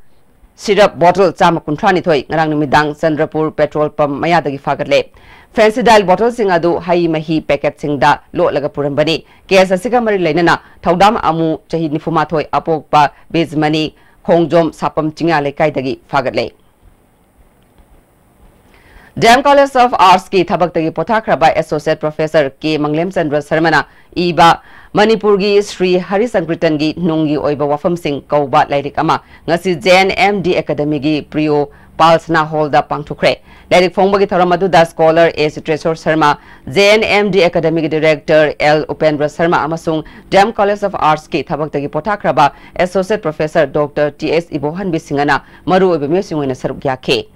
syrup bottle ꯆꯥꯝꯃ ꯀꯨꯟꯊ꯭ꯔꯥꯅꯤꯊꯣꯏ ꯉꯔꯥꯡ ꯅꯨꯃꯤꯗꯥꯡ Chandrapur petrol pump ꯃꯌꯥꯗꯒꯤ ꯐꯥꯒꯠꯂꯦ꯫ Phensidyl bottle ꯁꯤꯡ ꯑꯗꯨ ꯍꯩ ꯃꯍꯤ packet ꯁꯤꯡꯗ ꯂꯣꯠꯂꯒ ꯄꯨꯔꯝꯕꯅꯤ꯫ Case ꯑꯁꯤꯒ ꯃꯔꯤ ꯂꯩꯅꯅ ꯊꯧꯗꯥꯝ ꯑꯃꯨ, ꯆꯍꯤ ꯅꯤꯐꯨꯃꯥꯊꯣꯏ, ꯑꯄꯣꯛꯄ ꯕꯤꯖꯃꯅꯤ, ꯈꯣꯡꯖꯣꯝ ꯁꯥꯄꯝ ꯆꯤꯡꯌꯥ ꯂꯩꯀꯥꯏꯗꯒꯤ ꯐꯥꯒꯠꯂꯦ꯫ D M College of Arts ꯀꯤ ꯊꯕꯛꯇꯒꯤ ꯄꯣꯊꯥꯈ꯭ꯔꯕ Associate Professor K ꯃꯪꯂꯦꯝꯆꯟꯗ꯭ꯔ ꯁꯔꯃꯅ ꯏꯕ ꯃꯅꯤꯄꯨꯔꯒꯤ ꯁ꯭ꯔꯤ ꯍꯔꯤ ꯁꯪꯀ꯭ꯔꯤꯇꯟꯒꯤ ꯅꯨꯡꯒꯤ ꯑꯣꯏꯕ ꯋꯥꯐꯝꯁꯤꯡ ꯀꯧꯕ ꯂꯥꯏꯔꯤꯛ ꯑꯃ ꯉꯁꯤ J N M D Academy ꯒꯤ Priyo Palsana Hall ꯗ ꯄꯥꯡꯊꯣꯛꯈ꯭ꯔꯦ꯫ ꯂꯥꯏꯔꯤꯛ ꯐꯣꯡꯕꯒꯤ ꯊꯧꯔꯝ ꯑꯗꯨꯗ scholar A ꯆꯤꯇ꯭ꯔꯦꯁꯣꯔ Sharma, J N M D Academy ꯒꯤ Director L ꯎꯄꯦꯟꯗ꯭ꯔ ꯁꯔꯃ ꯑꯃꯁꯨꯡ D M College of Arts ꯀꯤ ꯊꯕꯛꯇꯒꯤ ꯄꯣꯊꯥꯈ꯭ꯔꯕ Associate Professor Doctor T S Ibohanbi ꯁꯤꯡꯍꯅ ꯃꯔꯨꯑꯣꯏꯕ ꯃꯤꯑꯣꯏꯁꯤꯡ ꯑꯣꯏꯅ ꯁꯔꯨꯛ ꯌꯥꯈꯤ꯫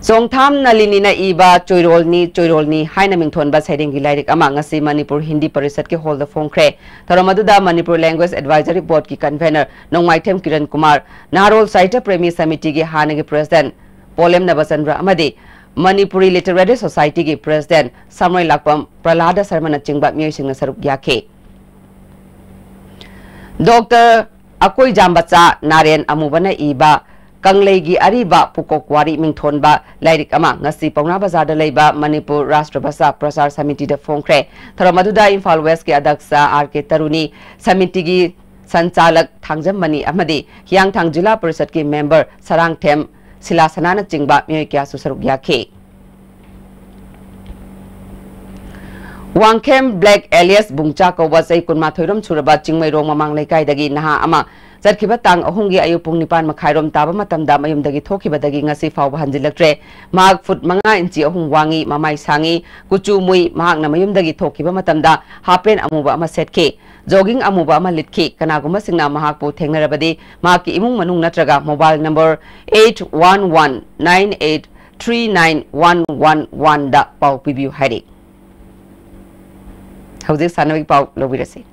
ꯆꯣꯡꯊꯥꯝ ꯅꯂꯤꯅꯤꯅ ꯏꯕ ꯆꯣꯏꯔꯣꯜꯅꯤ, ꯆꯣꯏꯔꯣꯜꯅꯤ ꯍꯥꯏꯅ ꯃꯤꯡꯊꯣꯟꯕ ꯁꯩꯔꯦꯡꯒꯤ ꯂꯥꯏꯔꯤꯛ ꯑꯃ ꯉꯁꯤ ꯃꯅꯤꯄꯨꯔ ꯍꯤꯟꯗꯤ ꯄꯔꯤꯁꯠꯀꯤ ꯍꯣꯜꯗ ꯐꯣꯡꯈ꯭ꯔꯦ꯫ ꯊꯧꯔꯝ ꯑꯗꯨꯗ ꯃꯅꯤꯄꯨꯔ ꯂꯦꯡꯒ꯭ꯋꯦꯖ ꯑꯦꯗꯚꯥꯏꯖꯔꯤ ꯕꯣꯔꯗꯀꯤ ꯀꯟꯚꯦꯅꯔ ꯅꯣꯡꯃꯥꯏꯊꯦꯝ ꯀꯤꯔꯟ ꯀꯨꯃꯥꯔ, ꯅꯍꯥꯔꯣꯜ ꯁꯥꯍꯤꯇ꯭ꯌ ꯄ꯭ꯔꯦꯃꯤ ꯁꯃꯤꯇꯤꯒꯤ ꯍꯥꯟꯅꯒꯤ ꯄ꯭ꯔꯦꯁꯤꯗꯦꯟꯠ ꯄꯣꯂꯦꯝ ꯅꯕꯆꯟꯗ꯭ꯔ ꯑꯃꯗꯤ ꯃꯅꯤꯄꯨꯔꯤ ꯂꯤꯇꯔꯦꯔꯤ ꯁꯣꯁꯥꯏꯇꯤꯒꯤ ꯄ꯭ꯔꯦꯁꯤꯗꯦꯟꯠ ꯁꯝꯔꯣꯏ ꯂꯥꯛꯄꯝ ꯄ꯭ꯔꯍꯂꯥꯗ ꯁꯔꯃꯅꯆꯤꯡꯕ ꯃꯤꯑꯣꯏꯁꯤꯡꯅ ꯁꯔꯨꯛ ꯌꯥꯈꯤ꯫ ꯗꯣꯛꯇꯔ ꯑꯀꯣꯏꯖꯥꯝꯕꯆꯥ ꯅꯥꯔꯦꯟ ꯑꯃꯨꯕꯅ ꯏꯕ ꯀꯪꯂꯩꯒꯤ ꯑꯔꯤꯕ ꯄꯨꯀꯣꯛ ꯋꯥꯔꯤ ꯃꯤꯡꯊꯣꯟꯕ ꯂꯥꯏꯔꯤꯛ ꯑꯃ ꯉꯁꯤ ꯄꯥꯎꯅꯥ ꯕꯖꯥꯔꯗ ꯂꯩꯕ ꯃꯅꯤꯄꯨꯔ ꯔꯥꯁꯇ꯭ꯔ ꯚꯥꯁꯥ ꯄ꯭ꯔꯆꯥꯔ ꯁꯃꯤꯇꯤꯗ ꯐꯣꯡꯈ꯭ꯔꯦ꯫ ꯊꯧꯔꯝ ꯑꯗꯨꯗ ꯏꯝꯐꯥꯜ ꯋꯦꯁꯀꯤ ꯑꯗꯛꯁ ꯑꯥꯔ ꯀꯦ ꯇꯔꯨꯅꯤ, ꯁꯃꯤꯇꯤꯒꯤ ꯁꯟꯆꯥꯂꯛ ꯊꯥꯡꯖꯝꯃꯅꯤ ꯑꯃꯗꯤ ꯍꯤꯌꯥꯡꯊꯥꯡ ꯖꯤꯂꯥ ꯄꯔꯤꯁꯠꯀꯤ ꯃꯦꯝꯕꯔ ꯁꯔꯥꯡꯊꯦꯝ ꯁꯤꯂꯥꯁꯅꯥꯅꯆꯤꯡꯕ ꯃꯤꯑꯣꯏ ꯀꯌꯥꯁꯨ ꯁꯔꯨꯛ ꯌꯥꯈꯤ꯫ ꯋꯥꯡꯈꯦꯝ ꯕ꯭ꯂꯦꯛ ꯑꯦꯂꯤꯌꯁ ꯕꯨꯡꯆꯥ ꯀꯧꯕ ꯆꯍꯤ ꯀꯨꯟꯃꯥꯊꯣꯏꯔꯣꯝ ꯁꯨꯔꯕ ꯆꯤꯡꯃꯩꯔꯣꯡ ꯃꯃꯥꯡ ꯂꯩꯀꯥꯏꯗꯒꯤ ꯅꯍꯥ ꯑꯃ ꯆꯠꯈꯤꯕ ꯇꯥꯡ ꯑꯍꯨꯝꯒꯤ ꯑꯌꯨꯛ ꯄꯨꯡ ꯅꯤꯄꯥꯟ ꯃꯈꯥꯏꯔꯣꯝ ꯇꯥꯕ ꯃꯇꯝꯗ ꯃꯌꯨꯝꯗꯒꯤ ꯊꯣꯛꯈꯤꯕꯗꯒꯤ ꯉꯁꯤ ꯐꯥꯎꯕ ꯍꯟꯖꯤꯜꯂꯛꯇ꯭ꯔꯦ꯫ ꯃꯍꯥꯛ ꯐꯨꯠ ꯃꯉꯥ ꯏꯟꯆꯤ ꯑꯍꯨꯝ ꯋꯥꯡꯉꯤ, ꯃꯃꯥꯏ ꯁꯥꯡꯉꯤ, ꯀꯨꯆꯨ ꯃꯨꯏ꯫ ꯃꯍꯥꯛꯅ ꯃꯌꯨꯝꯗꯒꯤ ꯊꯣꯛꯈꯤꯕ ꯃꯇꯝꯗ ꯍꯥꯐ ꯄꯦꯟ ꯑꯃꯨꯕ ꯑꯃ ꯁꯦꯠꯈꯤ꯫ ꯖꯣꯒꯤꯡ ꯑꯃꯨꯕ ꯑꯃ ꯂꯤꯠꯈꯤ꯫ ꯀꯅꯥꯒꯨꯝꯕꯁꯤꯡꯅ ꯃꯍꯥꯛꯄꯨ ꯊꯦꯡꯅꯔꯕꯗꯤ ꯃꯍꯥꯛꯀꯤ ꯏꯃꯨꯡ ꯃꯅꯨꯡ ꯅꯠꯇ꯭ꯔꯒ mobile number eight one one nine eight three nine one one one ꯗ ꯄꯥꯎ ꯄꯤꯕꯤꯌꯨ ꯍꯥꯏꯔꯤ꯫ ꯍꯧꯖꯤꯛ ꯁꯥꯟꯅꯕꯒꯤ ꯄꯥꯎ ꯂꯧꯕꯤꯔꯁꯤ꯫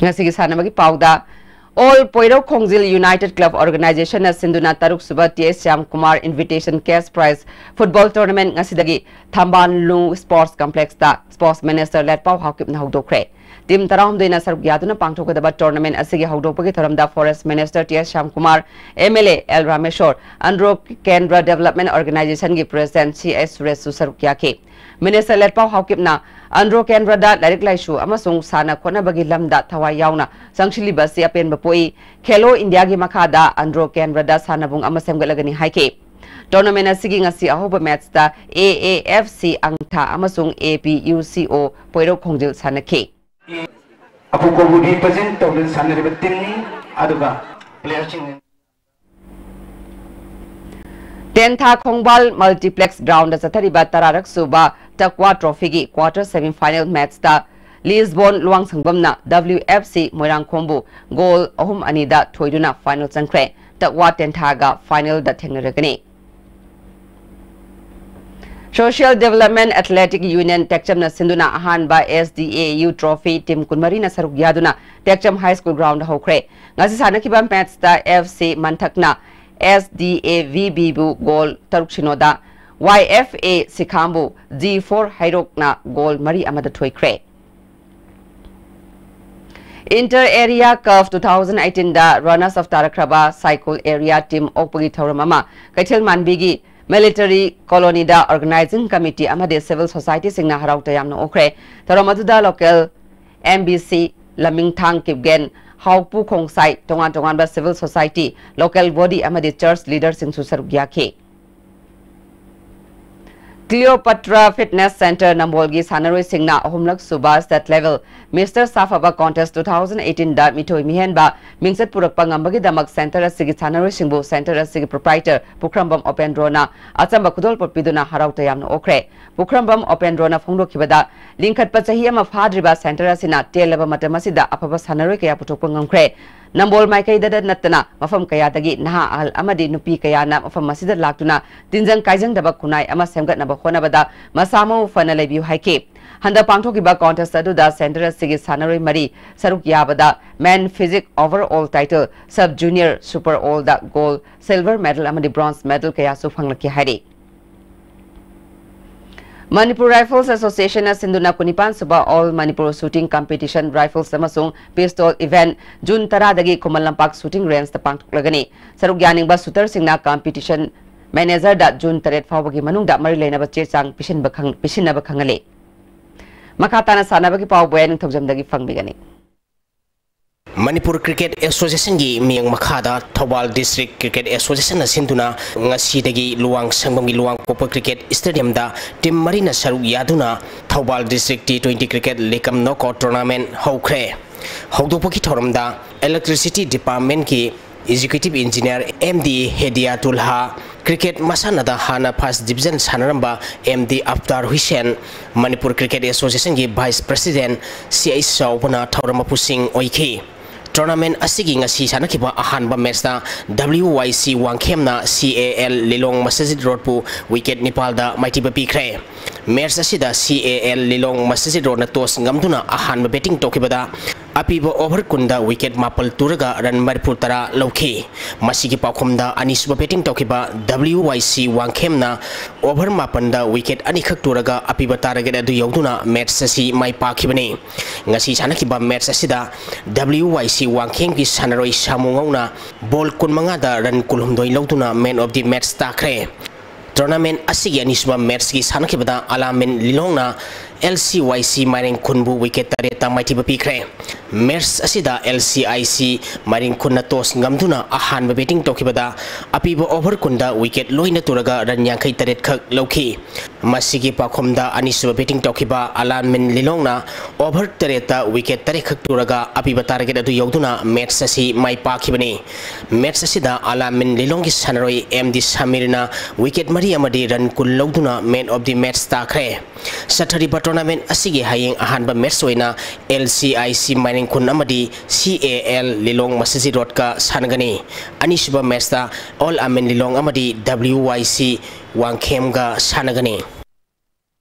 ꯉꯁꯤꯒꯤ ꯁꯥꯟꯅꯕꯒꯤ ꯄꯥꯎꯗ, all Poirou Khongjil united club ꯑꯣꯔꯒꯅꯥꯏꯖꯦꯁꯟꯅ ꯁꯤꯟꯗꯨꯅ ꯇꯔꯨꯛ ꯁꯨꯕ T S Shyam Kumar invitation cash prize football tournament ꯉꯁꯤꯗꯒꯤ ꯊꯝꯕꯥꯜ ꯂꯨ ꯁ꯭ꯄꯣꯔꯠꯁ ꯀꯝꯄ꯭ꯂꯦꯛꯁꯇ ꯁ꯭ꯄꯣꯔꯠꯁ ꯃꯤꯅꯤꯁꯇꯔ ꯂꯦꯠꯄꯥꯎ ꯍꯥꯎꯀꯤꯞꯅ ꯍꯧꯗꯣꯛꯈ꯭ꯔꯦ꯫ ꯇꯤꯝ ꯇꯔꯥꯍꯨꯝꯗꯣꯏꯅ ꯁꯔꯨꯛ ꯌꯥꯗꯨꯅ ꯄꯥꯡꯊꯣꯛꯀꯗꯕ ꯇꯣꯔꯅꯥꯃꯦꯟꯠ ꯑꯁꯤꯒꯤ ꯍꯧꯗꯣꯛꯄꯒꯤ ꯊꯧꯔꯝꯗ forest minister T S Shyam Kumar, M L A L Rameshor, Andro Kendra development ꯑꯣꯔꯒꯅꯥꯏꯖꯦꯁꯟꯒꯤ president C S ꯁꯨꯔꯦꯁꯁꯨ ꯁꯔꯨꯛ ꯌꯥꯈꯤ꯫ ꯃꯤꯅꯤꯁꯇꯔ ꯂꯦꯠꯄꯥꯎ ꯍꯥꯎꯀꯤꯞꯅ ꯑꯟꯗ꯭ꯔꯣ ꯀꯦꯟꯗ꯭ꯔꯗ ꯂꯥꯏꯔꯤꯛ ꯂꯥꯏꯁꯨ ꯑꯃꯁꯨꯡ ꯁꯥꯟꯅ ꯈꯣꯠꯅꯕꯒꯤ ꯂꯝꯗ ꯊꯋꯥꯏ ꯌꯥꯎꯅ ꯆꯪꯁꯤꯜꯂꯤꯕ ꯑꯁꯤ ꯑꯄꯦꯟꯕ ꯄꯣꯛꯏ꯫ ꯈꯦꯂꯣ ꯏꯟꯗꯤꯌꯥꯒꯤ ꯃꯈꯥꯗ ꯑꯟꯗ꯭ꯔꯣ ꯀꯦꯟꯗ꯭ꯔꯗ ꯁꯥꯟꯅꯕꯨꯡ ꯑꯃ ꯁꯦꯝꯒꯠꯂꯒꯅꯤ ꯍꯥꯏꯈꯤ꯫ ꯇꯣꯔꯅꯥꯃꯦꯟꯠ ꯑꯁꯤꯒꯤ ꯉꯁꯤ ꯑꯍꯧꯕ ꯃꯦꯆꯇ ꯑꯦ ꯑꯦ ꯑꯦꯐ ꯁꯤ ꯑꯪꯊꯥ ꯑꯃꯁꯨꯡ ꯑꯦ ꯄꯤ ꯌꯨ ꯁꯤ ꯑꯣ ꯄꯣꯏꯔꯧ ꯈꯣꯡꯖꯤꯜ ꯁꯥꯟꯅꯈꯤ꯫ ꯑꯄꯨꯀꯣꯕꯨ ꯔꯤꯄ꯭ꯔꯖꯦꯟꯠ ꯇꯧꯗꯨꯅ ꯁꯥꯟꯅꯔꯤꯕ ꯇꯤꯝꯅꯤ, ꯑꯗꯨꯒ ꯄ꯭ꯂꯦꯌꯔꯁꯤꯡ ꯇꯦꯟꯊꯥ ꯈꯣꯡꯕꯥꯜ Multiplex Ground ꯗ ꯆꯠꯊꯔꯤꯕ ꯇꯔꯥꯔꯛ ꯁꯨꯕ ꯇꯛꯋꯥ Trophy ꯒꯤ quarter semi final match ꯇ ꯂꯤꯁꯕꯣꯟ ꯂꯨꯋꯥꯡꯁꯪꯕꯝꯅ W F C ꯃꯣꯏꯔꯥꯡꯈꯣꯝꯕꯨ goal ꯑꯍꯨꯝ ꯑꯅꯤꯗ ꯊꯣꯏꯗꯨꯅ final ꯆꯪꯈ꯭ꯔꯦ꯫ ꯇꯛꯋꯥ ꯇꯦꯟꯊꯥꯒ final ꯗ ꯊꯦꯡꯅꯔꯒꯅꯤ꯫ Social Development Athletic Union ꯇꯦꯛꯆꯝꯅ ꯁꯤꯟꯗꯨꯅ ꯑꯍꯥꯟꯕ S D A U Trophy team ꯀꯨꯟꯃꯔꯤꯅ ꯁꯔꯨꯛ ꯌꯥꯗꯨꯅ ꯇꯦꯛꯆꯝ High School ground ꯍꯧꯈ꯭ꯔꯦ꯫ ꯉꯁꯤ ꯁꯥꯟꯅꯈꯤꯕ match ꯇ F C ꯃꯟꯊꯛꯅ S D A V B ꯕꯨ goal ꯇꯔꯨꯛ ꯁꯤꯅꯣꯗ, Y F A ꯁꯤꯈꯥꯝꯕꯨ G four ꯍꯩꯔꯣꯛꯅ goal ꯃꯔꯤ ꯑꯃꯗ ꯊꯣꯏꯈ꯭ꯔꯦ꯫ Inter Area Cup two thousand eighteen ꯗ runners up ꯇꯥꯔꯛꯈ꯭ꯔꯕ ꯁꯥꯏꯀꯨꯜ area team ꯑꯣꯛꯄꯒꯤ ꯊꯧꯔꯝ ꯑꯃ ꯀꯩꯊꯦꯜ ꯃꯥꯟꯕꯤꯒꯤ Military Colony ꯗ organizing committee ꯑꯃꯗꯤ civil society ꯁꯤꯡꯅ ꯍꯔꯥꯎ ꯇꯌꯥꯝꯅ ꯑꯣꯛꯈ꯭ꯔꯦ꯫ ꯊꯧꯔꯝ ꯑꯗꯨꯗ local M B C ꯂꯃꯤꯡꯊꯥꯡ Kipgen, ꯍꯥꯎꯄꯨ ꯈꯣꯡꯁꯥꯏ, ꯇꯣꯉꯥꯟ ꯇꯣꯉꯥꯟꯕ civil society, local body ꯑꯃꯗꯤ church leader ꯁꯤꯡꯁꯨ ꯁꯔꯨꯛ ꯌꯥꯈꯤ꯫ Cleopatra Fitness Center ꯅꯝꯕꯣꯜꯒꯤ ꯁꯥꯟꯅꯔꯣꯏꯁꯤꯡꯅ ꯑꯍꯨꯝꯂꯛ ꯁꯨꯕ state level Mister ꯁꯥꯐꯕ contest two thousand eighteen ꯗ ꯃꯤꯊꯣꯏ ꯃꯤꯍꯦꯟꯕ ꯃꯤꯡꯆꯠ ꯄꯨꯔꯛꯄ ꯉꯝꯕꯒꯤꯗꯃꯛ center ꯑꯁꯤꯒꯤ ꯁꯥꯟꯅꯔꯣꯏꯁꯤꯡꯕꯨ center ꯑꯁꯤꯒꯤ proprietor ꯄꯨꯈ꯭ꯔꯝꯕꯝ ꯎꯄꯦꯟꯗ꯭ꯔꯣꯅ ꯑꯆꯝꯕ ꯈꯨꯗꯣꯜꯄꯣꯠ ꯄꯤꯗꯨꯅ ꯍꯔꯥꯎ ꯇꯌꯥꯝꯅ ꯑꯣꯛꯈ꯭ꯔꯦ꯫ ꯄꯨꯈ꯭ꯔꯝꯕꯝ ꯎꯄꯦꯟꯗ꯭ꯔꯣꯅ ꯐꯣꯡꯗꯣꯛꯈꯤꯕꯗ, ꯂꯤꯡꯈꯠꯄ ꯆꯍꯤ ꯑꯃ ꯐꯥꯗ꯭ꯔꯤꯕ center ꯑꯁꯤꯅ ꯇꯦꯜꯂꯕ ꯃꯇꯝ ꯑꯁꯤꯗ ꯑꯐꯕ ꯁꯥꯟꯅꯔꯣꯏ ꯀꯌꯥ ꯄꯨꯊꯣꯛꯄ ꯉꯝꯈ꯭ꯔꯦ꯫ ꯅꯝꯕꯣꯜ ꯃꯥꯏꯀꯩꯗꯇ ꯅꯠꯇꯅ ꯃꯐꯝ ꯀꯌꯥꯗꯒꯤ ꯅꯍꯥ ꯑꯍꯜ ꯑꯃꯗꯤ ꯅꯨꯄꯤ ꯀꯌꯥꯅ ꯃꯐꯝ ꯑꯁꯤꯗ ꯂꯥꯛꯇꯨꯅ ꯇꯤꯟꯖꯪ ꯀꯥꯏꯖꯪꯗꯕ ꯈꯨꯟꯅꯥꯏ ꯑꯃ ꯁꯦꯝꯒꯠꯅꯕ ꯍꯣꯠꯅꯕꯗ ꯃꯁꯥ ꯃꯎ ꯐꯅ ꯂꯩꯕꯤꯌꯨ ꯍꯥꯏꯈꯤ꯫ ꯍꯟꯗꯛ ꯄꯥꯡꯊꯣꯛꯈꯤꯕ contest ꯑꯗꯨꯗ center ꯑꯁꯤꯒꯤ ꯁꯥꯟꯅꯔꯣꯏ ꯃꯔꯤ ꯁꯔꯨꯛ ꯌꯥꯕꯗ men physique overall title, sub junior super all ꯗ gold, silver medal ꯑꯃꯗꯤ bronze medal ꯀꯌꯥꯁꯨ ꯐꯪꯂꯛꯈꯤ ꯍꯥꯏꯔꯤ꯫ Manipur Rifles Association ꯅ ꯁꯤꯟꯗꯨꯅ ꯀꯨꯟꯅꯤꯄꯥꯟ ꯁꯨꯕ All Manipur Shooting Competition Rifles ꯑꯃꯁꯨꯡ Pistol Event June ꯇꯔꯥꯗꯒꯤ ꯈꯨꯃꯟ ꯂꯝꯄꯥꯛ shooting range ꯇ ꯄꯥꯡꯊꯣꯛꯂꯒꯅꯤ꯫ ꯁꯔꯨꯛ ꯌꯥꯅꯤꯡꯕ shooter ꯁꯤꯡꯅ competition manager ꯗ June ꯇꯔꯦꯠ ꯐꯥꯎꯕꯒꯤ ꯃꯅꯨꯡꯗ ꯃꯔꯤ ꯂꯩꯅꯕ ꯆꯦ ꯆꯥꯡ ꯄꯤꯁꯤꯟꯕ ꯈꯪ-, ꯄꯤꯁꯤꯟꯅꯕ ꯈꯪꯍꯜꯂꯤ꯫ ꯃꯈꯥ ꯇꯥꯅ ꯁꯥꯟꯅꯕꯒꯤ ꯄꯥꯎ ꯕꯣꯌꯥ ꯅꯤꯡꯊꯧꯖꯝꯗꯒꯤ ꯐꯪꯕꯤꯒꯅꯤ꯫ ꯃꯅꯤꯄꯨꯔ Cricket Association ꯒꯤ ꯃꯤꯠꯌꯦꯡ ꯃꯈꯥꯗ ꯊꯧꯕꯥꯜ District Cricket Association ꯅ ꯁꯤꯟꯗꯨꯅ ꯉꯁꯤꯗꯒꯤ ꯂꯨꯋꯥꯡ ꯁꯪꯕꯝꯒꯤ ꯂꯨꯋꯥꯡ ꯀꯣꯛꯄ cricket stadium ꯗ team ꯃꯔꯤꯅ ꯁꯔꯨꯛ ꯌꯥꯗꯨꯅ Thoubal District T twenty Cricket League Cup Knockout Tournament ꯍꯧꯈ꯭ꯔꯦ꯫ ꯍꯧꯗꯣꯛꯄꯒꯤ ꯊꯧꯔꯝꯗ Electricity Department ꯀꯤ Executive Engineer M D ꯍꯦꯗꯤꯌꯥꯇꯨꯜꯍꯥ, ꯀ꯭ꯔꯤꯀꯦꯠ ꯃꯁꯥꯟꯅꯗ ꯍꯥꯟꯅ ꯐꯥꯔꯁ ꯗꯤꯕꯤꯖꯟ ꯁꯥꯟꯅꯔꯝꯕ M D Aftar Hussain, Manipur cricket ꯑꯦꯁꯣꯁꯤꯌꯦꯁꯟꯒꯤ ꯚꯥꯏꯁ ꯄ꯭ꯔꯁꯤꯗꯦꯟ ꯁꯤ ꯑꯩꯆ ꯆꯥꯎꯕꯅ ꯊꯧꯔꯝ ꯃꯄꯨꯁꯤꯡ ꯑꯣꯏꯈꯤ꯫ ꯇꯣꯔꯅꯥꯃꯦꯟ ꯑꯁꯤꯒꯤ ꯉꯁꯤ ꯁꯥꯟꯅꯈꯤꯕ ꯑꯍꯥꯟꯕ ꯃꯦꯠꯁꯇ ꯗꯕ꯭ꯂꯤꯌꯨ ꯋꯥꯏ ꯁꯤ ꯋꯥꯡꯈꯦꯝꯅ ꯁꯤ A L Lilong masjid ꯔꯣꯗꯄꯨ wicket ꯅꯤꯄꯥꯜꯗ ꯃꯥꯏꯊꯤꯕ ꯄꯤꯈ꯭ꯔꯦ꯫ ꯃꯦꯠꯁ ꯑꯁꯤꯗ ꯁꯤ A L Lilong masjid ꯔꯣꯗꯅ toss ꯉꯝꯗꯨꯅ ꯑꯍꯥꯟꯕ ꯕꯦꯇꯤꯡ ꯇꯧꯈꯤꯕꯗ ꯑꯄꯤꯕ ꯑꯣꯚꯔ ꯀꯨꯟꯗ ꯋꯤꯀꯦꯠ ꯃꯥꯄꯜ ꯇꯨꯔꯒ ꯔꯟ ꯃꯔꯤꯐꯨ ꯇꯔꯥ ꯂꯧꯈꯤ꯫ ꯃꯁꯤꯒꯤ ꯄꯥꯎꯈꯨꯝꯗ ꯑꯅꯤꯁꯨꯕ ꯕꯦꯇꯤꯡ ꯇꯧꯈꯤꯕ ꯗꯕ꯭ꯂꯤꯌꯨ ꯋꯥꯏ ꯁꯤ ꯋꯥꯡꯈꯦꯝꯅ ꯑꯣꯚꯔ ꯃꯥꯄꯟꯗ ꯋꯤꯀꯦꯠ ꯑꯅꯤꯈꯛ ꯇꯨꯔꯒ ꯑꯄꯤꯕ ꯇꯥꯔꯒꯦꯠ ꯑꯗꯨ ꯌꯧꯗꯨꯅ ꯃꯦꯠꯁ ꯑꯁꯤ ꯃꯥꯏ ꯄꯥꯛꯈꯤꯕꯅꯤ꯫ ꯉꯁꯤ ꯁꯥꯟꯅꯈꯤꯕ ꯃꯦꯠꯁ ꯑꯁꯤꯗ ꯗꯕ꯭ꯂꯤꯌꯨ ꯋꯥꯏ ꯁꯤ ꯋꯥꯡꯈꯦꯝꯒꯤ ꯁꯥꯟꯅꯔꯣꯏ ꯁꯥꯃꯨ ꯉꯧꯅ ꯕꯣꯜ ꯀꯨꯟꯃꯉꯥꯗ ꯔꯟ ꯀꯨꯟꯍꯨꯝꯗꯣꯏ ꯂꯧꯗꯨꯅ ꯃꯦꯟ ꯑꯣꯐ ꯗꯤ ꯃꯦꯠꯁ ꯇꯥꯈ꯭ꯔꯦ꯫ ꯇꯣꯔꯅꯥꯃꯦꯟ ꯑꯁꯤꯒꯤ ꯑꯅꯤꯁꯨꯕ ꯃꯦꯠꯁꯀꯤ ꯁꯥꯟꯅꯈꯤꯕꯗ ꯑꯂꯥꯃꯤꯟ ꯂꯤꯂꯣꯡꯅ ꯑꯦꯜ ꯁꯤ ꯋꯥꯏ ꯁꯤ ꯃꯥꯏꯔꯦꯡ ꯈꯨꯟꯕꯨ ꯋꯤꯀꯦꯠ ꯇꯔꯦꯠꯇ ꯃꯥꯏꯊꯤꯕ ꯄꯤꯈ꯭ꯔꯦ꯫ ꯃꯦꯠꯁ ꯑꯁꯤꯗ ꯑꯦꯜ ꯁꯤ ꯑꯥꯏ ꯁꯤ ꯃꯥꯏꯔꯦꯡ ꯈꯨꯟꯅ ꯇꯣꯁ ꯉꯝꯗꯨꯅ ꯑꯍꯥꯟꯕ ꯕꯦꯇꯤꯡ ꯇꯧꯈꯤꯕꯗ ꯑꯄꯤꯕ ꯑꯣꯚꯔ ꯀꯨꯟꯗ ꯋꯤꯀꯦꯠ ꯂꯣꯏꯅ ꯇꯨꯔꯒ ꯔꯟ ꯌꯥꯡꯈꯩ ꯇꯔꯦꯠ ꯈꯛ ꯂꯧꯈꯤ꯫ ꯃꯁꯤꯒꯤ ꯄꯥꯎꯈꯨꯝꯗ ꯑꯅꯤꯁꯨꯕ ꯕꯦꯇꯤꯡ ꯇꯧꯈꯤꯕ ꯑꯂꯥꯃꯤꯟ ꯂꯤꯂꯣꯡꯅ ꯑꯣꯚꯔ ꯇꯔꯦꯠꯇ ꯋꯤꯀꯦꯠ ꯇꯔꯦꯠ ꯈꯛ ꯇꯨꯔꯒ ꯑꯄꯤꯕ ꯇꯥꯔꯒꯦꯠ ꯑꯗꯨ ꯌꯧꯗꯨꯅ ꯃꯦꯠꯁ ꯑꯁꯤ ꯃꯥꯏ ꯄꯥꯛꯈꯤꯕꯅꯤ꯫ ꯃꯦꯠꯁ ꯑꯁꯤꯗ ꯑꯂꯥꯃꯤꯟ ꯂꯤꯂꯣꯡꯒꯤ ꯁꯥꯟꯅꯔꯣꯏ ꯑꯦꯝ ꯗꯤ ꯁꯃꯤꯔꯅ ꯋꯤꯀꯦꯠ ꯃꯔꯤ ꯑꯃꯗꯤ ꯔꯟ ꯀꯨꯟ ꯂꯧꯗꯨꯅ ꯃꯦꯟ ꯑꯣꯐ ꯗꯤ ꯃꯦꯠꯁ ꯇꯥꯈ꯭ꯔꯦ꯫ ꯆꯠꯊꯔꯤꯕ ꯇꯣꯔꯅꯥꯃꯦꯟ ꯑꯁꯤꯒꯤ ꯍꯌꯦꯡ ꯑꯍꯥꯟꯕ ꯃꯦꯠꯁ ꯑꯣꯏꯅ ꯑꯦꯜ ꯁꯤ ꯑꯥꯏ ꯁꯤ ꯃꯥꯏꯔꯦꯡ ꯈꯨꯟ ꯑꯃꯗꯤ ꯁꯤ ꯑꯦ ꯑꯦꯜ ꯂꯤꯂꯣꯡ ꯃꯁꯖꯤꯗ ꯔꯣꯗꯀ ꯁꯥꯟꯅꯒꯅꯤ꯫ ꯑꯅꯤꯁꯨꯕ ꯃꯦꯠꯁꯇ ꯑꯣꯜ ꯑꯃꯤꯟ ꯂꯤꯂꯣꯡ ꯑꯃꯗꯤ ꯗꯕ꯭ꯂꯤꯌꯨ ꯋꯥꯏ ꯁꯤ ꯋꯥꯡꯈꯦꯝꯒ ꯁꯥꯟꯅꯒꯅꯤ꯫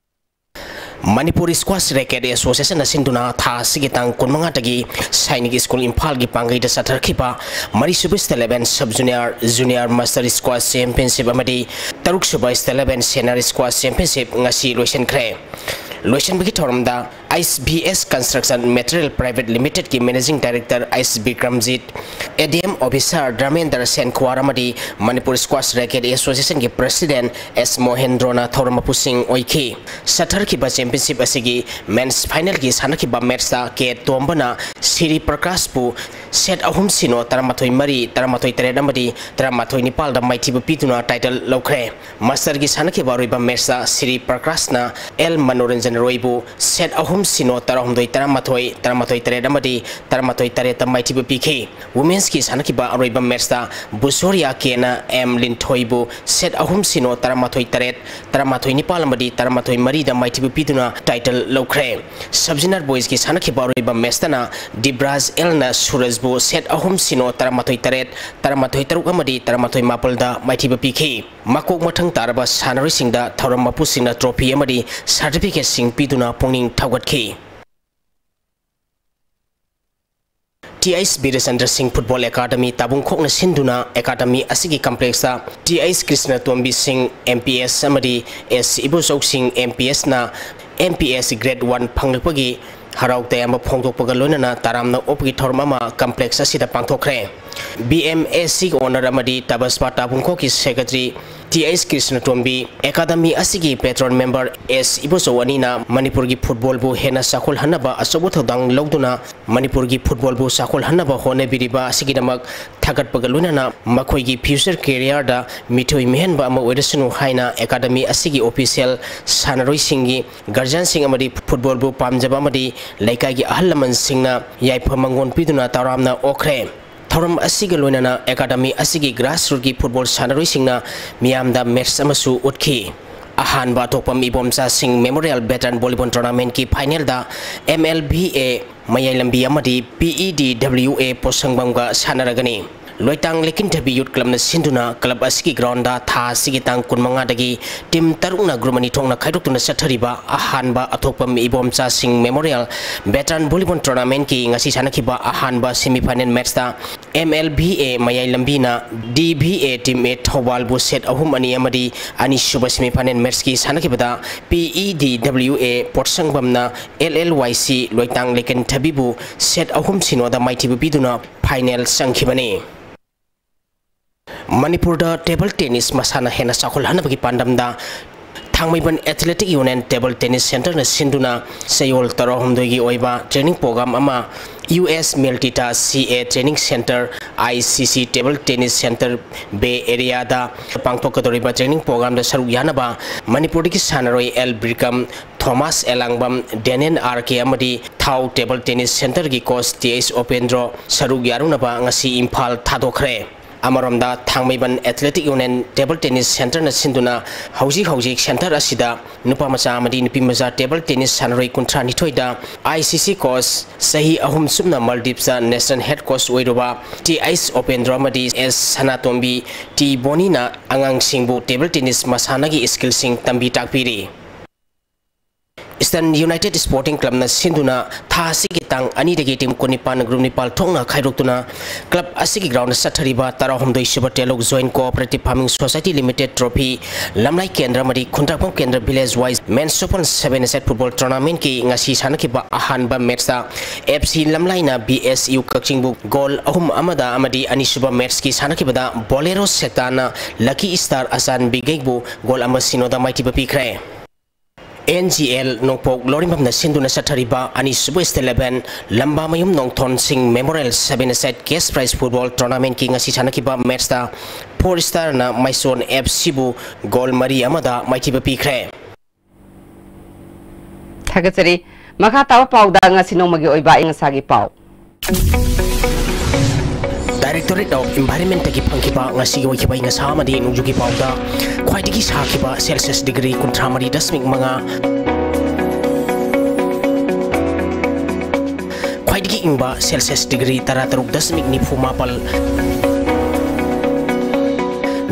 ꯃꯅꯤꯄꯨꯔ ꯁ꯭ꯀ꯭ꯋꯥꯁ ꯔꯦꯀꯦꯠ ꯑꯦꯁꯣꯁꯤꯌꯦꯁꯟꯅ ꯁꯤꯟꯗꯨꯅ ꯊꯥ ꯑꯁꯤꯒꯤ ꯇꯥꯡ ꯀꯨꯟꯃꯉꯥꯗꯒꯤ ꯁꯥꯏꯅꯤꯛ ꯁ꯭ꯀꯨꯜ ꯏꯝꯐꯥꯜꯒꯤ ꯄꯥꯡꯒꯩꯗ ꯆꯠꯊꯔꯛꯈꯤꯕ ꯃꯔꯤꯁꯨꯕ state level sub junior, junior master squash championship ꯑꯃꯗꯤ ꯇꯔꯨꯛꯁꯨꯕ state level senior squash championship ꯉꯁꯤ ꯂꯣꯏꯁꯤꯟꯈ꯭ꯔꯦ꯫ ꯂꯣꯏꯁꯤꯟꯕꯒꯤ ꯊꯧꯔꯝꯗ H B S construction material private ꯂꯤꯃꯤꯇꯦꯗꯀꯤ managing director H Bikramjit, A D M officer Dharmendra Senkhwar ꯑꯃꯗꯤ ꯃꯅꯤꯄꯨꯔ ꯁ꯭ꯀ꯭ꯋꯥꯁ ꯔꯦꯀꯦꯠ ꯑꯦꯁꯣꯁꯤꯌꯦꯁꯟꯒꯤ ꯄ꯭ꯔꯁꯤꯗꯦꯟ ꯑꯦꯁ ꯃꯣꯍꯦꯟꯗ꯭ꯔꯣꯅ ꯊꯧꯔꯝ ꯃꯄꯨꯁꯤꯡ ꯑꯣꯏꯈꯤ꯫ ꯆꯠꯊꯔꯛꯈꯤꯕ ꯆꯦꯝꯄꯤꯌꯟꯁꯤꯞ ꯑꯁꯤꯒꯤ ꯃꯦꯟꯁ ꯐꯥꯏꯅꯦꯜꯒꯤ ꯁꯥꯟꯅꯈꯤꯕ ꯃꯦꯠꯁꯇ ꯀꯦ ꯇꯣꯝꯕꯅ ꯁꯤꯔꯤ ꯄ꯭ꯔꯀꯥꯁꯄꯨ ꯁꯦꯠ ꯑꯍꯨꯝ ꯁꯤꯅꯣ, ꯇꯔꯥꯃꯥꯊꯣꯏ ꯃꯔꯤ, ꯇꯔꯥꯃꯥꯊꯣꯏ ꯇꯔꯦꯠ ꯑꯃꯗꯤ ꯇꯔꯥꯃꯥꯊꯣꯏ ꯅꯤꯄꯥꯜꯗ ꯃꯥꯏꯊꯤꯕ ꯄꯤꯗꯨꯅ ꯇꯥꯏꯇꯜ ꯂꯧꯈ꯭ꯔꯦ꯫ ꯃꯥꯁꯇꯔꯒꯤ ꯁꯥꯟꯅꯈꯤꯕ ꯑꯔꯣꯏꯕ ꯃꯦꯠꯁꯇ ꯁ꯭ꯔꯤ ꯄ꯭ꯔꯀꯥꯁꯅ ꯑꯦꯜ ꯃꯅꯣꯔꯟꯖꯟ ꯔꯣꯏꯕꯨ ꯁꯦꯠ ꯑꯍꯨꯝ ꯁꯤꯅꯣ, ꯇꯔꯥꯍꯨꯝꯗꯣꯏ ꯇꯔꯥꯃꯥꯊꯣꯏ, ꯇꯔꯥꯃꯥꯊꯣꯏ ꯇꯔꯦꯠ ꯑꯃꯗꯤ ꯇꯔꯥꯃꯥꯊꯣꯏ ꯇꯔꯦꯠꯇ ꯃꯥꯏꯊꯤꯕ ꯄꯤꯈꯤ꯫ ꯋꯨꯃꯦꯟꯁꯀꯤ ꯁꯥꯟꯅꯈꯤꯕ ꯑꯔꯣꯏꯕ ꯃꯦꯠꯁꯇ ꯕꯨꯁꯣꯔꯤꯌꯥ ꯀꯦꯅ ꯑꯦꯝ ꯂꯤꯟꯊꯣꯏꯕꯨ ꯁꯦꯠ ꯑꯍꯨꯝ ꯁꯤꯅꯣ, ꯇꯔꯥꯃꯥꯊꯣꯏ ꯇꯔꯦꯠ, ꯇꯔꯥꯃꯥꯊꯣꯏ ꯅꯤꯄꯥꯜ ꯑꯃꯗꯤ ꯇꯔꯥꯃꯥꯊꯣꯏ ꯃꯔꯤꯗ ꯃꯥꯏꯊꯤꯕ ꯄꯤꯗꯨꯅ ꯇꯥꯏꯇꯜ ꯂꯧꯈ꯭ꯔꯦ꯫ ꯁꯕ ꯖꯨꯅꯤꯌꯔ ꯕꯣꯏꯁꯀꯤ ꯁꯥꯟꯅꯈꯤꯕ ꯑꯔꯣꯏꯕ ꯃꯦꯠꯁꯇꯅ ꯗꯤꯕ꯭ꯔꯥꯖ ꯑꯦꯜꯅ ꯁꯨꯔꯖꯕꯨ ꯁꯦꯠ ꯑꯍꯨꯝ ꯁꯤꯅꯣ, ꯇꯔꯥꯃꯥꯊꯣꯏ ꯇꯔꯦꯠ, ꯇꯔꯥꯃꯥꯊꯣꯏ ꯇꯔꯨꯛ ꯑꯃꯗꯤ ꯇꯔꯥꯃꯥꯊꯣꯏ ꯃꯥꯄꯜꯗ ꯃꯥꯏꯊꯤꯕ ꯄꯤꯈꯤ꯫ ꯃꯀꯣꯛ ꯃꯊꯪ ꯇꯥꯔꯕ ꯁꯥꯟꯅꯔꯣꯏꯁꯤꯡꯗ ꯊꯧꯔꯝ ꯃꯄꯨꯁꯤꯡꯅ ꯇ꯭ꯔꯣꯐꯤ ꯑꯃꯗꯤ ꯁꯥꯔꯇꯤꯐꯤꯀꯦꯠꯁꯤꯡ ꯄꯤꯗꯨꯅ ꯄꯨꯛꯅꯤꯡ ꯊꯧꯒꯠꯈꯤ꯫ ꯇꯤ ꯑꯩꯆ ꯕꯤꯔꯦꯆꯟꯗ꯭ꯔ ꯁꯤꯡ ꯐꯨꯠꯕꯣꯜ ꯑꯦꯀꯥꯗꯃꯤ ꯇꯥꯕꯨꯡꯈꯣꯛꯅ ꯁꯤꯟꯗꯨꯅ ꯑꯦꯀꯥꯗꯃꯤ ꯑꯁꯤꯒꯤ ꯀꯝꯄ꯭ꯂꯦꯛꯁꯇ ꯇꯤ ꯑꯩꯆ ꯀ꯭ꯔꯤꯁꯅꯇꯣꯝꯕꯤ ꯁꯤꯡ ꯑꯦꯝ ꯄꯤ ꯑꯦꯁ ꯑꯃꯗꯤ ꯑꯦꯁ ꯏꯕꯣꯆꯧ ꯁꯤꯡ ꯑꯦꯝ ꯄꯤ ꯑꯦꯁꯅ M P S grade one ꯐꯪꯂꯛꯄꯒꯤ ꯍꯔꯥꯎ ꯇꯌꯥꯝꯕ ꯐꯣꯡꯗꯣꯛꯄꯒ ꯂꯣꯏꯅꯅ ꯇꯔꯥꯝꯅ ꯑꯣꯛꯄꯒꯤ ꯊꯧꯔꯝ ꯑꯃ ꯀꯝꯄ꯭ꯂꯦꯛꯁ ꯑꯁꯤꯗ ꯄꯥꯡꯊꯣꯛꯈ꯭ꯔꯦ꯫ ꯕꯤ ꯑꯦꯝ ꯑꯦ ꯁꯤꯒꯤ ꯑꯣꯅꯔ ꯑꯃꯗꯤ ꯇꯕꯁꯄꯥ ꯇꯥꯕꯨꯡꯈꯣꯛꯀꯤ ꯁꯦꯀ꯭ꯔꯦꯇꯔꯤ ꯇꯤ ꯑꯩꯆ ꯀ꯭ꯔꯤꯁꯅꯇꯣꯝꯕꯤ, ꯑꯦꯀꯥꯗꯃꯤ ꯑꯁꯤꯒꯤ ꯄꯦꯇ꯭ꯔꯣꯟ ꯃꯦꯝꯕꯔ ꯑꯦꯁ ꯏꯕꯣꯆꯧ ꯑꯅꯤꯅ ꯃꯅꯤꯄꯨꯔꯒꯤ ꯐꯨꯠꯕꯣꯜꯕꯨ ꯍꯦꯟꯅ ꯆꯥꯎꯈꯠꯍꯟꯅꯕ ꯑꯆꯧꯕ ꯊꯧꯗꯥꯡ ꯂꯧꯗꯨꯅ ꯃꯅꯤꯄꯨꯔꯒꯤ ꯐꯨꯠꯕꯣꯜꯕꯨ ꯆꯥꯎꯈꯠꯍꯟꯅꯕ ꯍꯣꯠꯅꯕꯤꯔꯤꯕ ꯑꯁꯤꯒꯤꯗꯃꯛ ꯊꯥꯒꯠꯄꯒ ꯂꯣꯏꯅꯅ ꯃꯈꯣꯏꯒꯤ ꯐ꯭ꯌꯨꯆꯔ ꯀꯦꯔꯤꯌꯔꯗ ꯃꯤꯊꯣꯏ ꯃꯤꯍꯦꯟꯕ ꯑꯃ ꯑꯣꯏꯔꯁꯅꯨ ꯍꯥꯏꯅ ꯑꯦꯀꯥꯗꯃꯤ ꯑꯁꯤꯒꯤ ꯑꯣꯐꯤꯁꯤꯌꯦꯜ, ꯁꯥꯟꯅꯔꯣꯏꯁꯤꯡꯒꯤ ꯒꯥꯔꯖꯤꯌꯥꯟꯁꯤꯡ ꯑꯃꯗꯤ ꯐꯨꯠꯕꯣꯜꯕꯨ ꯄꯥꯝꯖꯕ ꯑꯃꯗꯤ ꯂꯩꯀꯥꯏꯒꯤ ꯑꯍꯜ ꯂꯃꯟꯁꯤꯡꯅ ꯌꯥꯏꯐ ꯃꯪꯒꯣꯜ ꯄꯤꯗꯨꯅ ꯇꯔꯥꯝꯅ ꯑꯣꯛꯈ꯭ꯔꯦ꯫ ꯊꯧꯔꯝ ꯑꯁꯤꯒ ꯂꯣꯏꯅꯅ ꯑꯦꯀꯥꯗꯃꯤ ꯑꯁꯤꯒꯤ ꯒ꯭ꯔꯥꯁꯔꯨꯠꯀꯤ ꯐꯨꯠꯕꯣꯜ ꯁꯥꯟꯅꯔꯣꯏꯁꯤꯡꯅ ꯃꯤꯌꯥꯝꯗ ꯃꯦꯠꯆ ꯑꯃꯁꯨ ꯎꯠꯈꯤ꯫ ꯑꯍꯥꯟꯕ ꯑꯊꯣꯛꯄꯝ ꯏꯕꯣꯝꯆꯥ ꯁꯤꯡ ꯃꯦꯃꯣꯔꯤꯌꯦꯜ ꯚꯦꯇꯔꯟ ꯚꯣꯂꯤꯕꯣꯜ ꯇꯣꯔꯅꯥꯃꯦꯟꯠꯀꯤ ꯐꯥꯏꯅꯦꯜꯗ ꯑꯦꯝ ꯑꯦꯜ ꯚꯤ ꯑꯦ ꯃꯌꯥꯏ ꯂꯝꯕꯤ ꯑꯃꯗꯤ ꯄꯤ ꯏ ꯗꯤ ꯗꯕ꯭ꯂꯤꯎ ꯑꯦ ꯄꯣꯠꯁꯪꯕꯝꯒ ꯁꯥꯟꯅꯔꯒꯅꯤ꯫ ꯂꯣꯏꯇꯥꯡ ꯂꯩꯀꯤꯟꯊꯕꯤ ꯌꯨꯠ ꯀ꯭ꯂꯕꯅ ꯁꯤꯟꯗꯨꯅ ꯀ꯭ꯂꯕ ꯑꯁꯤꯒꯤ ꯒ꯭ꯔꯥꯎꯟꯗ ꯊꯥ ꯑꯁꯤꯒꯤ ꯇꯥꯡ ꯀꯨꯟꯃꯉꯥꯗꯒꯤ ꯇꯤꯝ ꯇꯔꯨꯛꯅ ꯒ꯭ꯔꯨꯞ ꯑꯅꯤ ꯊꯣꯛꯅ ꯈꯥꯏꯗꯣꯛꯇꯨꯅ ꯆꯠꯊꯔꯤꯕ ꯑꯍꯥꯟꯕ ꯑꯊꯣꯛꯄꯝ ꯏꯕꯣꯝꯆꯥ ꯁꯤꯡ ꯃꯦꯃꯣꯔꯤꯌꯦꯜ ꯚꯦꯇꯔꯟ ꯚꯣꯂꯤꯕꯣꯜ ꯇꯣꯔꯅꯥꯃꯦꯟꯠꯀꯤ ꯉꯁꯤ ꯁꯥꯟꯅꯈꯤꯕ ꯑꯍꯥꯟꯕ ꯁꯦꯃꯤꯐꯥꯏꯅꯦꯜ ꯃꯦꯠꯆꯇ M L V A Mayai ꯂꯝꯕꯤꯅ D V A team A ꯊꯧꯕꯥꯜꯕꯨ ꯁꯦꯠ ꯑꯍꯨꯝ ꯑꯅꯤ ꯑꯃꯗꯤ ꯑꯅꯤꯁꯨꯕ ꯁꯦꯃꯤꯐꯥꯏꯅꯦꯜ ꯃꯦꯠꯆꯀꯤ ꯁꯥꯟꯅꯈꯤꯕꯗ P E D W A ꯄꯣꯠꯁꯪꯕꯝꯅ L L Y C Loitang ꯂꯩꯀꯤꯟꯊꯕꯤꯕꯨ set ꯑꯍꯨꯝ ꯁꯤꯅꯣꯗ ꯃꯥꯏꯊꯤꯕ ꯄꯤꯗꯨꯅ ꯐꯥꯏꯅꯦꯜ ꯆꯪꯈꯤꯕꯅꯤ꯫ ꯃꯅꯤꯄꯨꯔꯗ ꯇꯦꯕꯜ ꯇꯦꯅꯤꯁ ꯃꯁꯥꯟꯅ ꯍꯦꯟꯅ ꯆꯥꯎꯈꯠꯍꯟꯅꯕꯒꯤ ꯄꯥꯟꯗꯝꯗ ꯊꯥꯡꯃꯩꯕꯟ Athletic Union Table Tennis Centreꯅ ꯁꯤꯟꯗꯨꯅ ꯆꯌꯣꯜ ꯇꯔꯥꯍꯨꯝꯗꯣꯏꯒꯤ ꯑꯣꯏꯕ training program ꯑꯃ U S Miltita C A Training Centre, I C C Table Tennis Centre, Bay Areaꯗ ꯄꯥꯡꯊꯣꯛꯀꯗꯧꯔꯤꯕ training programꯗ ꯁꯔꯨꯛ ꯌꯥꯅꯕ ꯃꯅꯤꯄꯨꯔꯗꯒꯤ ꯁꯥꯟꯅꯔꯣꯏ L Brikam, Thomas Elangbam, Daniel R K ꯑꯃꯗꯤ ꯊꯥꯎ Table Tennis Centreꯒꯤ coach ꯇꯤ ꯑꯩꯆ ꯎꯄꯦꯟꯗ꯭ꯔꯣ ꯁꯔꯨꯛ ꯌꯥꯔꯨꯅꯕ ꯉꯁꯤ ꯏꯝꯐꯥꯜ ꯊꯥꯗꯣꯛꯈ꯭ꯔꯦ꯫ ꯑꯃꯔꯣꯝꯗ, ꯊꯥꯡꯃꯩꯕꯟ Athletic Union Table Tennis Centreꯅ ꯁꯤꯟꯗꯨꯅ ꯍꯧꯖꯤꯛ ꯍꯧꯖꯤꯛ centre ꯑꯁꯤꯗ ꯅꯨꯄꯥ ꯃꯆꯥ ꯑꯃꯗꯤ ꯅꯨꯄꯤ ꯃꯆꯥ table tennis ꯁꯥꯟꯅꯔꯣꯏ ꯀꯨꯟꯊ꯭ꯔꯥ ꯅꯤꯊꯣꯏꯗ I C C coach, ꯆꯍꯤ ꯑꯍꯨꯝ ꯆꯨꯞꯅ ꯃꯥꯜꯗꯤꯞꯁꯇ national head coach ꯑꯣꯏꯔꯨꯕ ꯇꯤ ꯑꯩꯆ ꯎꯄꯦꯟꯗ꯭ꯔꯣ ꯑꯃꯗꯤ ꯑꯦꯁ ꯁꯅꯥꯇꯣꯝꯕꯤ, ꯇꯤ ꯕꯣꯅꯤꯅ ꯑꯉꯥꯡꯁꯤꯡꯕꯨ table tennis ꯃꯁꯥꯟꯅꯒꯤ skillꯁꯤꯡ ꯇꯝꯕꯤ ꯇꯥꯛꯄꯤꯔꯤ꯫ Eastern United Sporting Clubꯅ ꯁꯤꯟꯗꯨꯅ ꯊꯥ ꯑꯁꯤꯒꯤ ꯇꯥꯡ ꯑꯅꯤꯗꯒꯤ team ꯀꯨꯟꯅꯤꯄꯥꯟ, group ꯅꯤꯄꯥꯜ ꯊꯣꯛꯅ ꯈꯥꯏꯗꯣꯛꯇꯨꯅ club ꯑꯁꯤꯒꯤ groundꯗ ꯆꯠꯊꯔꯤꯕ ꯇꯔꯥꯍꯨꯝꯗꯣꯏ ꯁꯨꯕ ꯇꯦꯂꯧ Joint Cooperative Farming Society Limited Trophy, ꯂꯝꯂꯥꯏ ꯀꯦꯟꯗ꯭ꯔ ꯑꯃꯗꯤ ꯈꯨꯟꯗ꯭ꯔꯥꯛꯄꯝ ꯀꯦꯟꯗ꯭ꯔ village wise men's open seven-a-side football tournamentꯀꯤ ꯉꯁꯤ ꯁꯥꯟꯅꯈꯤꯕ ꯑꯍꯥꯟꯕ matchꯇ F C ꯂꯝꯂꯥꯏꯅ B S U ꯀꯛꯆꯤꯡꯕꯨ goal ꯑꯍꯨꯝ ꯑꯃꯗ ꯑꯃꯗꯤ ꯑꯅꯤꯁꯨꯕ matchꯀꯤ ꯁꯥꯟꯅꯈꯤꯕꯗ Bolero Sectorꯅ Lucky Star ꯑꯆꯥꯟꯕꯤꯒꯩꯕꯨ goal ꯑꯃ ꯁꯤꯅꯣꯗ ꯃꯥꯏꯊꯤꯕ ꯄꯤꯈ꯭ꯔꯦ꯫ N G L ꯅꯣꯡꯄꯣꯛ ꯂꯧꯔꯤꯃꯝꯅ ꯁꯤꯟꯗꯨꯅ ꯆꯠꯊꯔꯤꯕ ꯑꯅꯤꯁꯨꯕ State eleven ꯂꯝꯕꯥꯃꯌꯨꯝ ꯅꯣꯡꯊꯣꯟ ꯁꯤꯡ Memorial seven-a-side cash prize football tournamentꯀꯤ ꯉꯁꯤ ꯁꯥꯟꯅꯈꯤꯕ matchꯇ Four Starꯅ ꯃꯥꯏꯁꯣꯟ F Cꯕꯨ goal ꯃꯔꯤ ꯑꯃꯗ ꯃꯥꯏꯊꯤꯕ ꯄꯤꯈ꯭ꯔꯦ꯫ ꯊꯥꯒꯠꯆꯔꯤ꯫ ꯃꯈꯥ ꯇꯥꯕ ꯄꯥꯎꯗ ꯉꯁꯤ ꯅꯣꯡꯃꯒꯤ ꯑꯣꯏꯕ ꯑꯏꯪ ꯑꯁꯥꯒꯤ ꯄꯥꯎ꯫ Directorate of Environmentꯇꯒꯤ ꯐꯪꯈꯤꯕ ꯉꯁꯤꯒꯤ ꯑꯣꯏꯈꯤꯕ ꯑꯏꯪ ꯑꯁꯥ ꯑꯃꯗꯤ ꯅꯣꯡꯖꯨꯒꯤ ꯄꯥꯎꯗ, ꯈ꯭ꯋꯥꯏꯗꯒꯤ ꯁꯥꯈꯤꯕ Celsius degree ꯀꯨꯟꯊ꯭ꯔꯥ ꯃꯔꯤ ꯗꯁꯃꯤꯛ ꯃꯉꯥ, ꯈ꯭ꯋꯥꯏꯗꯒꯤ ꯏꯪꯕ Celsius degree ꯇꯔꯥ ꯇꯔꯨꯛ ꯗꯁꯃꯤꯛ ꯅꯤꯐꯨ ꯃꯥꯄꯜ,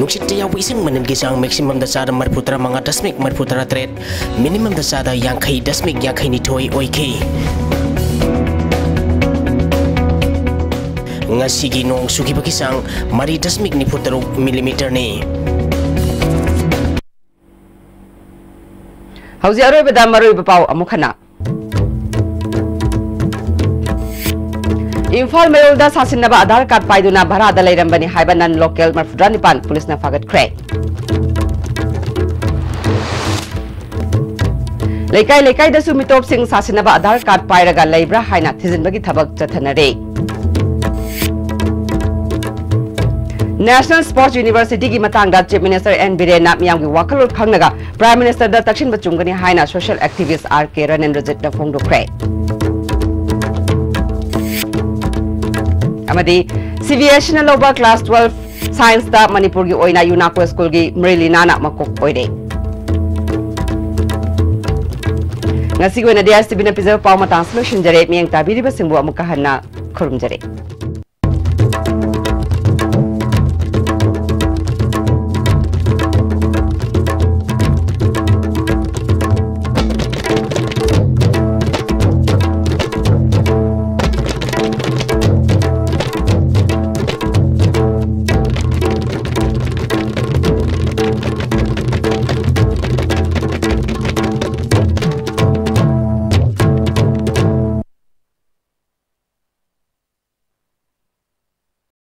ꯅꯨꯡꯁꯤꯠꯇ ꯌꯥꯎꯕ ꯏꯁꯤꯡ ꯃꯅꯤꯜꯒꯤ ꯆꯥꯡ maximumꯗ ꯆꯥꯗ ꯃꯔꯤꯐꯨ ꯇꯔꯥ ꯃꯉꯥ ꯗꯁꯃꯤꯛ ꯃꯔꯤꯐꯨ ꯇꯔꯥ ꯇꯔꯦꯠ, minimumꯗ ꯆꯥꯗ ꯌꯥꯡꯈꯩ ꯗꯁꯃꯤꯛ ꯌꯥꯡꯈꯩ ꯅꯤꯊꯣꯏ ꯑꯣꯏꯈꯤ꯫ ꯉꯁꯤꯒꯤ ꯅꯣꯡ ꯆꯨꯈꯤꯕꯒꯤ ꯆꯥꯡ ꯃꯔꯤ ꯗꯁꯃꯤꯛ ꯅꯤꯐꯨ ꯇꯔꯨꯛ millimeterꯅꯤ꯫ ꯍꯧꯖꯤꯛ ꯑꯔꯣꯏꯕꯗ ꯃꯔꯨꯑꯣꯏꯕ ꯄꯥꯎ ꯑꯃꯨꯛ ꯍꯟꯅ꯫ ꯏꯝꯐꯥꯜ ꯃꯌꯣꯜꯗ ꯁꯥꯁꯤꯟꯅꯕ ꯑꯙꯥꯔ ꯀꯥꯔꯗ ꯄꯥꯏꯗꯨꯅ ꯚꯔꯥꯗ ꯂꯩꯔꯝꯕꯅꯤ ꯍꯥꯏꯕ non local ꯃꯔꯤꯐꯨꯇꯔꯥ ꯅꯤꯄꯥꯟ ꯄꯨꯂꯤꯁꯅ ꯐꯥꯒꯠꯈ꯭ꯔꯦ꯫ ꯂꯩꯀꯥꯏ ꯂꯩꯀꯥꯏꯗꯁꯨ ꯃꯤꯇꯣꯞꯁꯤꯡ ꯁꯥꯁꯤꯟꯅꯕ ꯑꯥꯙꯥꯔ ꯀꯥꯔꯗ ꯄꯥꯏꯔꯒ ꯂꯩꯕ꯭ꯔꯥ ꯍꯥꯏꯅ ꯊꯤꯖꯤꯟꯕꯒꯤ ꯊꯕꯛ ꯆꯠꯊꯅꯔꯦ꯫ National Sports Universityꯒꯤ ꯃꯇꯥꯡꯗ Chief Minister N ꯕꯤꯔꯦꯟꯅ ꯃꯤꯌꯥꯝꯒꯤ ꯋꯥꯈꯜꯂꯣꯟ ꯈꯪꯂꯒ Prime Ministerꯗ ꯇꯛꯁꯤꯟꯕ ꯆꯨꯝꯒꯅꯤ ꯍꯥꯏꯅ social activist R K ꯔꯅꯦꯟꯗ꯭ꯔꯖꯤꯠꯅ ꯐꯣꯡꯗꯣꯛꯈ꯭ꯔꯦ꯫ ꯑꯃꯗꯤ CBSEꯅ ꯂꯧꯕ class twelve Scienceꯇ ꯃꯅꯤꯄꯨꯔꯒꯤ ꯑꯣꯏꯅ ꯌꯨꯅꯥꯀꯣ ꯁ꯭ꯀꯨꯜꯒꯤ ꯃ꯭ꯔꯤꯂꯤꯅꯥꯅ ꯃꯀꯣꯛ ꯑꯣꯏꯔꯦ꯫ ꯉꯁꯤꯒꯤ ꯑꯣꯏꯅꯗꯤ STVꯅ ꯄꯤꯖꯕ ꯄꯥꯎ ꯃꯇꯥꯡꯁꯤ ꯂꯣꯏꯁꯤꯟꯖꯔꯦ꯫ ꯃꯤꯠꯌꯦꯡ ꯇꯥꯕꯤꯔꯤꯕꯁꯤꯡꯕꯨ ꯑꯃꯨꯛꯀ ꯍꯟꯅ ꯈꯨꯔꯨꯝꯖꯔꯤ꯫